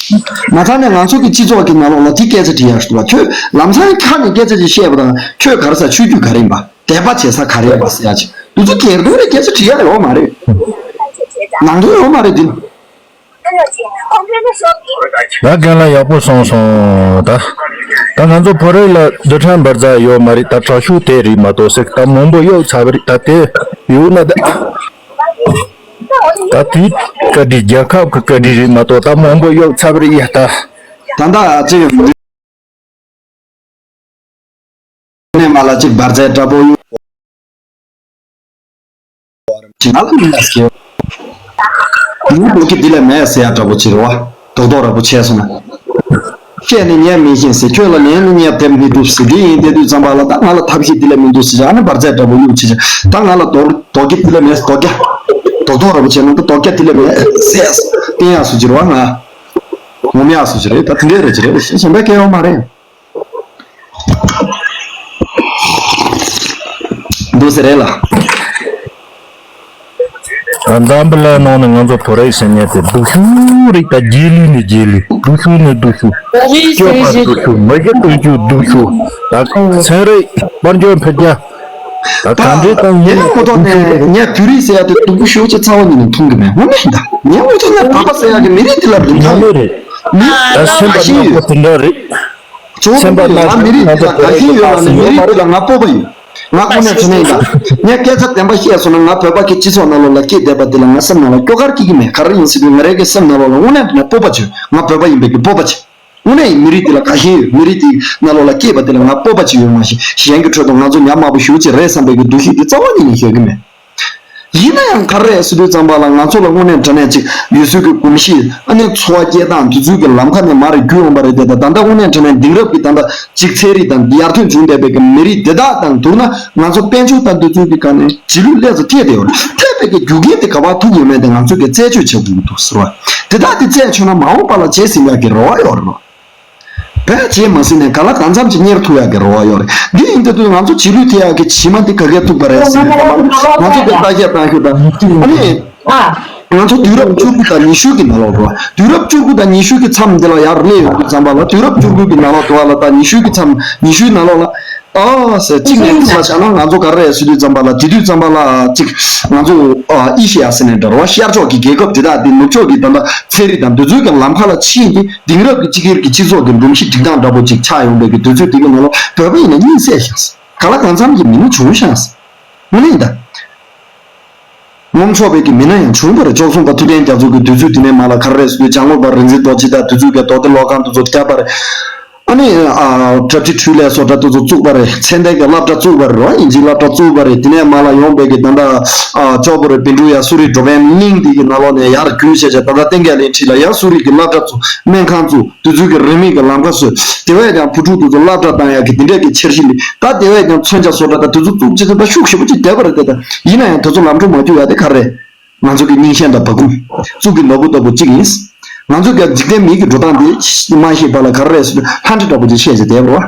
མ་ཚང་ནས་ང་ཚོ་གི་སྤྱི་ཚོགས་ཀྱི་ནང་ལོགས་ལ་དེ་སྐད་ཆ་དྲི་ཡག་ཞུ་བ། ཁྱོད་ལམ་སང་ཁ་ནས་སྐད་ཆ་ཅིག་བཤད་པ་དང་ཁྱོད་ག་རེ་ཟ། ཆོས་བརྒྱུད་ག་རེ་ཡིན་པ། དད་པ་བྱེད་ས་ག་རེ་ཡིན་པ་ཟེར་ཡག་ཅིག་དེ་ཚོ་སྒེར་དོན་རེད། སྐད་ཆ་དྲི་ཡག་ཡོད་མ་རེད། ནང་དོན་ཡོད་མ་རེད་འདི་ལ། ད་རྒན་ལགས་ཡག་པོ་གསུངས་སོང་། ད་ད་ང་ཚོ་བོད་རིགས་ལ་རྡུལ་ཕྲན་འབར་རྫས་ཡོད་མ་རེད། ད་དྲག་ཤོས་དེ་རེད་མ་གཏོགས་ཟེར། ད་མང་པོ་གཡུགས་ཚར་བ་རེད། ད་དེ་གཡུགས་ན་ད། ད་དེའི་བཀའ་དྲིན། རྒྱལ་ཁབ་ཀྱི་བཀའ་དྲིན་རེད་མ་གཏོགས་ད་མང་པོ་གཡུགས་ཚར་བ་རེད་ཡ། ད་ད་ལྟ་ཅི་ཡོད་ནས་མ་ལ་ཅིག་འབར་རྫས་འདྲ་པོ་ཡོད། ཅི་ང་ལ་མི་ལ་སྐྱེ་ངའི་བུ་གི་འདི་ལས་མེད་ཟེར་ཡ་འདྲ་པོ་ཅིག་རེད་བ། རྡོག་རྡོག་འདྲ་པོ་བྱས་སོང་ན། བཤད་ནི་ཉན་མི་ཤེས་ཟེར། ཁྱོད་ལ་ལན་ནི་ཉན་དེབ་མི་འདུག་ཟེར། འདི་ཡིན་དེ་དུས་ཙམ་པ་ལ་ད་ང་ལ་ཐབས་ཤེས་འདི་ལས་མི་འདུག་ཟེར། ཨ་ནི་འབར་རྫས་འདྲ་པོ་གཡུག་བྱེད་ཅིག་ད་ང་ལ་རྡོག་རྡོག་རྒྱ་འདི་ལས་མེད། རྡོག་རྒྱ་རྡོག་རྡོག་འདྲ་པོ་བྱས་ན་ད་རྡོག་རྒྱ་འདི་ལས་མེད་ཟེར། བསྟན་ཡག་སུ་ཅིག་རེད་བ། ང་ངོམ་ཡག་སུ་ཅིག་རེད། ད་དེ་འདྲས་རེད་ཅིག་རེད། གཞན་པའི་སྐད་ཡོད་མ་རེད། འདུག་སེ་རེད་ལ། ཨ། འཛམ་བུ་གླིང་ནང་ནས་ང་ཚོ་བོད་རིགས་ཟེར་མཁན་དེ་སྡུག་ཤོས་རེད། ད་རྗེས་ལུས་ནས་རྗེས་ལུས། སྡུག་ཤོས་ནས་སྡུག་ཤོས། སྐྱོ་བ་སྡུག་ཤོས། མི་གཞི་སྟོང་རྒྱུ་སྡུག་ཤོས། ད་ཚན་རིག་དཔལ་འབྱོར་འཕེལ་རྒྱས། ད་ག་འདྲའི་ད་ངའི་ངོ་ཐོག་ནས་ངས་བོད་རིགས་ཟེར་ཡ་དེ་སྡུག་པོ་ཞེ་པོ་ཅིག་རྩ་བ་ཉིད་ནས་མཐོང་གི་མེད། ངོ་མ་ཡིན་ད། ངའི་ངོ་ཐོག་ནས་བོད་པ་ཟེར་ཡ་གི་མི་རིགས་འདི་ལ་རིན་ཐང་ཡོད་རེད། མི་ད་སེམས་པ་ནག་པོ་དེ་འདྲ་རེད། གཙོ་བོ་སེམས་པ་ཡིན། ནག་ང་མི་རིགས་འདི་ལ་དགའ་ཞེན་ཡོད་ལ་ནི་མི་རིགས་འདི་ལ་ང་སྤོབས་པ་ཡོད། ང་དངོས་གནས་དྲང་གནས་ཡིན་ད། ངས་སྐད་ཆ་བདེན་པ་བཤད་སོང་ན། ང་བོད་པ་གི་སྤྱི་ཚོགས་ནང་ལོགས་ལ་སྐྱེས་བསྡད་པ་འདི་ལ་ང་སེམས་ནང་ལ་སྐྱོ་གར་སྐྱེ་གི་མེད། ག་རེ་ཡིན་ཟེར་དུས་ང་རང་གི་སེམས་ནང་ལོགས་ལ་དངོས་གནས་དྲང་གནས་སྤོབས་པ་བྱོས། ང་བོད་པ་ཡིན་པའི་གི་སྤོབས་པ་བྱོས། དངོས་གནས་མི་རིགས་འདི་ལ་དགའ་ཞེན་ཡོད། མི་རིགས་འདི་ནང་ལོགས་ལ་སྐྱེས་པ་འདི་ལ་ང་སྤོབས་པ་ཅིག་ཡོད་མ་གཞི། གཞན་གྱི་ཁྲོད་དུ་ང་ཚོ་ཉམས་དམའ་པོ་ཞེ་པོ་ཅིག་རེད་བསམ་པའི་གི་འདུ་ཤེས་འདི་རྩ་བ་ཉིད་ནས་ཡོད་གི་མེད། ཡིན་ན་ཡང་ག་རེ་རེད་ཟེར་དུས་ཙམ་པ་ལ་ང་ཚོ་ལ་དངོས་གནས་དྲང་གནས་ཅིག་ཡུལ་སྲོལ་གྱི་གོམས་གཤིས། ཨ་ནི་འཚོ་བ་སྐྱེལ་སྟངས་དེ་ཚོའི་གི་ལམ་ཁ་ནས་མར་བརྒྱུད་ཡོང་པ་རེད་དེ། ད་ད་ལྟ་དངོས་གནས་དྲང་གནས་དེང་རབས་ཀྱི་ད་ལྟ་ཅིག་ཚན་རིག་དང་ཡར་ཐོན་བྱུང་བསྡད་པའི་གི་མི་རིགས་དེ་དག་དང་བསྡུར་ན། ང་ཚོ་དཔལ་འབྱོར་དང་དེ་ཚོའི་གི་སྒང་ནས་རྗེས་ལུས་སླེབས་སུ་ཐེབས་བསྡད་ཡོད་རེད། ཐེབས་པའི་གི་རྒྱུ་རྐྱེན་དེ་ག་པར་ཐུག་ཡོད་མེད་དེ་ང་ཚོས་གི་རྩད་གཅོད་བྱེད་དགོས་ཀྱི་འདུག་ཟེར་བ། དེ་དག་དེ་རྩད་ཆོད་ན་མ་འོངས་པ་ལ་རྗེས་ཟིན་ཡག་གི་རེ་བ་ཡོད་རེད། བས་རྗེས་མ་ཟིན་ནས་ག་ལ་གང་འཚམ་ཅིག་གཉེར་ཐུབ་ཡག་གི་རེ་བ་ཡོད་རེད། འདི་ཡིན་དུས་ང་ཚོ་རྗེས་ལུས་ཐེབས་ཡག་གི་གཞི་མ་འདི་ག་གས་ཐུག་པ་རེད་ཟེར་ནས། ང་ཚོ་གི་ལྟ་རྒྱ་བཏང་ཤོག་དང་། ཨ་ནི། ང་ཚོ་དུས་རབས་བཅུ་དགུ་དང་ཉི་ཤུ་གི་ནང་ལོགས་འགྲོ་བ། དུས་རབས་བཅུ་དགུ་དང་ཉི་ཤུ་གི་མཚམས་འདི་ལ་ཡར་སླེབས་ཡོང་དུས་ཙམ་པ་ལ། དུས་རབས་བཅུ་དགུ་གི་ནང་ལོགས་འགྲོ་བ་ལ་དང་ཉི་ཤུ་གི་མཚམས། ཉི་ཤུའི་ནང་ལོགས་ལ། ཨ་ཟེར། གཅིག་ནས་གཅིག་ལ་བཞག་ན་ང་ཚོ་ག་རེ་རེད་ཟེར་དུས་ཙམ་པ་ལ། དེ་དུས་ཙམ་པ་ལ་གཅིག་ང་ཚོ་ཨ་ཨེ་ཤེ་ཡ་ཟེར་ནས་འདྲ་བ། ཤར་ཕྱོགས་ཀྱི་རྒྱལ་ཁབ་དེ་དག་དེ་ནུབ་ཕྱོགས་ཀྱི་ད་ལྟ་ཚན་རིག་དང་དེ་ཚོའི་གི་ལམ་ཁ་ལ་ཕྱིན་ཏེ། དེང་རབས་ཀྱི་སྤྱི་སྒེར་གྱི་སྤྱི་ཚོགས་ཀྱི་སྒྲོམ་གཞི་སྒྲིག་སྟངས་འདྲ་པོ་ཅིག་ཆགས་ཡོང་བའི་གི་དུས་ཚོད་དེ་གི་ནང་ལ་བོད་པ་ཡིན་ན་གཉིད་སད་ཤག་ག་ལ་གང་འཚམ་གྱི་མི་ནི་བྱུང་ཤག་དངོས་གནས་ད། ངོམ་ཆོག་པའི་གི་མི་སྣ་ཡང་བྱུང་བ་རེད། བཅུ་གསུམ་པ་ཐུབ་བསྟན་རྒྱ་མཚོ་གི་དུས་ཚོད་དེ་ནས་མར་ལ་ག་རེ་རེད་ཟེར་དུས། འཇམ་མགོན་པ་རིག་འཛིན་རྡོ་རྗེ་དང་དེ་ཚོས་གི་མདོ་སྡེ་ཀློག་ཁང་དེ་ཚོ་བརྒྱབ་པ་རེད། ཨ་ནི་ཨ་གྲ་སྒྲིག་འཕྲུལ་ལས་བཟོ་གྲྭ་དེ་ཚོ་བཙུགས་པ་རེད། ཚད་ལྡན་གྱི་སློབ་གྲྭ་བཙུགས་པ་རེད་རོ། དབྱིན་ཇིའི་སློབ་གྲྭ་བཙུགས་པ་རེད། དེ་ནས་མར་ལ་ཡོང་བའི་གི་ད་ལྟ་ཨ་ལྕགས་པོ་རེད། བཻ་ཌཱུརྱ་གསོ་རིག་འགྲོ་ཕན་གླིང་འདི་གི་ནང་ལོགས་ནས་ཡར་བརྒྱུད་བྱས་བྱས། ད་ལྟ་བསྟན་རྒྱས་གླིང་འཁྲིས་ལ་ཡར་གསོ་རིག་གི་སློབ་གྲྭ་བཙུགས། སྨན་ཁང་བཙུགས། དེ་ཚོའི་གི་རིན་མེད་ཀྱི་ལམ་ཁ་བཟོས། དེ་བས་ཀྱང་བུ་ཕྲུག་དེ་ཚོ་སློབ་གྲྭ་བཏང་ཡག་གི་དེ་འདྲས་ཀྱི་འཆར་གཞི་ལས། ད་དེ་བས་ཀྱང་མཚོན་ཆ་བཟོ་གྲྭ་དང་དེ་ཚོ་བཙུགས་བྱས་ཙང་ད་ཤུགས་ཞེ་པོ་ཅིག་བསྡད་པ་རེད་དེ། ད་ཡིན་ན་ཡང་དེ་ཚོ་ལམ་འགྲོ་མ་བཅུག་ཡག་དེ་ག་རེ་རེད། ང་ཚོ་གི་རྙིང་ཞེན་དང་བག་འཁུམས། གཙུག་གི་ནོར་བུ་ལྟ་བུ་གཅིག་ཡིན། ང་ཚོ་གི་འཇིག་རྟེན་མི་གི་འགྲོ་སྟངས་དེ་མ་ཤེས་པ་ལ་ག་རེ་རེད་ཟེར་དུས་ལྷ་འདྲེ་འདྲ་པོ་ཅིག་བཤད་བྱས་བསྡད་པ་རེད་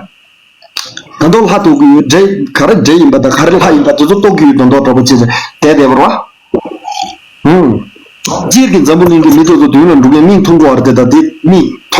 བ། ད་དུང་ལྷ་ཐུག་གི་ཡོད། འདྲེ་ག་རེ་འདྲེ་ཡིན་པ་དང་ག་རེ་ལྷ་ཡིན་པ་དེ་ཚོ་རྟོགས་ཀྱི་ཡོད་མདོག་མདོག་འདྲ་པོ་བྱས་བྱས་བསྡད་བསྡད་པ་རེད་བ། ཧུམ། སྤྱིར་གྱི་འཛམ་བུ་གླིང་གི་མི་ཚོ་ཚོ་མདུན་ལ་འགྲོ་མཁན་མིག་མཐོང་གི་ཡོད་རེད་དེ། ད་དེ་མིག་མཐོང་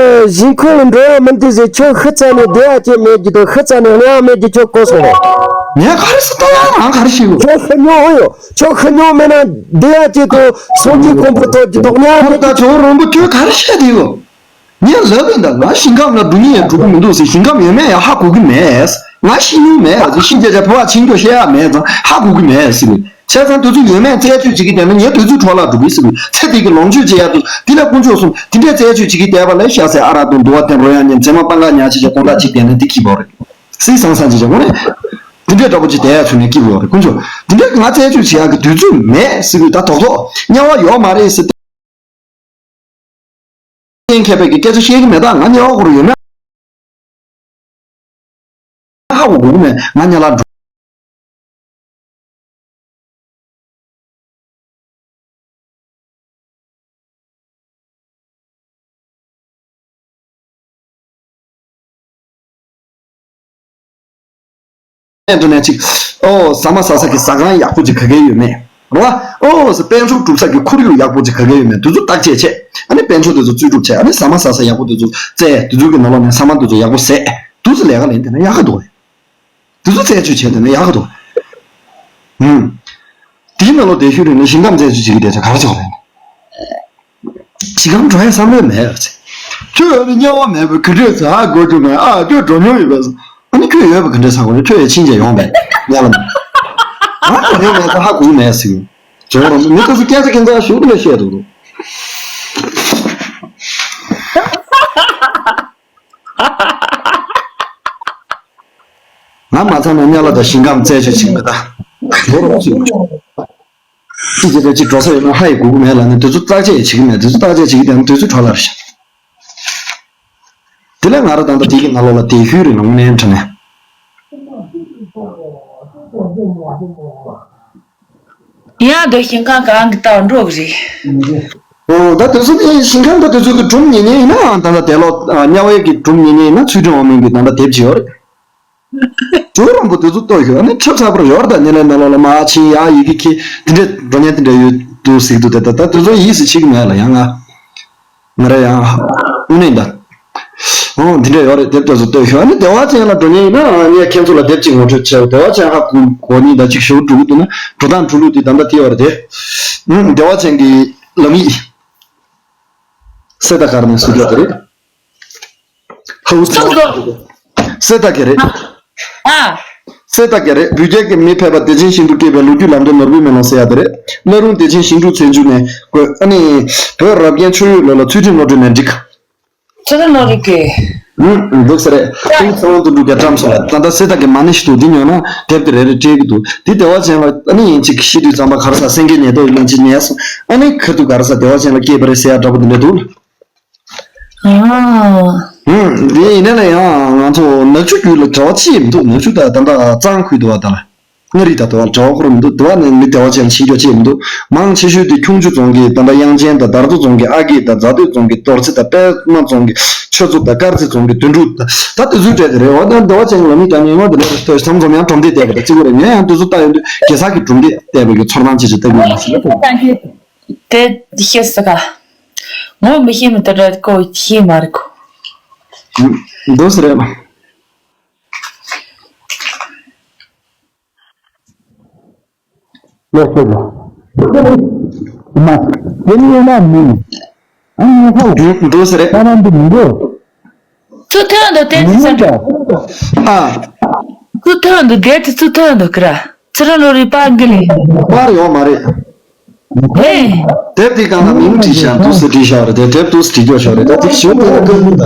ཨ་ཞིང་ཁུལ་ལ་འགྲོ་ཡ་མི་འདུག་ཟེར། ཁྱོད་ཤི་ཚར་ནས་བསྡད་ཡ་ཅིག་མེད་ཀྱི་འདུག་ཤི་ཚར་ནས་གླེང་ཡ་མེད་ཀྱི། ཁྱོད་གོ་སོང་རེད། ངས་ག་རེ་ཟེར། ད་ཡང་རང་ག་རེ་ཤི་གི། ཁྱོད་ཤི་མྱོང་ཡོད། ཁྱོད་ཤི་མྱོང་མེད་ན་བསྡད་ཡ་ཅིག་འདུག་སྲོག་གཅོད་ཁོང་ཁྲོ་ཐོག་གི་འདུག་གླེང་ཡ་ཁོ་མེད་ད་ཇོ་བོ་རོང་པོ་ཁྱོད་ག་རེ་བཤད་དེ་ཡོད། ངས་ལབ་ཡིན་ད། ང་ཞིང་ཁམས་ལ་འགྲོ་ཉེན་ཡང་འགྲོ་གི་མི་འདུག་ཟེར། ཞིང་ཁམས་ཡོད་མེད་ཡང་ཧ་གོ་གི་མེད། ང་ཤི་མྱོང་མེད་ཟེར། ཤི་རྒྱུ་ཅིག་ཕོ་བ་ཆེ་མགྱོགས་བཤད་ཡག་མེད་ཙང་ཧ་གོ་གི་མེད་ཟེར་གི། བྱས་ཙང་དུས་ཚོད་ཡོད་མེད་རྩད་གཅོད་བྱེད་ཀྱི་བསྡད་ན་ངའི་དུས་ཚོད་འཕྲོ་བརླག་འགྲོ་གི་ཟེར་གི། ཚེ་འདི་གི་ལོངས་སྤྱོད་བྱེད་ཡག་དུས་འདི་ལ་དཀོན་མཆོག་གསུམ་དེ་འདྲའི་རྩད་གཅོད་བྱེད་ཀྱི་བསྡད་པ་ལས་ཤ་ཟ་ཨ་རག་འཐུང་འདུག་པ་དེ་འགྲོ་ཡག་ཉན་མཚན་མ་སྤང་ཁ་ཉག་ཅིག་བྱས་དགོང་དག་ཅིག་བསྡད་ན་འདི་སྐྱིད་པོ་རེད། སི་སང་སང་ཅིག་བྱས་དགོངས་ནས་འདི་འདྲའི་འདྲ་པོ་ཅིག་བསྡད་ཡག་ཚུལ་ནས་སྐྱིད་པོ་རེད། དཀོན་མཆོག་འདི་འདྲའི་ང་རྩད་གཅོད་བྱེད་ཡག་གི་དུས་ཚོད་མེད་ཟེར་གི། ད་དོག་དོག་དམྱལ་བ་ཡོད་མ་རེད་ཟེར། གཏན་འཁེལ་བའི་གི་སྐད་ཆ་བཤད་ཀྱི་མེད། ད་ང་དམྱལ་བ་ཁོ་རང་ཡོད་མེད་ཧ་གོ་གི་མེད། ང་དམྱལ་བ་འགྲོ། ཨེ་འདྲ་ནས་ཅིག་ཨོ་ཟ་མ་ཟ་ས་གི་ཟ་ཁང་ཡག་པོ་ཅིག་ག་གེ་ཡོད་མེད་རེད་བ། ཨོ་ཟ་དཔལ་འབྱོར་སྒྲུབ་ས་གི་ཁོར་ཡུག་ཡག་པོ་ཅིག་ག་གེ་ཡོད་མེད། དེ་ཚོ་བརྟག་དཔྱད་བྱས། ཨ་ནི་དཔལ་འབྱོར་དེ་ཚོ་རྩིས་སྒྲུབ་བྱས། ཨ་ནི་ཟ་མ་ཟ་ས་ཡག་པོ་དེ་ཚོ་བཙལ། དེ་ཚོ་གི་ནང་ལོགས་ནས་ཟ་མ་དེ་ཚོ་ཡག་པོ་བཟས། དེ་ཚོ་ལས་ཀ་ལེན་དེ་ན་ཡག་ག་འདུག་རེད། དེ་ཚོ་རྩད་གཅོད་བྱས་དེ་ན་ཡག་ག་འདུག་ཧུམ། དེའི་ནང་ལོགས་བསྡད་ཤུལ་རེ་ནས་ཞིང་ཁམས་རྩད་གཅོད་བྱེད་ཀྱི་བསྡད་ཚེ་ག་རེ་བྱེད་དགོས་རེད། ཞིང་ཁམས་འགྲོ་ཡ་བསམ་བློ་མེད་ཟེར། ཁྱོད་ཡོད་ན་དམྱལ་བ་མེད་པའི་ག་འདྲས་ཟེར་ཧ་གོ་རྒྱུ་མེད། ཨ་ཁྱོད་འགྲོ་མྱོང་ཡོད་པས་ཟེར། ཨ་ནི་ཁྱོད་ཡོད་པའི་ག་འདྲས་ཧ་གོ་རེད། ཁྱོད་ཡ་ཕྱིན་ཆད་ཡོང་མེད་དམྱལ་བ་ནས། ང་འགྲོ་མྱོང་མེད་ཟེར་ཧ་གོ་གི་མེད་ཟེར། ཇོ་རང་མི་ལྟ་ཚུལ་སྐད་ཆ་ཁྱེད་ཚོ་ཞུ་གི་ལ་བཤད་འདུག་ང་མ་ཚང་ན་དམྱལ་བ་དང་ཞིང་ཁམས་རྩད་གཅོད་བྱེད་མི་ད། ལོ་རོགས་ཞིག་ཅི་བྱེད་པའི་ཅི་འགྲོ་ས་ཡོད་ན་ཧ་ཡི་གོ་གི་མེད་ལ་ནི་དེ་ཚོ་བརྟག་དཔྱད་བྱེད་ཀྱི་མེད། དེ་ཚོ་བརྟག་དཔྱད་བྱེད་ཀྱི་དེ་ན་དུས་ཚོད་འཕྲོ་བརླག་རེད་ཤག་དེ་ལས་ང་རང་ད་ལྟ་དེ་གི་ནང་ལོགས་ལ་དེ་ཤུལ་རེ་ནང་ནས་དྲན་ནས། ཡང་འདི་ཞིང་ཁམས་གང་གི་ལྟ་བ་འགྲོ་གི་རེད། ཨོ་ད་དེ་ཚོ་ནི་ཞིང་ཁམས་ད་དེ་ཚོ་གི་སྒྲུང་ཉན་ཉན་ཡིན་ན་ད་ལྟ་དེ་ལོ་དམྱལ་བའི་གི་སྒྲུང་ཉན་ཉན་ཡིན་ན་ཚུལ་ཁྲིམས་དབང་མོ་གི་ད་ལྟ་དེབ་ཅིག་ཡོད་རེད། ཇོ་རོང་པོ་དེ་ཚོ་ལྟོས་ཤོག་ཨ་ནི་ཁྲབ་ཚ་པར་ཡོར་དང་ཉེ་ལེ་ནང་ལོགས་ལ་མ་ཕྱིན་ཡ་ཡི་གེ་ཁྱི་དེ་འདྲས་འགྲོ་ཉན་དེ་འདྲས་ཡོད་འདུག་ཟིག་འདུག་དེ་ད་ད་དེ་ཚོ་ཡིད་སུ་ཆེས་ཀྱི་མེད་ལ་ཡང་ང་ང་རེ་ཡང་དངོས་གནས་ད་ཨོ་དེ་འདྲས་ཡོད་རེད། དེབ་དེ་ཚོ་ལྟོས་ཤོག་ཨ་ནི་བདེ་བ་ཅན་ལ་འགྲོ་ཉན་ཡིན་ན་ངས་ཁྱེད་ཚོ་ལ་དེབ་ཅིག་ངོ་སྤྲོད་བྱས། བདེ་བ་ཅན་ཧ་གོ་གོ་ཉིན་ད་ཅིག་ཞུ་འགྲོ་གི་འདུག་ན་འགྲོ་སྟངས་འགྲོ་ལུགས་དེ་ད་ལྟ་དེ་ཡོད་རེད་དེ། ཨུམ་བདེ་བ་ཅན་གྱི་ལམ་ཡིག་སེ་ད་གར་ནས་སུ་རྒྱག་གི་རེད། ཧའུ་སུ་སོ་སོ། སེ་ད་གི་རེད། ཨ། སེ་ད་གི་རེད། བོད་རྒྱལ་གྱི་མི་ཕལ་པ་བདེ་ཆེན་ཞིང་དུ་སྐྱེས་པའི་ལོ་རྒྱུས་ལམ་སྟོན་ནོར་བུའི་མེ་ལོང་ཟེར་ཡ་དེ་རེད། བླ་རུང་བདེ་ཆེན་ཞིང་ཕྲུག་ཚེ་མཇུག་ནས་དགོས། ཨ་ནི་བོད་རབ་རྒྱན་ཆོས་ཡོད་ལོ་ལ་ཚུལ་ཁྲིམས་བློ་གྲོས་ནས་འགྲིག་ཚུལ་ཁྲིམས་བློ་གྲོས་ཀྱི། ཧུམ་འདུག་ས་རེད། ཀྲང་། ཏུང་ཚེ་དབང་དོན་གྲུབ་རྒྱལ་བཀྲམ་སོང་ལ་ད་ལྟ་སེ་ད་གི་མ་ཎི་ཞིག་འདུག་འདི་ཉོས་ན་དེབ་དེ་རེ་རེ་སྤྲད་ཀྱི་འདུག་འདི་བདེ་བ་ཅན་ལ་ཨ་ནི་ཡིན་གཅིག་ཤི་དུས་ཙམ་པ་ག་རེ་ཟ་སེང་གེ་ཉལ་ཏོག་ཡིན་ན་ཅི་ཉལ་སོང་ཨ་ནི་ཁ་ཐུག་ག་རེ་ཟ་བདེ་བ་ཅན་ལ་སྐྱེས་པ་རེད་ཟེར་ཡ་འདྲ་པོ་འདི་འདྲ་འདུག་ཨ། ཧུམ། དེ་ཡིན་ན་ལ་ཡང་ང་ཚོ་ནག་ཆུ་རྒྱུད་ལ་འབྲེལ་བ་ཅི་ཡང་མི་འདུག་ནག་ཆུ་ད་ད་ལྟ་གཙང་ཁུལ་དུ་བ་ད་ལ་མངའ་རིས་ད་དུ་བ་འབྲེལ་བ་ཁོ་རང་མི་འདུག་དུ་བ་ནས་མི་བདེ་བ་ཅན་ཕྱིན་སྐྱོ་ཅི་ཡང་མི་འདུག་མང་ཆེ་ཤོས་དེ་ཁྱུང་མཆུ་རྫོང་གི་ད་ལྟ་དབྱངས་ཅན་དང་དར་མདོ་རྫོང་གི་ཨ་སྐད་དང་རྫ་སྟོད་རྫོང་གི་རྡོར་རྩེ་དང་པད་མ་རྫོང་གི་ཆོས་མཚོ་དང་དཀར་རྩེ་རྫོང་གི་དོན་གྲུབ་དང་ད་དེ་ཚོའི་གྲས་དེ་རེད་བ། ད་བདེ་བ་ཅན་ལ་མི་དང་ཉེ་བ་དེ་འདྲ་རེ་ལྟོས་ཟམ་ཟམ་ཡང་གྲོང་སྡེ་བལྟས་པ་དང་གཅིག་པ་རེད། ངས་ཡང་དེ་ཚོ་ལྟ་ཡོང་དུས་གེ་སར་གྱི་གྲོང་སྡེ་བལྟས་པའི་གི་ཚོར་སྣང་ཅིག་ཅིག་ལྟ་གི་ཡོད་ཟེར་ལ། དེ་ཤེས་ས་ག་ངོ་མི་ཤེས་མི་དེ་འདྲ་ཁོ་ཤེས་མ་རེད་ཁོ། འདུག་ཟེར་རེད། ལོག་སོང་། མ། དེ་ནི་ཡོད་ན་མིན། ཨ་ནི་ཧ་འདུག་ཟེར་རེད། ཨ་ན་འདི་མི་འདུག་ཚུལ་ཐོན་འདུག་དེ་མི་ཚུལ་ཐོན་འདུག་ཨ། ཚུལ་ཐོན་འདུག་དེ་ཚུལ་ཐོན་འདུག་གི་ར། ཚུལ་རང་ལོ་རེ་པར་འགི་ལེ། པར་ཡོད་མ་རེད། ཨེ། དེབ་དེ་སྒང་ལ་མིང་བྲིས་ཤག་འདུག་སེ་བྲིས་ཤག་རེད་དེ། དེབ་འདུག་སེ་བྲིས་རྒྱུ་ཤག་རེད་ད། དེ་ཞུ་དེ་ལ་སྐབས་ཡིན་ད།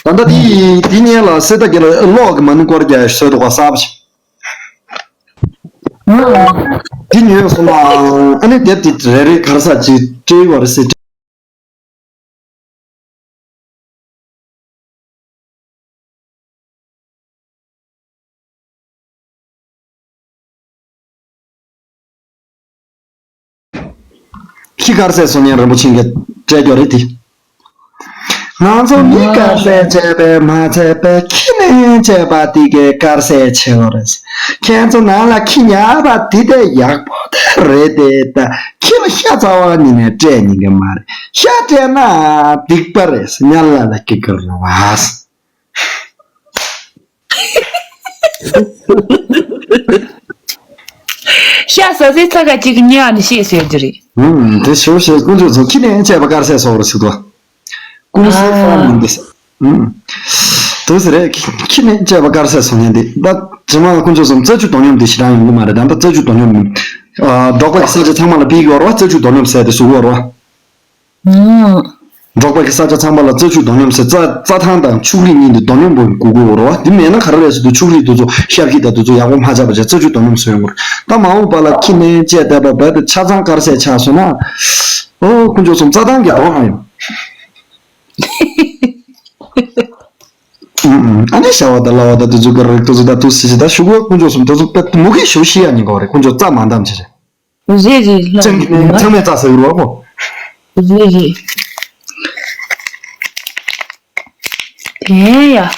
ཨ། ད་ལྟ་དེ་དེ་ཉིན་ལ་སེ་ད་གི་ལ་གློག་གི་མ་ཎི་སྐོར་རྒྱག་བཟོས་འདུག་ག་གསར་པ་ཞིག་དེ་ཉོས་སོང་ལ། ཨ་ནི་དེབ་དེ་རེ་རེ་ག་རེ་ཟ་ཅིག་སྤྲད་ཡོད་རེད་ཟེར། ཁྱི་དཀར་ཟས་བཟོ་མཁན་རིན་པོ་ཆེ་གིས་སྤྲད་རྒྱུ་རེད་དེ། ང་ཚོ་མི་དཀར་ཟས་བྱས་པས་མ་ཚད་པའི་ཁྱི་ནས་བྱས་པ་དེ་གའི་དཀར་ཟས་ཆེ་བ་རེད། ཁྱེད་ཚོ་ནང་ལ་ཁྱི་ཉར་བ་དེ་དེ་ཡག་པོ་དེ་རེད་དེ། ད་ཁྱི་ལ་ཤ་ཚ་བ་ཉིད་ནས་སྤྲད་ཉན་གི་མ་རེད། ཤ་སྤྲད་ན་སྡིག་པ་རེད། དམྱལ་བ་ལ་སྐྱེ་གི་རེད་བ། ཤ་ཟ་ཟེར་ཚ་ག་ཅིག་ཉལ་ནས་ཤེས་ཟེར་རྒྱུ་རེད། ཨུམ། དེ་ཞོ་ཞེས་དཀོན་མཆོག་ཚོ་ཁྱི་ནས་བྱས་པ་དཀར་ཟས་སོགས་རེད་ཟེར་དོ། ཀུང་སི་ཧྥ་མིན་ཏེ་ཟེར། ཨུམ། དུ་ཟེར་རེད། ཁྱི་ནི་བཅས་པ་དཀར་ཟས་སོང་ཉན་དེ་ད་རྗེས་མ་དཀོན་མཆོག་གསུམ་རྩ་ཆུ་དོ་སྙོམས་དེ་ཞེ་དྲག་ཡོང་གི་མ་རེད། ད་ལྟ་རྩ་ཆུ་དོ་སྙོམས་ཨ་འབྲོག་པ་གི་ས་ཆ་ཚང་མ་ལ་ཕུལ་གི་ཡོད་རེད་བ། རྩ་ཆུ་དོ་སྙོམས་ཟས་དེ་བཟོ་གི་ཡོད་རེད་བ། འབྲོག་པ་གི་ས་ཆ་ཚང་མ་ལ་རྩ་ཆུ་དོ་སྙོམས་ཟས། རྩ་རྩ་ཐང་དང་ཕྱུགས་རིགས་གཉིས་དེ་དོ་སྙོམས་པོ་དགོས་ཀྱི་ཡོད་རེད་བ། དེ་མེད་ན་ག་རེ་རེད་ཟེར་དུས་ཕྱུགས་རིགས་དེ་ཚོ་ཤ་ཁྱི་དང་དེ་ཚོ་ཡག་པོ་མ་ཆགས་པ་བྱས་རྩ་ཆུ་དོ་སྙོམས་བཟོས་ཡོང་གི་རེད། ད་མ་འོངས་པ་ལ་ཁྱི་ནི་བཅས་བསྡད་པ་བས་དེ་ཆ་ཚང་དཀར་ཟས་ཆགས་སོང་ན། ཨོ་དཀོན་མཆོག་གསུམ་རྩ་ཐང་གི་དོ་ཧ་ཡོང་། ཨ་ནི་ཤ་བ་དང་ལ་བ་དང་དེ་ཚོ་ག་རེ་དེ་ཚོ་ད་དུ་སི་སི་ད་ཤུ་གུ་དཀོན་མཆོག་གསུམ་དེ་ཚོ་དཔེ་མུ་གེ་ཞུ་ཤི་ཡ་ཉིན་ག་བ་རེད། དཀོན་མཆོག་རྩ་མ་འདམ་བྱེད་རེད། རེད་རེད་ལ། ཅང་གི་ནས་ཚང་མས་རྩ་ཟེར་རོགས་གོ། རེད་རེད། དེ་ཡ།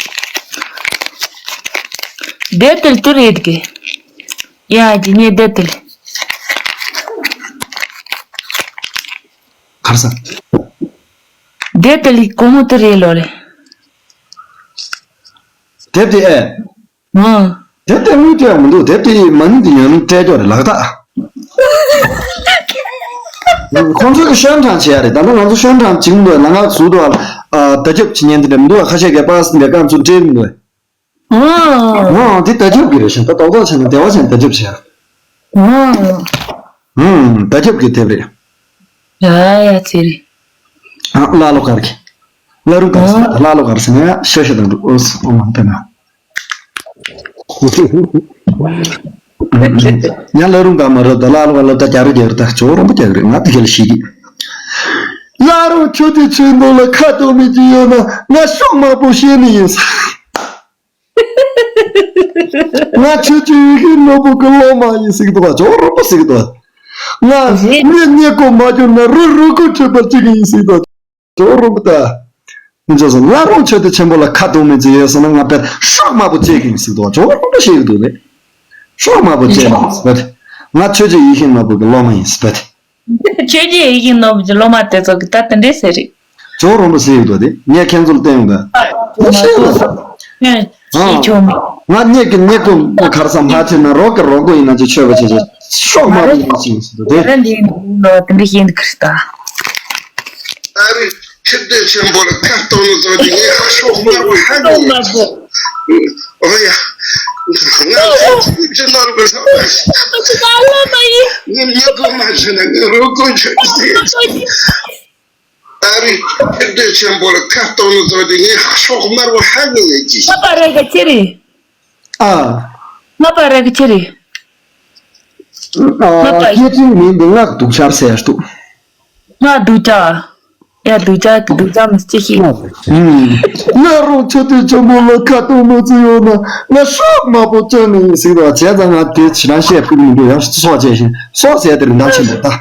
དེབ་དེར་ཏུ་རེད་གི། ཡ་ཇི་ཉེ་དེབ་དེར། གར་ས། དེབ་དེ་ལི་གོ་མོ་ཏུ་རེད་ལོ་རེད། དེབ་དེ་ཨེ། ཨང་། དེབ་དེ་དངུལ་སྤྲད་མི་འདུག་དེབ་དེ་མ་ཎི་དེ་ཡོན་སྤྲད་རྒྱུ་རེད་ལག་ཐག་ཁོང་ཚོས་ཀྱི་ཤོན་གྲངས་བྱེད་ཡ་རེད། ད་ལྟ་ང་ཚོ་ཤོན་གྲངས་བྱེད་མི་འདུག་ལ་ང་ཚོ་འདུག་ཨ་ད་ཁྱབ་བྱེད་ཉན་དེ་འདྲ་མི་འདུག་ཁ་ཤས་ཀྱི་པ་སི་འདྲ་ཀ་ཚོ་འདྲེས་མི་འདུག་ཨང་། ཨང་། དེ་ད་ཁྱབ་ཀྱི་རེད་ཤག་ད་རྡོག་རྡོག་བྱས་ན་བདེ་བ་བྱས་ན་ད་ཁྱབ་བྱེད་ཡ། ཨང་། ཨང་། ད་ཁྱབ་ཀྱི་དེབ་རེད། ཡ་ཡ་ཚེ་རེད། ཨ་ཀླ་ཀློ་གར་གྱི། ཀླ་རུ་གར་ཟེར་ཀླ་ཀློ་གར་ཟེར་ནས་ཤ་ཤ་དང་འགྲོ་ཨོ་སི་ཨོ་མ་ཕེ་ན། ཡང་ཀླ་རུ་གར་མ་རེད་ད་ཀླ་ཀློ་གར་ལ་ད་རྒྱ་རུ་རྒྱ་རུ་ད་ཇོ་རོང་པོ་རྒྱ་རུ་རེད། ང་དེ་ག་ལ་ཤེས་ཀྱི། ཀླ་རུ་ཁྱོད་དེ་ཆོས་མདོ་ལ་ཁ་གཏོང་མི་ཅི་ཡོད་ན་ང་ཤོག་དམར་པོ་བཤད་ནི་ཡིན་ས། ང་ཆོས་ཀྱི་ཡེ་ཤེས་ནོར་བུ་གི་སློབ་མ་ཡིན་ཟེར་གི་འདུག་ག་ཇོ་རོང་པོ་ཟེར་གི་འདུག་ང་རེད། མི་རྙེད་ཀོ་མ་གྱུར་ན་རུ་རུ་ཀོ་ཁྲོས་པར་བྱེད་གི་ཡིན་ཟེར་གི་འདུག་ཇོ་རོང་པོ་ད། མི་ཇོ་སོང་ང་རང་ཆོས་དེ་ཆེན་པོ་ལ་ཁ་གཏོང་མི་ཚེ་ཡོད་སོང་ན་ང་དཔེར་ཤོག་དམར་པོ་བཅད་གི་ཡིན་ཟེར་གི་འདུག་ཇོ་རོང་པོ་ཤེས་གི་འདུག་ལེ། ཤོག་དམར་པོ་བཅད་ནི་ཡིན་ཟེར་བས། ང་ཆོས་ཀྱི་ཡེ་ཤེས་ནོར་བུ་གི་སློབ་མ་ཡིན་ཟེར་བས། ཁྱོད་ཀྱི་ཡིད་ཀྱི་ནོར་བུ་གི་སློབ་མ་དེ་ཚོ་གི་ད་དེ་འདྲས་ཟེར་རེད། ཇོ་རོང་པོ་ཟེར་ཡོད་དོ་དེ་ངས་ཁྱེད་ཚོ་ལ་བསྟན་ཡོང་ག་ང་ཤེས་ལ། ཁྱོད་ཤེས་ཆོག་མི། ང་གཉིད་ཀྱི་གཉིད་ཀོ་ཁར་ས་མ་ཆེ་ན་རོགས་ཀྱི་རོགས་པོ་ཡིན་ན་ཅི་ཆོད་པ་བྱེད་ཅི་ཤོག་དམར་པོ་ཡིན་ཅི་ཟེར་དོ་དེ། རེད་འདི་ནོ་དེ་འདྲས་ཤེས་འདུག་ཁྲི་ད། ཨ་རི་ཁྱི་ལྡེ་ཆེན་པོ་ལ་ཁ་གཏོང་ནོ་ཚོ་དེ་ངས་ཤོག་དམར་པོ་ཧ་གོ་ཡིན། ཨོ་ཡ། ང་ཚོ་ཅི་ནོར་གི་ས་ངས་མྱི་གོ་མ་ཤེས་ན་ངས་རོགས་གོ་ཆོད་ཅི། ཨ་རི་ཁྱི་ལྡེ་ཆེན་པོ་ལ་ཁ་གཏོང་ནོ་ཚོ་དེ་ངས་ཤོག་དམར་པོ་ཧ་གོ་ཡིན་ཅི། ང་པ་རེ་ག་ཆི་རེད། ཨ། ང་པ་རེ་ག་ཆི་རེད། ཨ། ང་པ་སྐད་འཕྲིན་མིང་འདི་ང་སྡུག་ཆར་ཟེར་འདུག་ང་སྡུག་ཅག་ཡ་སྡུག་ཅག་གི་སྡུག་ཅག་མི་ཅི་ཤེས། ང་རང་ཆོས་དེ་ཆེན་པོ་ལ་ཁ་གཏོང་མ་ཚུགས་ཡོང་ན་ང་ཤོག་དམར་པོ་བཅད་ནི་ཡིན་ཟེར་བ་བྱས་ཙང་ང་དེ་ཕྱི་ནང་བཤད་ཕུད་མི་འདུག་ཡང་སོགས་བྱས་ཤིང་སོགས་ཟེར་དེ་རིན་ཐང་ཆེན་པོ་ད།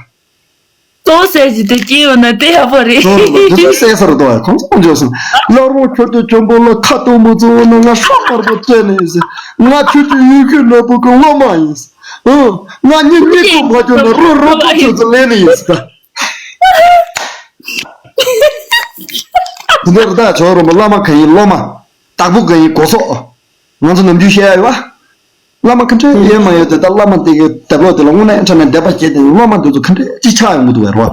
གཙོ་བོ་ཟེར་གྱི་དེ་སྐྱེས་ཡོད་ན་དེ་ཡག་པོ་རེད། གཙོ་བོ་དེ་ཚོ་གསལ་སོར་འདུག་ཁོང་ཚོ་ཁོང་ཚོ་སོང་། བླ་རུང་ཁྱོད་ཀྱི་གྱོན་པོ་ལ་ཁ་གཏོང་མི་གཙོ་བོ་ནི་ང་ཤོག་དམར་པོ་བཅད་ནས་ཡིན་ཟེར། ང་ཁྱོད་ཀྱི་ཡུལ་ཤུལ་ནོར་བུ་གི་སློབ་མ་ཡིན་ཟེར། ཨང་། ང་གཉིད་གཉིད་ཁུག་མ་གྱུར་ན་རུ་རུ་ཁོ་ཁྱོད་ཚོ་ལེན་ནི་ཡིན་ཟེར། དེ་འདྲ་རེད་ད་ཇོ་རོང་པོ་བླ་མ་གང་ཡིན་སློབ་མ། བདག་པོ་གང་ཡིན་སྒོ་ཟོག་ང་ཚོ་ནམ་རྒྱུན་བཤད་ཡ་ཡོད་པ། བླ་མ་ག་འདྲ་ཡོད་མ་ཡོད་དེ་ད་བླ་མ་དེ་གི་དེབ་ཀློག་དེ་ལ་དངོས་གནས་དྲང་གནས་དད་པ་བསྐྱེད་དེ་བླ་མ་དེ་ཚོ་ག་འདྲ་ཅིག་ཆགས་ཡོང་གི་འདུག་བས་རོ།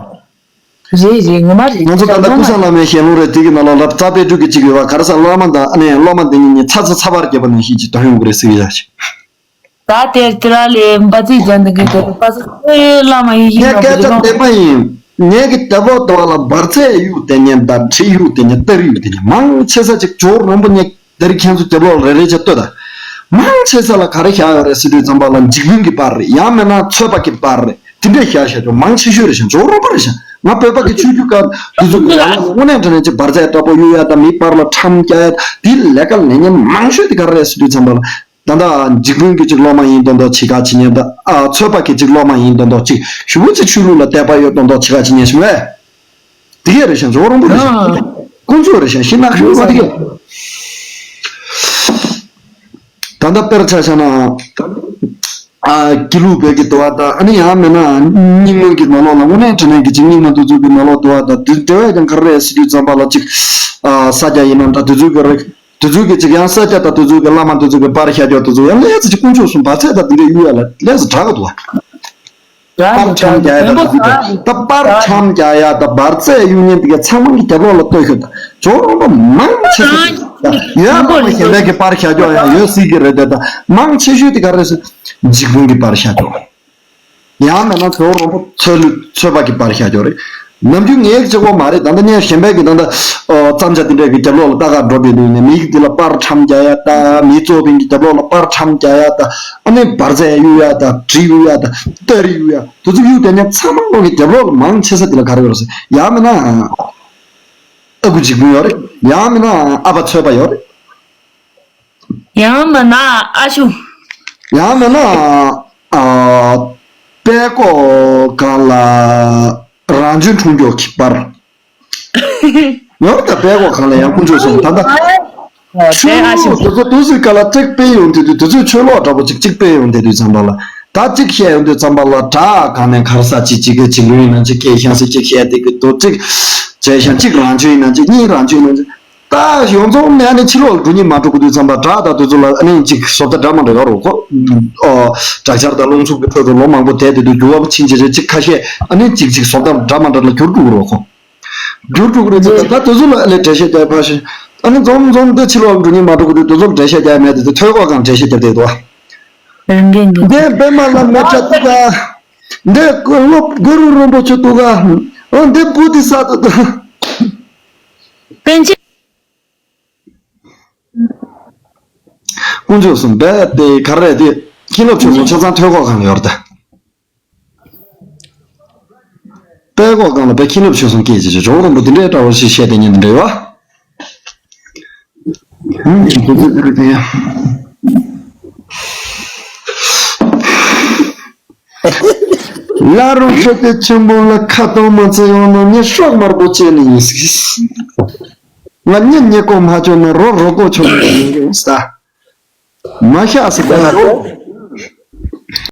རེད་རེད་ངོ་མ་རེད། ང་ཚོ་ད་ལྟ་ཀུན་བཟང་བླ་མའི་ཞལ་ལུང་རེད་དེ་གི་ནང་ལོགས་ལ་རྩ་དཔེ་སྤྲུལ་གི་ཅིག་ཡོད་པ་ག་རེ་ཟེར་བླ་མ་དང་ཨ་ནེ་སློབ་མ་དེ་གཉིས་གཉིས་ཚ་ཚ་ཚ་བར་བརྒྱབ་པ་ནང་བཞིན་ཅིག་ད་ཡོང་གི་རེད་ཟེར་གི་ཡ་ཅིག་ད་དེར་དེ་ར་ལས་འབའ་ཚིག་ཅན་དེ་གི་དེ་པ་ཚོ་ཨེ་བླ་མ་ཡིན་ངས་ཡིན་ནོ་སྐད་ཆ་བདེན་པ་ཡིན། ངས་གི་དེབ་ཀློག་དེ་བ་ལ་འབར་རྫས་གཡུག་དེ་ཉན་དང་གྲི་གཡུག་དེ་ཉན་གཏེར་གཡུག་དེ་ཉན་མང་ཆེ་ས་ཅིག་ཇོ་རོང་པོ་ངས། དེ་རིང་ཁྱེད་ཚོ་དེབ་ཀློག་རེ་རེ་བྱས་ལྟོས་དང་། མང་ཆེ་ས་ལ་ག་རེ་བཞག་ཡོད་རེད་ཟེར་དུས་ཙམ་པ་ལ་འཇིགས་སྐུལ་གྱི་པར་རེད་ཡང་མིན་ན་ཚོད་དཔག་གི་པར་རེད་དེ་འདྲས་བཞག་བཞག་ཆོག་མང་ཆེ་ཤོས་རེད་ཤག་ཇོ་རོང་པོ་རེད་ཤག་ང་བོད་པ་གི་ཆོས་བརྒྱུད་ཀ་དེ་ཚོ་གི་ཡང་དངོས་གནས་དྲང་གནས་ཀྱི་འབར་རྫས་འདྲ་པོ་གཡུག་ཡ་དང་མི་པར་ལ་ཁྲམ་རྒྱག་ཡ་དེ་ལས་ཀ་ལས་ཉན་མང་ཤོས་དེ་ག་རེ་རེད་ཟེར་དུས་ཙམ་པ་ལ་ད་ལྟ་འཇིགས་སྐུལ་གྱི་ཅིག་སློབ་མ་ཡིན་མདོག་མདོག་བྱེད་ཁ་བྱེད་ཉན་དང་ཨ་ཚོད་དཔག་གི་ཅིག་སློབ་མ་ཡིན་མདོག་མདོག་ཅིག་ཞུ་བོ་ཅིག་ཆོས་ལུགས་ལ་དད་པ་ཡོད་མདོག་མདོག་བྱེད་ཁ་བྱེད་ཉན་ཞིག་བས། དེ་གས་རེད་ཤག་ཇོ་རོང་པོ་རེད་ཤག་དཀོན་མཆོག་རེད་ཤག་ཤིང་ནགས་ཤིང་བ་དེ་གས། ད་ལྟ་དཔེར་ཆ་བཞག་ན། ཨ་དགེ་ལུགས་པའི་གི་དུ་བ་དང་ཨ་ནི་ཡང་མིན་ན་རྙིང་མ་གི་ནང་ལོགས་ལ་དངོས་གནས་དྲང་གནས་ཀྱི་ཅིག་རྙིང་མ་དེ་ཚོ་གི་ནང་ལོགས་དུ་བ་དང་དེ་དེ་བས་ཀྱང་ག་རེ་རེད་ཟེར་དུས་ཙམ་པ་ལ་ཅིག་ཨ་ས་སྐྱ་ཡིན་ནམ་ད་དེ་ཚོ་གི་རེད། དེ་ཚོ་གི་ཅིག་ཡང་ས་སྐྱ་དང་དེ་ཚོ་གི་བླ་མ་དེ་ཚོ་གི་པར་ཤ་རྒྱག་དེ་ཚོ་ཡང་ལས་ཚེ་ཅིག་དཀོན་མཆོག་གསུམ་བར་ཚད་དང་དེ་འདྲས་གཡུག་ཡ་ལ་ལས་ཚེ་དྲག་ག་འདུག་བ། པར་ཁྲམ་རྒྱག་ཡ་དང་དེ་ཚོ་གི་ད་པར་ཁྲམ་རྒྱག་ཡ་དང་བར་ཚད་གཡུག་མཁན་དེ་གི་ཚང་མ་གི་རྒྱབ་ལོགས་ལ་ལྟོས་ཤོག་ད་ཇོ་རོང་པོ་མང་ཆེ་ས། ཡོད་མང་པོ་གཞན་པའི་གི་པར་བཞག་ཀྱོག་ཡང་ཡོད་སྲིད་ཀྱི་རེད་དེ། ད་མང་ཆེ་ཤོས་དེ་ག་རེ་ཟེར། འཇིགས་སྐུལ་གྱི་པར་བཞག་ཀྱོག་ཡང་མིན་ན་ཇོ་བོ་རོང་པོ་འཚོ་ལུས་འཚོ་བ་གི་པར་བཞག་ཀྱོག་རེད། ནམ་རྒྱུན་ངའི་གཅིག་པོ་མ་རེད། ད་ལྟ་ངས་གཞན་པའི་གི་ད་ལྟ་ཨོ་བརྩམས་བྱ་དེ་འདྲའི་གི་རྒྱབ་ལོགས་ལ་ལྟ་ག་འགྲོ་བསྡད་དུས་ནས། མི་གི་དེ་ལ་པར་ཁྲམ་རྒྱག་ཡ་ལྟ། མི་གཙོ་བོ་དེ་གི་རྒྱབ་ལོགས་ལ་པར་ཁྲམ་རྒྱག་ཡ་ལྟ། ཨ་ནི་འབར་རྫས་གཡུག་ཡ་ལྟ། གྲི་གཡུག་ཡ་ལྟ། སྟ་རེ་གཡུག་ཡ། དེ་ཚོ་གཡུག་བསྡད་མཁན་ཚང་མ་ལོག་གི་རྒྱབ་ལོགས་ལ་མང་ཆེ་ས་དེ་ལ་ག་རེ་ཡོད་རེད་ཟེར། ཡང་མིན་ན་ཨ་ཁུ་འཇིགས་སྐུལ་ཡོད་རེད། ཡང་མིན་ན་ཨ་ཕ་ཚོད་པ་ཡོད་རེད། ཡང་མིན་ན་ཨ་ཞུ། ཡང་མིན་ན་ཨ་པད་ཀོ་སྒང་ལ་རང་བྱོན་འཁྲུངས་ཀྱོག་གི་པར་ཡོད་རེད། ད་པད་ཀོ་སྒང་ལ་ཡང་དཀོན་མཆོག་གསུམ་ད་ལྟ་ཨ་ཆུ་དེ་ཨ་ཞུ། དེ་ཚོ་དུས་ཚོད་ག་ལ་གཅིག་སྤེལ་ཡོང་དུས་དུས་དེ་ཚོའི་ཆུ་ལོག་འདྲ་པོ་གཅིག་གཅིག་སྤེལ་ཡོང་དེ་དུས་ཙམ་པ་ལ། ད་གཅིག་བཤད་ཡོང་དུས་ཙམ་པ་ལ་བྲག་སྒང་ནས་ག་རེ་ཟེར། གཅིག་གཅིག་གི་འཇིགས་སྐུལ་ཡིན་ན་གཅིག་སྐད་ཤང་ཟེར་གཅིག་བཤད་དེ་གི་འདུག་གཅིག་བྱས་ཤང་གཅིག་རང་བྱོན་ཡིན་ན་གཅིག་གཉིས་རང་བྱོན་ཡིན་ན་གཅིག་ད་ཡོངས་རྫོགས་ནས་ཨ་ནི་ཕྱི་ལོགས་ལ་འགྲོ་སྙིང་མ་བྲོ་གི་དུས་ཙམ་པ་བྲག་དང་དེ་ཚོ་ལ་ཨ་ནི་གཅིག་བཟོ་ལྟ་འདྲ་མ་འདྲ་ཡོད་རེད་ཁོ། ཨོ། དྲག་ཆར་དང་རླུང་འཚུབ་ཀྱི་ཁྲོད་དུ་ལོ་མང་པོ་བསྡད་དེ་དུས་འགྱུར་བ་ཕྱིན་བྱས་རེད། གཅིག་ཁ་ཤས་ཨ་ནི་གཅིག་གཅིག་བཟོ་ལྟ་འདྲ་མ་འདྲ་ལ་འགྱུར་འགྲོ་གི་རེད་ཁོ། འགྱུར་འགྲོ་གི་རེད་ཟེར། ད་ད་དེ་ཚོ་ལ་ཨ་ནི་འགྲེལ་བཤད་རྒྱག་ཕར་ཞོག་ཨ་ནི་འཛོམས་འཛོམས་འདི་ཕྱི་ལོགས་ལ་འགྲོ་སྙིང་མ་བྲོ་གི་དུས་དེ་ཚོ་ལ་འགྲེལ་བཤད་རྒྱག་མེད་དེ། དེ་ཐོས་ཁོག་གང་འགྲེལ་བཤད་རྒྱབ་བསྡད་འདུག་བ། རང་འགན་འགན། འདི་པད་མ་ལ་མེ་བྱ་འདུག་ག་འདི་སློབ་གུ་རུ་རིན་པོ་ཆེ་འདུག་ག་ཨོ་འདི་བུ་དེ་ས་དུ་དུ། པཎ་ཆེན། དཀོན་མཆོག་གསུམ་རྦད་དེ་ག་རེ་རེད་དེ། མཁན་སློབ་ཆོས་གསུམ་ཆ་ཚང་ཐོས་ཁོག་གང་ཡོད་རེད་ད། པད་ཀོ་སྒང་ལ་པད་མཁན་སློབ་ཆོས་གསུམ་སྐད་ཅིག་ཅིག་ཇོ་བོ་རིན་པོ་འདི་འདྲའི་འདྲ་བོ་ཞིག་བཤད་དེ་ཉིན་འདི་འདྲའི་བ། ཧུམ་ཅིག་དེ་ཚོ་དེ་རེད་དེ། བླ་རུང་ཆོས་སྡེ་ཆེན་པོ་ལ་ཁ་གཏོང་མ་བྱེད་ཡོང་ན་ངས་སྲོག་དམར་པོ་བཅད་ནི་ཡིན་ཟིག་ང་གཉེན་ཉེ་གོ་མ་བཅོ་ན་རོ་རོ་གོ་ཆོག་ནི་ཡིན་གི་ས། མ་ཤ་ཟིག་པ་ལ་རོ།